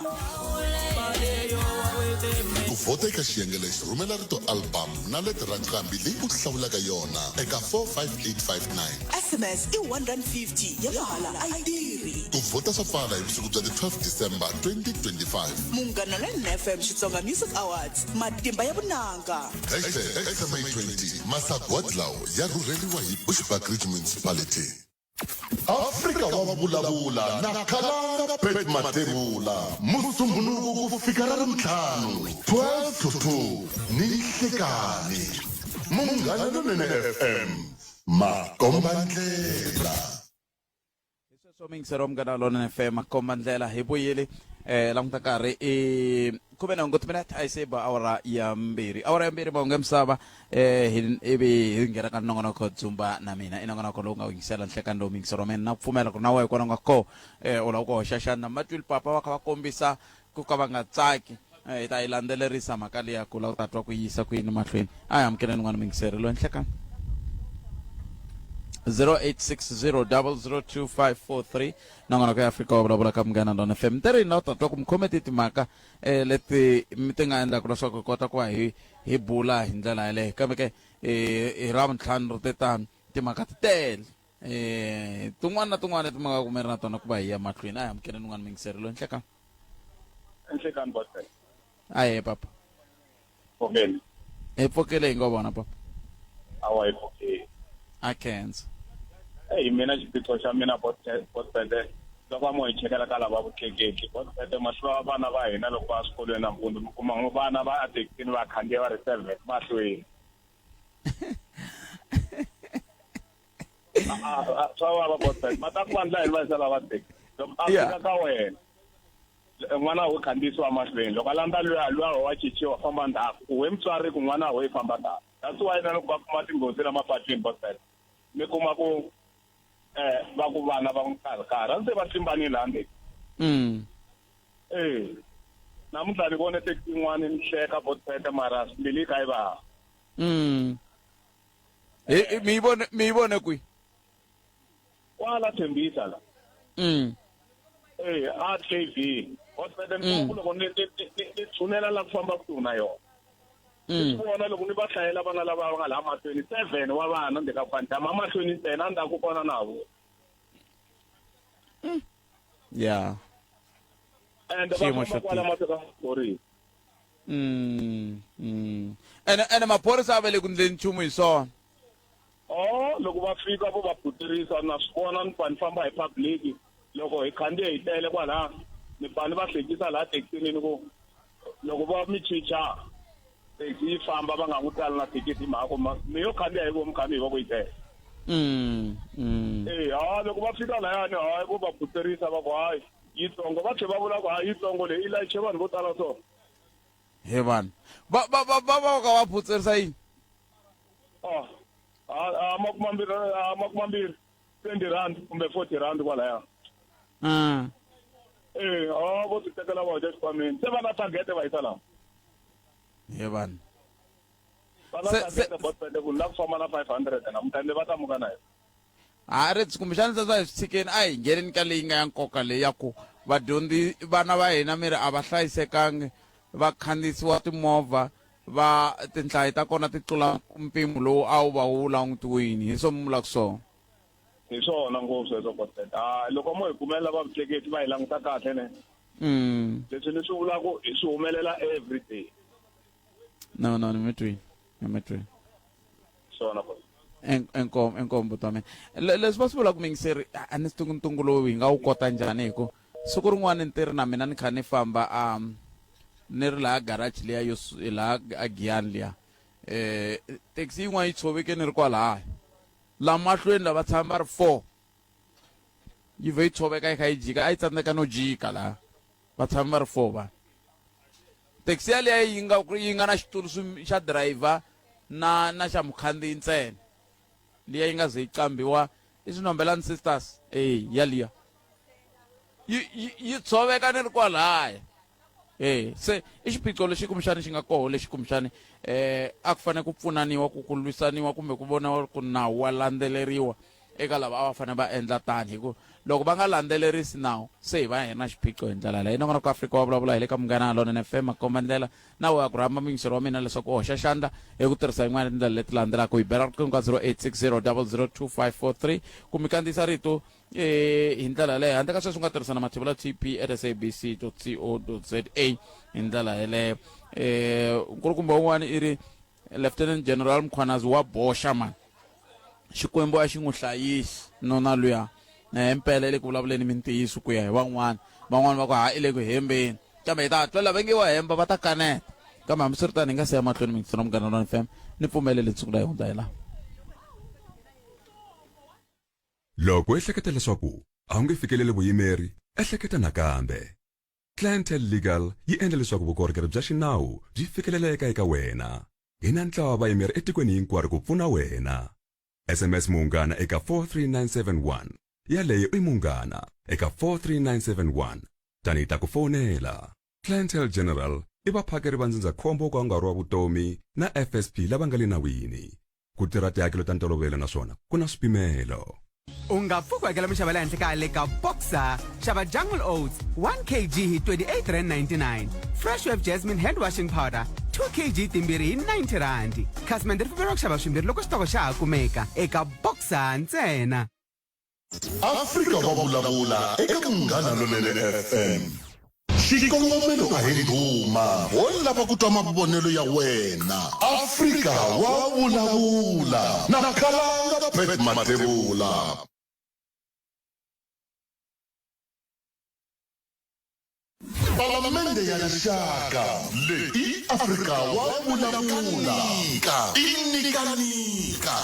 Speaker 5: Ku vhota eka xiyenge lexi rhumela rito album na letere ra nqambi leyi u hlawulaka yona eka 45859.
Speaker 18: SMS i R1.50 ya mahala a yi tirhi.
Speaker 5: Ku vhota swa pfala hi vusiku bya ti 12 December 2025.
Speaker 18: Munghana Lonene FM Xitsonga Music Awards, matimba ya vunanga.
Speaker 5: Hashtag XMA20 masagwadi lawa ya rhurheriwa hi Bushbuckridge Municipality. Afrika wa vulavula na Khalanga Pat Mathebula Musumbhunuku ku fika ra Ravuntlhanu 12 to 2 ni nhlikani. Munghana Lonene FM makombandlela.
Speaker 1: Sweswo miyingiseri wa Munghana Lonene FM makomba ndlela hi vuyile eh languta nkarhi i khume nhungu timinete a yi se ba awara ya mbirhi awara ya mbirhi mahungu ya misava eh hi ivi hi nghena ka nongonoko dzumba na mina i nongonoko lowu nga yingisela nhlekani lowu miyingiseri wa mina na ku pfumela ku ri na wehe kona u nga koho eh u lava ku hoxa xandla matwili papa va kha va kombisa ku ka va nga tsaki eh, hi ta yi landzelerisa mhaka liya ku lava ku ta twa ku yisa ku yini mahlweni a hi amukeleni n'wana miyingiseri loyi nhlekani 0860002543 nongonoko ya Afrika wa vulavula ka Munghana Lona FM ntirhweni la u ta twa ku mi khome ti timhaka eh, leti mi ti nga endlaka leswaku hi kota ku va hi hi bula hi ndlela yaleyo kambe ke eh, hi ravuntlhanu ri te tano timhaka ti tele eh, tin'wana na tin'wana leti mi nga kumeri na tona ku va hi ya mahlweni a hi amukeleni n'wana mingiseri loyi nhlekani
Speaker 9: Nhlekani Botbet.
Speaker 1: Ahe papa.
Speaker 9: Pfukeni.
Speaker 1: Hi pfukile hi ngo vona papa.
Speaker 9: Awa hi pfukile.
Speaker 1: A khensa.
Speaker 9: Eyi mina xiphiqo xa mina Botbet loko va mo hi chekela ka lava vutleketli Botbet mahlo ya vana va hina loko va ya swikolweni nampundzu mi kuma ngo vana va ethekisini va khandziya va ri seven mahlweni. Swa vava Botbet ma ta ku vandla yini va yisa lava taxi loko a fika ka wena n'wana wo khandziyisiwa mahlweni loko a landza luya luya wa cinciwa famba ndzhaku ku we mutswari ku n'wana wo yi famba ndzhaku that's why na loko va kuma tinghozi la mapatwini bosel mi kuma ku eh va ku vana va nkarhi karhi a se va tlimbanile laha ndzeni eh namuntlha ni vone taxi yin'wana ni hleka botpete mara mbilu yi kha yi vava
Speaker 1: mi yi vone mi yi vone kwihi
Speaker 9: Kwala Tembisa la. Eh, a KV. Hospital mm. loko ni ni ni ni tshunela la ku famba kusuhi na yona. Ni swi vona loko ni va hlayela vana lava va nga laha mahlweni seven wa vana ndzi ka fandama mahlweni ntsena ndzhaku kona na vo.
Speaker 1: Yeah.
Speaker 9: And va famba kwala mahlweni ka maphorisa.
Speaker 1: Ene ene maphorisa a va le ku ndleni nchumu hi swona.
Speaker 9: Oh, loko va fika vo va phutirisa na swi vona ni pfa ni famba hi public loko hi khandziye hi tele kwalaha ni pfa ni va hlekisa laha thekisini ni ku loko va mi chicha taxi yi famba va nga n'wi tali na thekisi hi mhaka ku mi yo khandziya hi vomu kha mi hi va ku yi tele Eh, ha loko va fika layani hayi vo va phutirisa va ku hayi yitsongo va tlhe va vula ku hayi yitsongo leyi yi layiche vanhu vo tala so
Speaker 1: he vanhu va va va va va ka va phutserisa yini
Speaker 9: Ah, ah, ah, makumambirhi ah, makumambirhi 20 rand kumbe 40 rand kwalaya eh ah vo ti tekela va dya xikhwameni se va na target va yisa laha
Speaker 1: he vanhu
Speaker 9: va na target botbete ku la ku famba na 500 namuntlha ende va ta muka na yona
Speaker 1: ha ri kumbexana sweswo a hi swi tshikeni a hi ngheneni ka leyi nga ya nkoka leyi ya ku vadyondzi vana va hina mi ri a va hlayisekangi va khandziyisiwa timovha va tinhlayo ta kona ti tlula mpimo lowu a wu va wu langutiwini hi swo mi vulaka swona
Speaker 9: hi swona ngopfu sweswo Godfred a loko mo hi pfumelela va vutleketli va hi languta kahle ne leswi ni swi vulaka hi swi humelela every day
Speaker 1: no no ni mi twini ni mi twini
Speaker 9: swona Godfred
Speaker 1: inkomu inkomu buti wa mina leswi va swi vulaka mingiseri a ni swi tivi ntungu lowu hi nga wu kota njhani hi ku siku rin'wana ni tirhi na mina ni kha ni famba um ni ri laha garage liya yo laha a Giyani liya eh taxi yin'wana yi tshoveke ni ri kwalaya la mahlweni lava tshama va ri four yi vhe yi tshoveka yi kha yi jika a yi tsandzeka no jika laha va tshama va ri four vanhu taxi yaliya yi nga yi nga na xitulu xa driver na na xa mukhandziyi ntsena liya yi nga ze yi qambiwa i swinombelani sisters e yaliya yi yi yi tshoveka ni ri kwalaya e se i xiphiqo lexi kumbexani xi nga koho lexi kumbexani eh a ku fanele ku pfunaniwa ku ku lwisaniwa kumbe ku voniwa ku nawu wa landzeleriwa eka lava a va fanele va endla tani hi ku loko va nga landzelerisi nawu se hi va hi ri na xiphiqo hi ndlela leyi nongonoko Afrika wa vulavula hi le ka Munghana Lonene FM makomba ndlela na we ya ku rhamba muyingiseri wa mina leswaku u hoxa xandla hi ku tirhisa yin'wana ya tindlela leti landzelaka hi bela riqingho ka 0860 002543 kumbe kandziyisa rito eh, hi ndlela yaleyo handle ka sweswo u nga tirhisa na mathebula tp at sabc co za hi ndlela yeleyo um nkulukumba un'wana i ri lieutenant general mkhwanazi wa boxa mani xikwembu a xi n'wi hlayisi nuna luya na himpela i le ku vulavuleni mintiyiso ku ya hi van'wana van'wana va ku ha i le ku hembeni kambe hi ta twa lava nge wa hemba va ta kaneta kambe hambiswiritano hi nga si ya mahlweni mingiselo munghana lona fm ni pfumeleli nsuku la hi hundza hi laha
Speaker 10: Loko u ehleketa leswaku a wu nge fikeleli vuyimeri, ehleketa nakambe. Clientele Legal yi endla leswaku vukorhokeri bya xinawu byi fikeleleka eka wena. Hi na ntlawa wa vayimeri etikweni hinkwaro ku pfuna wena. SMS Munghana eka 43971. Yaleyo i Munghana eka 43971. Tani hi ta ku fonela. Clientele General i vaphakeri va ndzindzakhombo wo ka wu nga ri wa vutomi na FSP lava nga le nawini. Ku tirha tihakelo ta ntolovelo naswona ku na swipimelo.
Speaker 3: U nga pfuki u hakela minxavo ya le henhla ka le ka Boxer. Xava Jungle Oats 1 kg hi R28.99, Fresh Wave Jasmine Hand Washing Powder 2 kg timbirhi hi R90. Khasimende ri pfumeleriwa ku xava swimbirhi loko xitoko xa ha kumeka eka Boxer ntsena.
Speaker 5: Afrika wa vulavula eka Munghana Lonene FM. Xikongomelo a hi ndhuma, ho lava ku twa mavonelo ya wena. Afrika wa vulavula na Khalanga Pat Mathebula. Palamende ya Rixaka leyi i Afrika wa vulavula i nyika-nyika.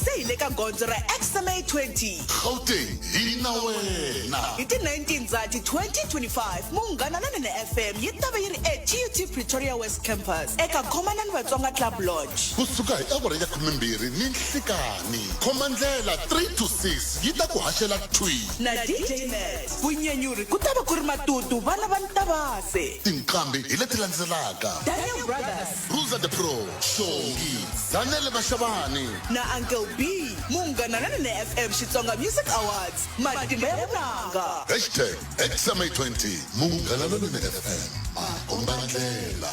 Speaker 18: Se hi le ka gondzo ra XMA 20.
Speaker 5: Gauteng hi na wena.
Speaker 18: Hi ti 19 Ndzati 2025, Munghana Lonene FM yi ta va yi ri eTUT Pretoria West Campus eka Khomanani Vatsonga Club Lodge.
Speaker 5: Ku suka hi awara ya khume-mbirhi ni nhlikanhi, khomandlela 3 to 6. Yi ta ku haxela thwi.
Speaker 18: Na DJ Matt. Vunyenyuri ku ta va ku ri matutu vana va Ntavase.
Speaker 5: Tinqambi hi leti landzelaka.
Speaker 18: Daniel Brothers.
Speaker 5: Ruza the Pro, Xongi, Zanele Mashavani.
Speaker 18: Na Uncle B. Munghana Lonene FM Xitsonga Music Awards, Matimba ya Vunanga.
Speaker 5: Hashtag XMA20 Munghana Lonene FM, makomba ndlela.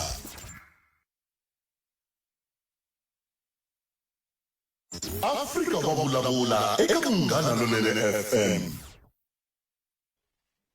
Speaker 5: Afrika wa vulavula eka Munghana Lonene FM.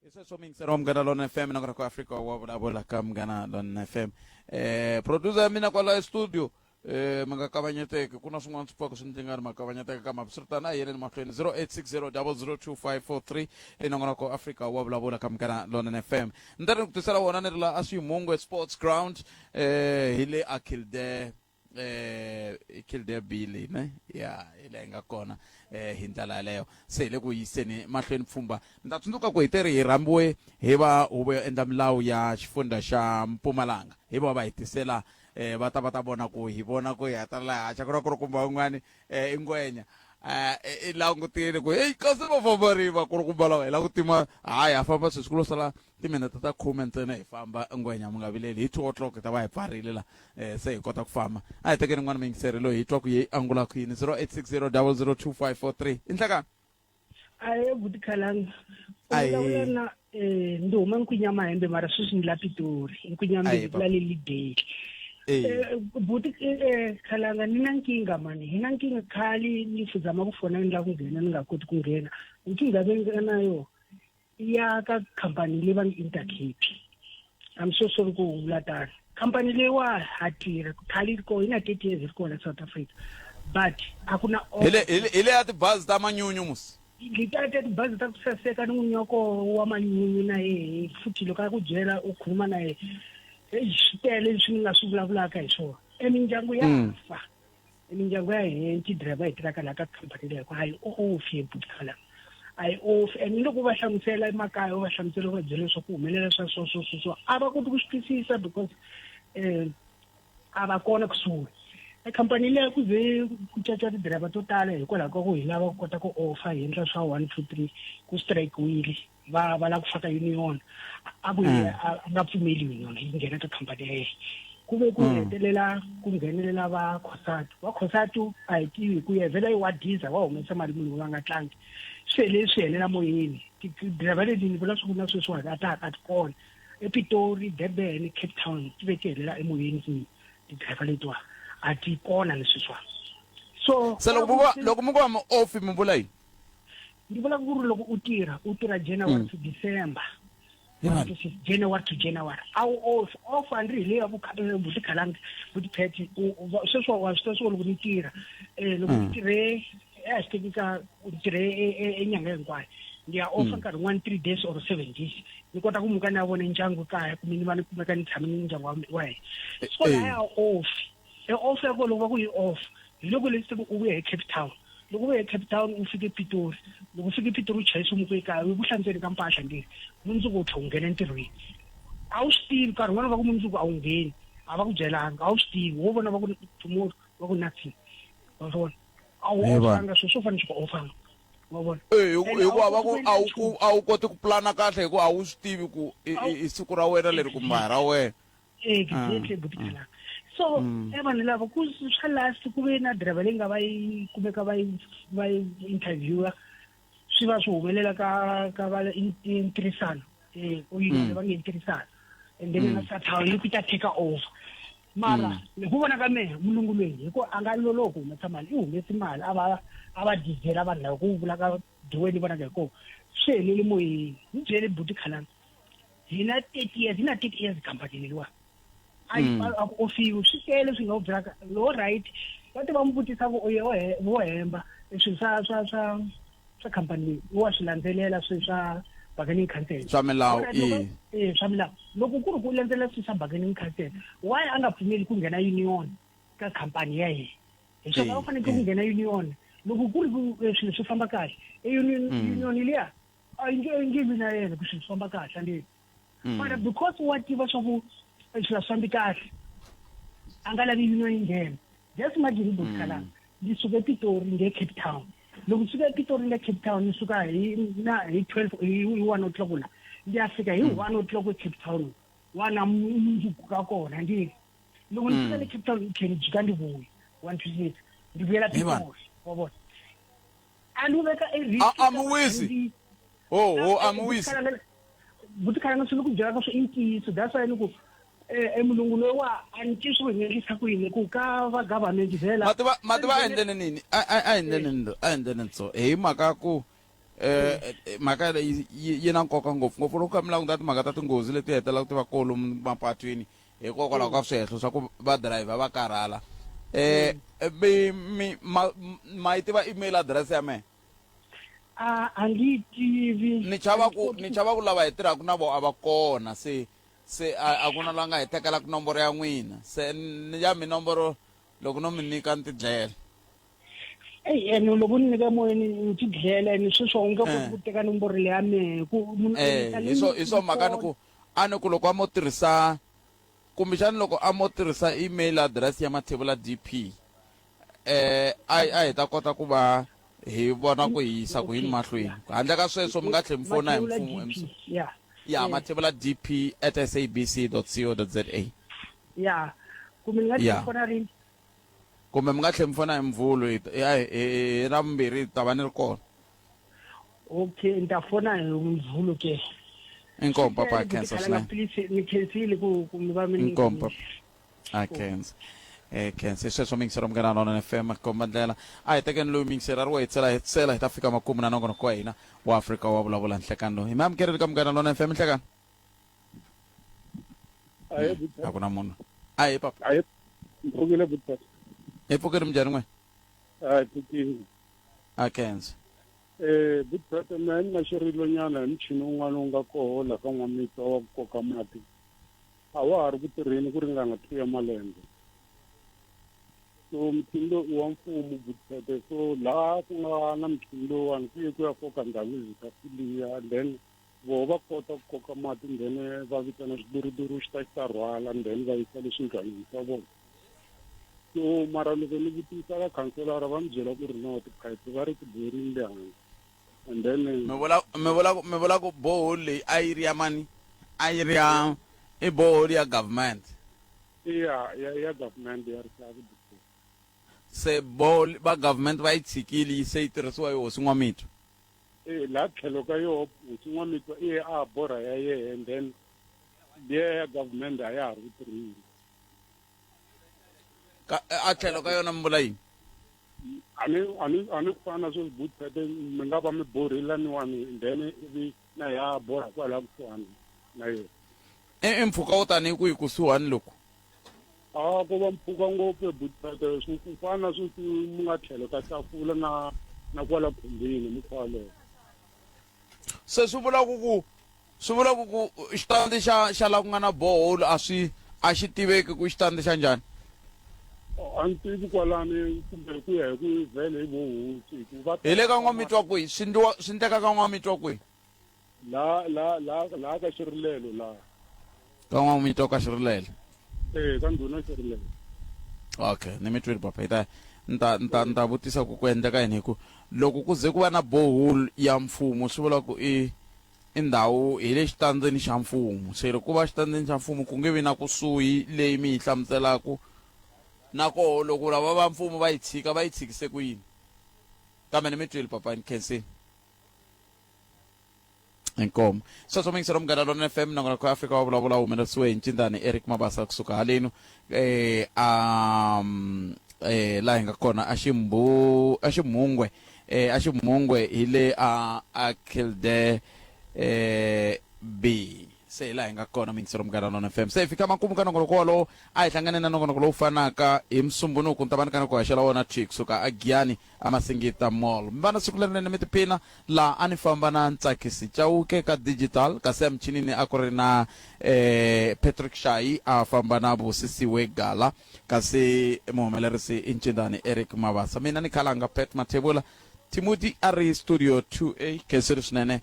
Speaker 1: Hi sweswo muyingiseri wa Munghana Lonene FM na ku ri ku Afrika wa vulavula ka Munghana Lonene FM. Eh producer ya mina kwala studio eh mi nga kavanyeteki ku na swin'wana swi pfaka swi ndzi nga ri ma kavanyeteka kambe hambiswiritano a hi yeleni mahlweni 0860002543 i nongonoko Afrika wa vulavula ka Munghana Lonene FM. Ni ta ri ku tisela wona ni ri la a Swimungwe Sports Ground eh hi le Akilde eh i Kildare Billy ne ya hi leyi nga kona eh hi ndlela yaleyo se hi le ku yiseni mahlweni pfhumba ni ta tsundzuka ku hi teri hi rhambiwe hi va huvo yo endla milawu ya xifundha xa Mpumalanga hi va va hi tisela eh va ta va ta vona ku hi vona ku hi hatla la haxa ku ri ku ri kumba un'wani eh i ngwenya eh i langutile ku heyi kasi va famba ri vakulukumba lava hi la ku tima hayi ha famba sweswi ku lo sala timinete ta khume ntsena hi famba ngwenya mi nga vileli hi 2 o'clock hi ta va hi pfarile la eh, se hi kota ku famba a hi tekeni n'wana muyingiseri loyi hi twa ku yi angula ku yini 0860 002543 i nhlekani
Speaker 13: ahe buti khalanga u
Speaker 1: Ahee.
Speaker 13: vulavula na eh, ndi huma nkwinyamahembe mara sweswi ni la pitori
Speaker 1: Ahee,
Speaker 13: nkwinyamahembe
Speaker 1: papa.
Speaker 13: la le lideli
Speaker 1: Eh.
Speaker 13: Eh, buti eh, khalanga ni na nkingha mani hi na nkingha khale ni zama ku fona ni lava ku nghena ni nga koti ku nghena nkingha leyi nga na yona ya ka khampani leyi va nge Intercape I'm so sorry ku vula tano khampani leyiwa ha tirha khale yi ri kona yi na 30 years yi ri kona South Africa but a ku na
Speaker 1: hi le hi le- hi le ya tibazi ta manyunyu musi
Speaker 13: letiya ta tibazi ta ku saseka ni n'winyi wa koho wa manyunyu na yehe futhi loko a ku byela u khuluma na yehe heyi swi tele leswi ni nga swi vulavulaka hi swona e mindyangu ya fa mindyangu ya hina ti-driver hi tirhaka laha ka khampani leyi a yi ofi hi butikhala a yi ofi and loko u va hlamusela emakaya u va hlamusela u va byela leswaku humelela swa so so so so a va koti ku swi twisisa because um a va kona kusuhi e khampani leyi ku ze ku caca ti-driver to tala hikwalaho ka ku hi lava ku kota ku ofa hi endla swa one two three ku strike-wile va va lava ku faka union a ku a nga pfumeli union yi nghena ka khampani ya yena. Ku ve ku hetelela ku nghenelela va Cosatu. Va Cosatu a hi tivi hi ku ye vhela yi wa diza wa humesa mali munhu loyi a nga tlangi. Swi hele swi helela moyeni. Ti-driver leti ni vula swa ku na sweswiwani a ta ha a ti kona. EPitori, Durban, Cape Town ti ve ti helela emoyeni ku ti-driver letiwa a ti kona ni sweswiwani. So
Speaker 1: Se loko mi ku loko mi ku a mi off mi vula yini?
Speaker 13: Ni vula ku ri loko u tirha u tirha January to December. January to January a wu off off a ni ri hi leyi ya vutikhalangi vutipheti sweswo wa swi tiva swo loko ni tirha um loko ni tirhe a swi teki ka ni tirhe enyanga hinkwayo ni ya off nkarhi wun'wani 3 days or 7 days ni kota ku muka ni ya vona ndyangu kaya kumbe ni va ni kumeka ni tshame ni ndyangu wa hina so laya off E off ya kona loko va ku yi off hi loko leswi u vuya hi Cape Town loko u vuya hi Cape Town u fike Pitori loko u fike Pitori u chayisa u muka ekaya u ku hlantsweni ka mpahla nge mundzuku u tlhe u nghena entirhweni a wu swi tivi nkarhi wun'wana va ku mundzuku a wu ngheni a va ku byelanga a wu swi tivi wo vona va ku tomorrow va ku nothing wa vona a wu offanga swilo swo fanele swi ku offanga wa vona
Speaker 1: Eh, hikuva va ku a wu ku a wu koti ku pulana kahle hikuva a wu swi tivi ku i siku ra wena leri kumbe a hi ra wena
Speaker 13: Exactly buti Khalanga. So e vanhu lava ku swa last ku ve na driver leyi nga va yi kumeka va yi va yi interviewer swi va swi humelela ka ka va ntirhisano eh u yi va nge ntirhisano and then na Sathawu yi ku ta take over mara hi ku vona ka mehe mulungu loyi hi ku a nga lolohi ku humesa mali i humesi mali a va a va dizela vanhu lava ku vula ka diweni vonaka hi kona swi helele moyeni ni byele buti Khalanga hi na 30 years hi na 30 years khampani leyiwa a yi a ku ofiwi swi tele swi nga ku byelaka lo right va te va n'wi vutisa ku oye vo hemba swilo swa swa swa swa khampani leyi wa swi landzelela swilo swa bargaining council
Speaker 1: swa milawu
Speaker 13: eh swa milawu loko ku ri ku landzelela swilo swa bargaining council why a nga pfumeli ku nghena union ka khampani ya yena hi swona va fanekele ku nghena union loko ku ri ku swilo swi famba kahle e union union liya a yi nge yi nge vi na yena ku swilo swi famba kahle andini mara because wa tiva swa ku swilo a swi fambi kahle a nga lavi union yi nghena just imagine botkalanga ndzi suka epitori ni nge cape town loko suka epitori ni le cape town ni suka hi na hi 12 hi 1 o'clock la ndzi ya fika hi 1 o'clock ecape town wana mundzuku ka kona ndini loko ni fika le cape town ni tlhela ni jika ni vuya 1 2 6 ndzi vuyela pitori wa vona a ni veka e risk
Speaker 1: a mi wisi ho ho a mi wisi
Speaker 13: vutikhalanga swi ni ku byelaka swi i ntiyiso that's why ni ku e mulungu loyi wa a ni tivi swi ku hi nga endlisa ku yini ku ka va government vhela
Speaker 1: mativa mativa a endleni nini a a a endleni a endleni so hi mhaka ku eh mhaka leyi yi na nkoka ngopfu ngopfu loko kha mi languta timhaka ta tinghozi leti hetelelaka ti va kona lomu mapatwini hikokwalaho ka swihehlo swa ku va driver va karhala eh mi mi ma ma yi tiva email address ya mehe
Speaker 13: a a ndzi yi tivi
Speaker 1: ni chava ku ni chava ku lava hi tirhaka na vona a va kona se se a a ku na la nga hi tekelaka nomboro ya n'wina se ni ya mi nomboro loko no mi nyika ni tidlela
Speaker 13: eyi ene loko ni nyika moyeni ni tidlela ene sweswi u nge koti ku teka nomboro leya mehe ku munhu
Speaker 1: eh hi swo hi swo mhaka ni ku a ni ku loko a mo tirhisa kumbexani loko a mo tirhisa email address ya Mathebula DP eh a a hi ta kota ku va hi vona ku hi yisa ku yini mahlweni handle ka sweswo mi nga tlhe mi fona hi mfumo
Speaker 13: ya
Speaker 1: ya mathebula dp at sabc co za
Speaker 13: ya kumbe ni nga tlhe fona rini
Speaker 1: kumbe mi nga tlhe mi fona hi mvhulu hi ra vumbirhi ta va ni ri kona
Speaker 13: Okay ni ta fona hi mvhulu ke
Speaker 1: Inkomu papa khensa swinene.
Speaker 13: Please ni khensile ku ku mi va mi
Speaker 1: Inkomu papa. A khensa. Eh khensa hi sweswo mingisero munghana lonene FM komba ndlela a hi tekeni loyi mingisero a ri wo hi tsela hi ta fika makumu na nongonoko wa hina wa Afrika wa vulavula nhlekani lowu hi mi amukerile ka munghana lonene FM nhlekani a ku na munhu a hi papa
Speaker 2: a hi pfukile buti
Speaker 1: hi pfukile minjhani n'we
Speaker 2: a hi pfukile
Speaker 1: a khensa
Speaker 2: Eh, big brother mina ni na xirilonyana hi muchini wun'wana wu nga koho la ka N'wamitwa wa ku koka mati. A wa ha ri ku tirheni ku ringana two ya malembe. So muchini lowu i wa mfumo big brother so laha ku nga na muchini lowuwani ku ye ku ya koka ndhawu yi filiya and then voho va kota ku koka mati and then va vitana xiduruduru xi ta xi ta rhwala and then va yisa le swindlwanini swa vona. So mara loko ni vutisa ka khanselara va ni byela ku ri no tiphayiphi va ri ti borile le hansi and then
Speaker 1: mi vula mi vula ku mi vula ku borehole leyi a yi ri ya mani a yi ri ya i borehole ya government.
Speaker 2: Ya ya ya government ya rixaka.
Speaker 1: Se borehole va government va yi tshikile yi se yi tirhisiwa hi hosi N'wamitwa.
Speaker 2: Eh la tlhelo ka yoho hosi N'wamitwa i ye a borha ya yehe and then liya ya government a ya ha ri ku tirheni.
Speaker 1: Ka a tlhelo ka yona mi vula yini?
Speaker 2: A ni a ni a ni ku fana na sweswi Bootpete mi nga va mi borhile laniwani then ivi na ya borha kwala kusuhani na yona.
Speaker 1: I mpfhuka wo tanihi kwihi kusuhani loku?
Speaker 2: A ko va mpfhuka ngopfu Bootpete swi ku fana na sweswi mi nga tlhelo ka tafula na na kwala khumbini mukhuva walowo.
Speaker 1: Se swi vula ku ku swi vula ku ku xitandi xa xa la ku nga na borehole a swi a xi tiveki ku xitandi xa njhani?
Speaker 2: A ni tivi kwalani kumbe ku ya hi ku vhele hi vo hosi hi ku va
Speaker 1: Hi le ka N'wamitwa kwihi? Swi ndliwa swi ndleka ka N'wamitwa kwihi?
Speaker 2: La la la la ka Xirilelo la.
Speaker 1: Ka N'wamitwa ka Xirilelo.
Speaker 2: Eh ka ndhuna Xirilelo.
Speaker 1: Okay, ni mi twile papa. Hi ta ni ta ni ta ni ta vutisa ku ku endleka yini hi ku loko ku ze ku va na borehole ya mfumo swi vula ku i i ndhawu hi le xitandzeni xa mfumo. Se loko ku va xitandzeni xa mfumo ku nge vi na kusuhi leyi mi yi hlamuselaku na koho loko lava va mfumo va yi tshika va yi tshikise ku yini. Kambe ni mi twile papa ni khensile. Inkomu. Sweswo mingiselo Munghana Lonene FM nongonoko wa Afrika wa vulavula wu humelerisiwe hi Ncindani Eric Mabasa kusuka halenu eh um eh laha hi nga kona a ximbu a ximhungwe eh a ximhungwe hi le a a Kildare eh B se hi laha hi nga kona mingiselo Munghana Lonene FM se hi fika makumu ka nongonoko wolowo a hi hlangane na nongonoko lowu fanaka hi Musumbhunuku ni ta va ni ka ni ku haxela wona thwi kusuka a Giyani a Masingita Mall. Mi va na siku lerinene mi tiphina. Laha a ni famba na Ntsakisi Chauke ka digital, kasi emichinini a ku ri na Patrick Shayi a famba na Busisiwe Gala, kasi muhumelerisi i Ncindani Eric Mabasa. Mina ni Khalanga Pat Mathebula. Timothy a ri studio 2A. Khensile swinene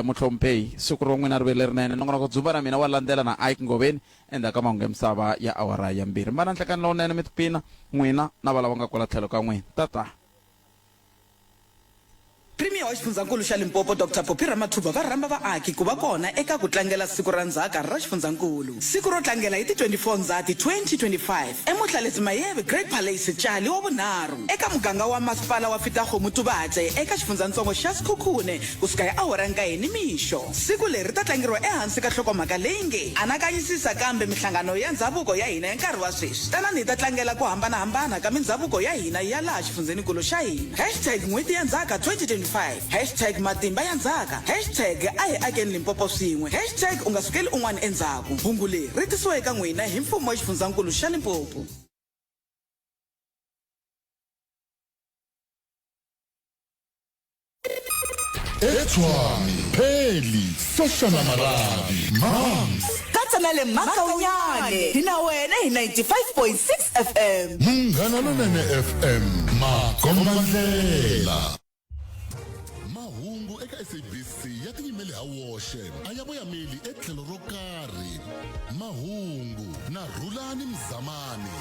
Speaker 1: muhlomphei. Siku ro n'wina ri ve lerinene. Nongonoko Dzumba na mina wa landzela na Ike Ngoveni. Endzhaku ka mahungu ya misava ya awara ya mbirhi. Mi va na nhlekani lowunene, mi tiphina, n'wina na valava nga kwala tlhelo ka n'wina. Tata.
Speaker 14: Premier wa Xifundzhankulu xa Limpopo Doctor Phophi Ramathuba va rhamba vaaki ku va kona eka ku tlangela Siku ra Ndzhaka ra Xifundzhankulu. Siku ro tlangela hi ti 24 Ndzhati 2025 eMohlaletsi Mayebe Great Palace, Cali wa vunharhu, eka muganga wa Masipala wa Fetakgomo Tubatse eka xifundzhantsongo xa Sekhukhune ku suka hi awara ya nkaye nimixo. Siku leri ri ta tlangeriwa ehansi ka hlokomhaka leyi nge, Anakanyisisa Kambe Minhlangano Ya Ndzhavuko Ya Hina Ya Nkarhi Wa Sweswi. Tanani hi ta tlangela ku hambana-hambana ka mindzhavuko ya hina ya laha xifundzhenikulu xa hina. Hashtag N'hweti Ya Ndzhaka 2025 Hashtag Matimba Ya Ndzhaka Hashtag A Hi Akeni Limpopo Swin'we Hashtag U Nga Sukeli Un'wana Endzhaku Hungu leri ri tisiwa eka n'wina hi Mfumo wa Xifundzhankulu xa Limpopo.
Speaker 5: Etshwane, Pheli, Soshana Marabi, Mams.
Speaker 14: Katsa na le Makaunyane hi na wena hi 95.6 FM.
Speaker 5: Munghana Lonene FM, makombandlela. Mahungu eka SABC ya tiyimele ha woxe, a ya voyameli etlhelo ro karhi. Mahungu na Rhulani Mzamani.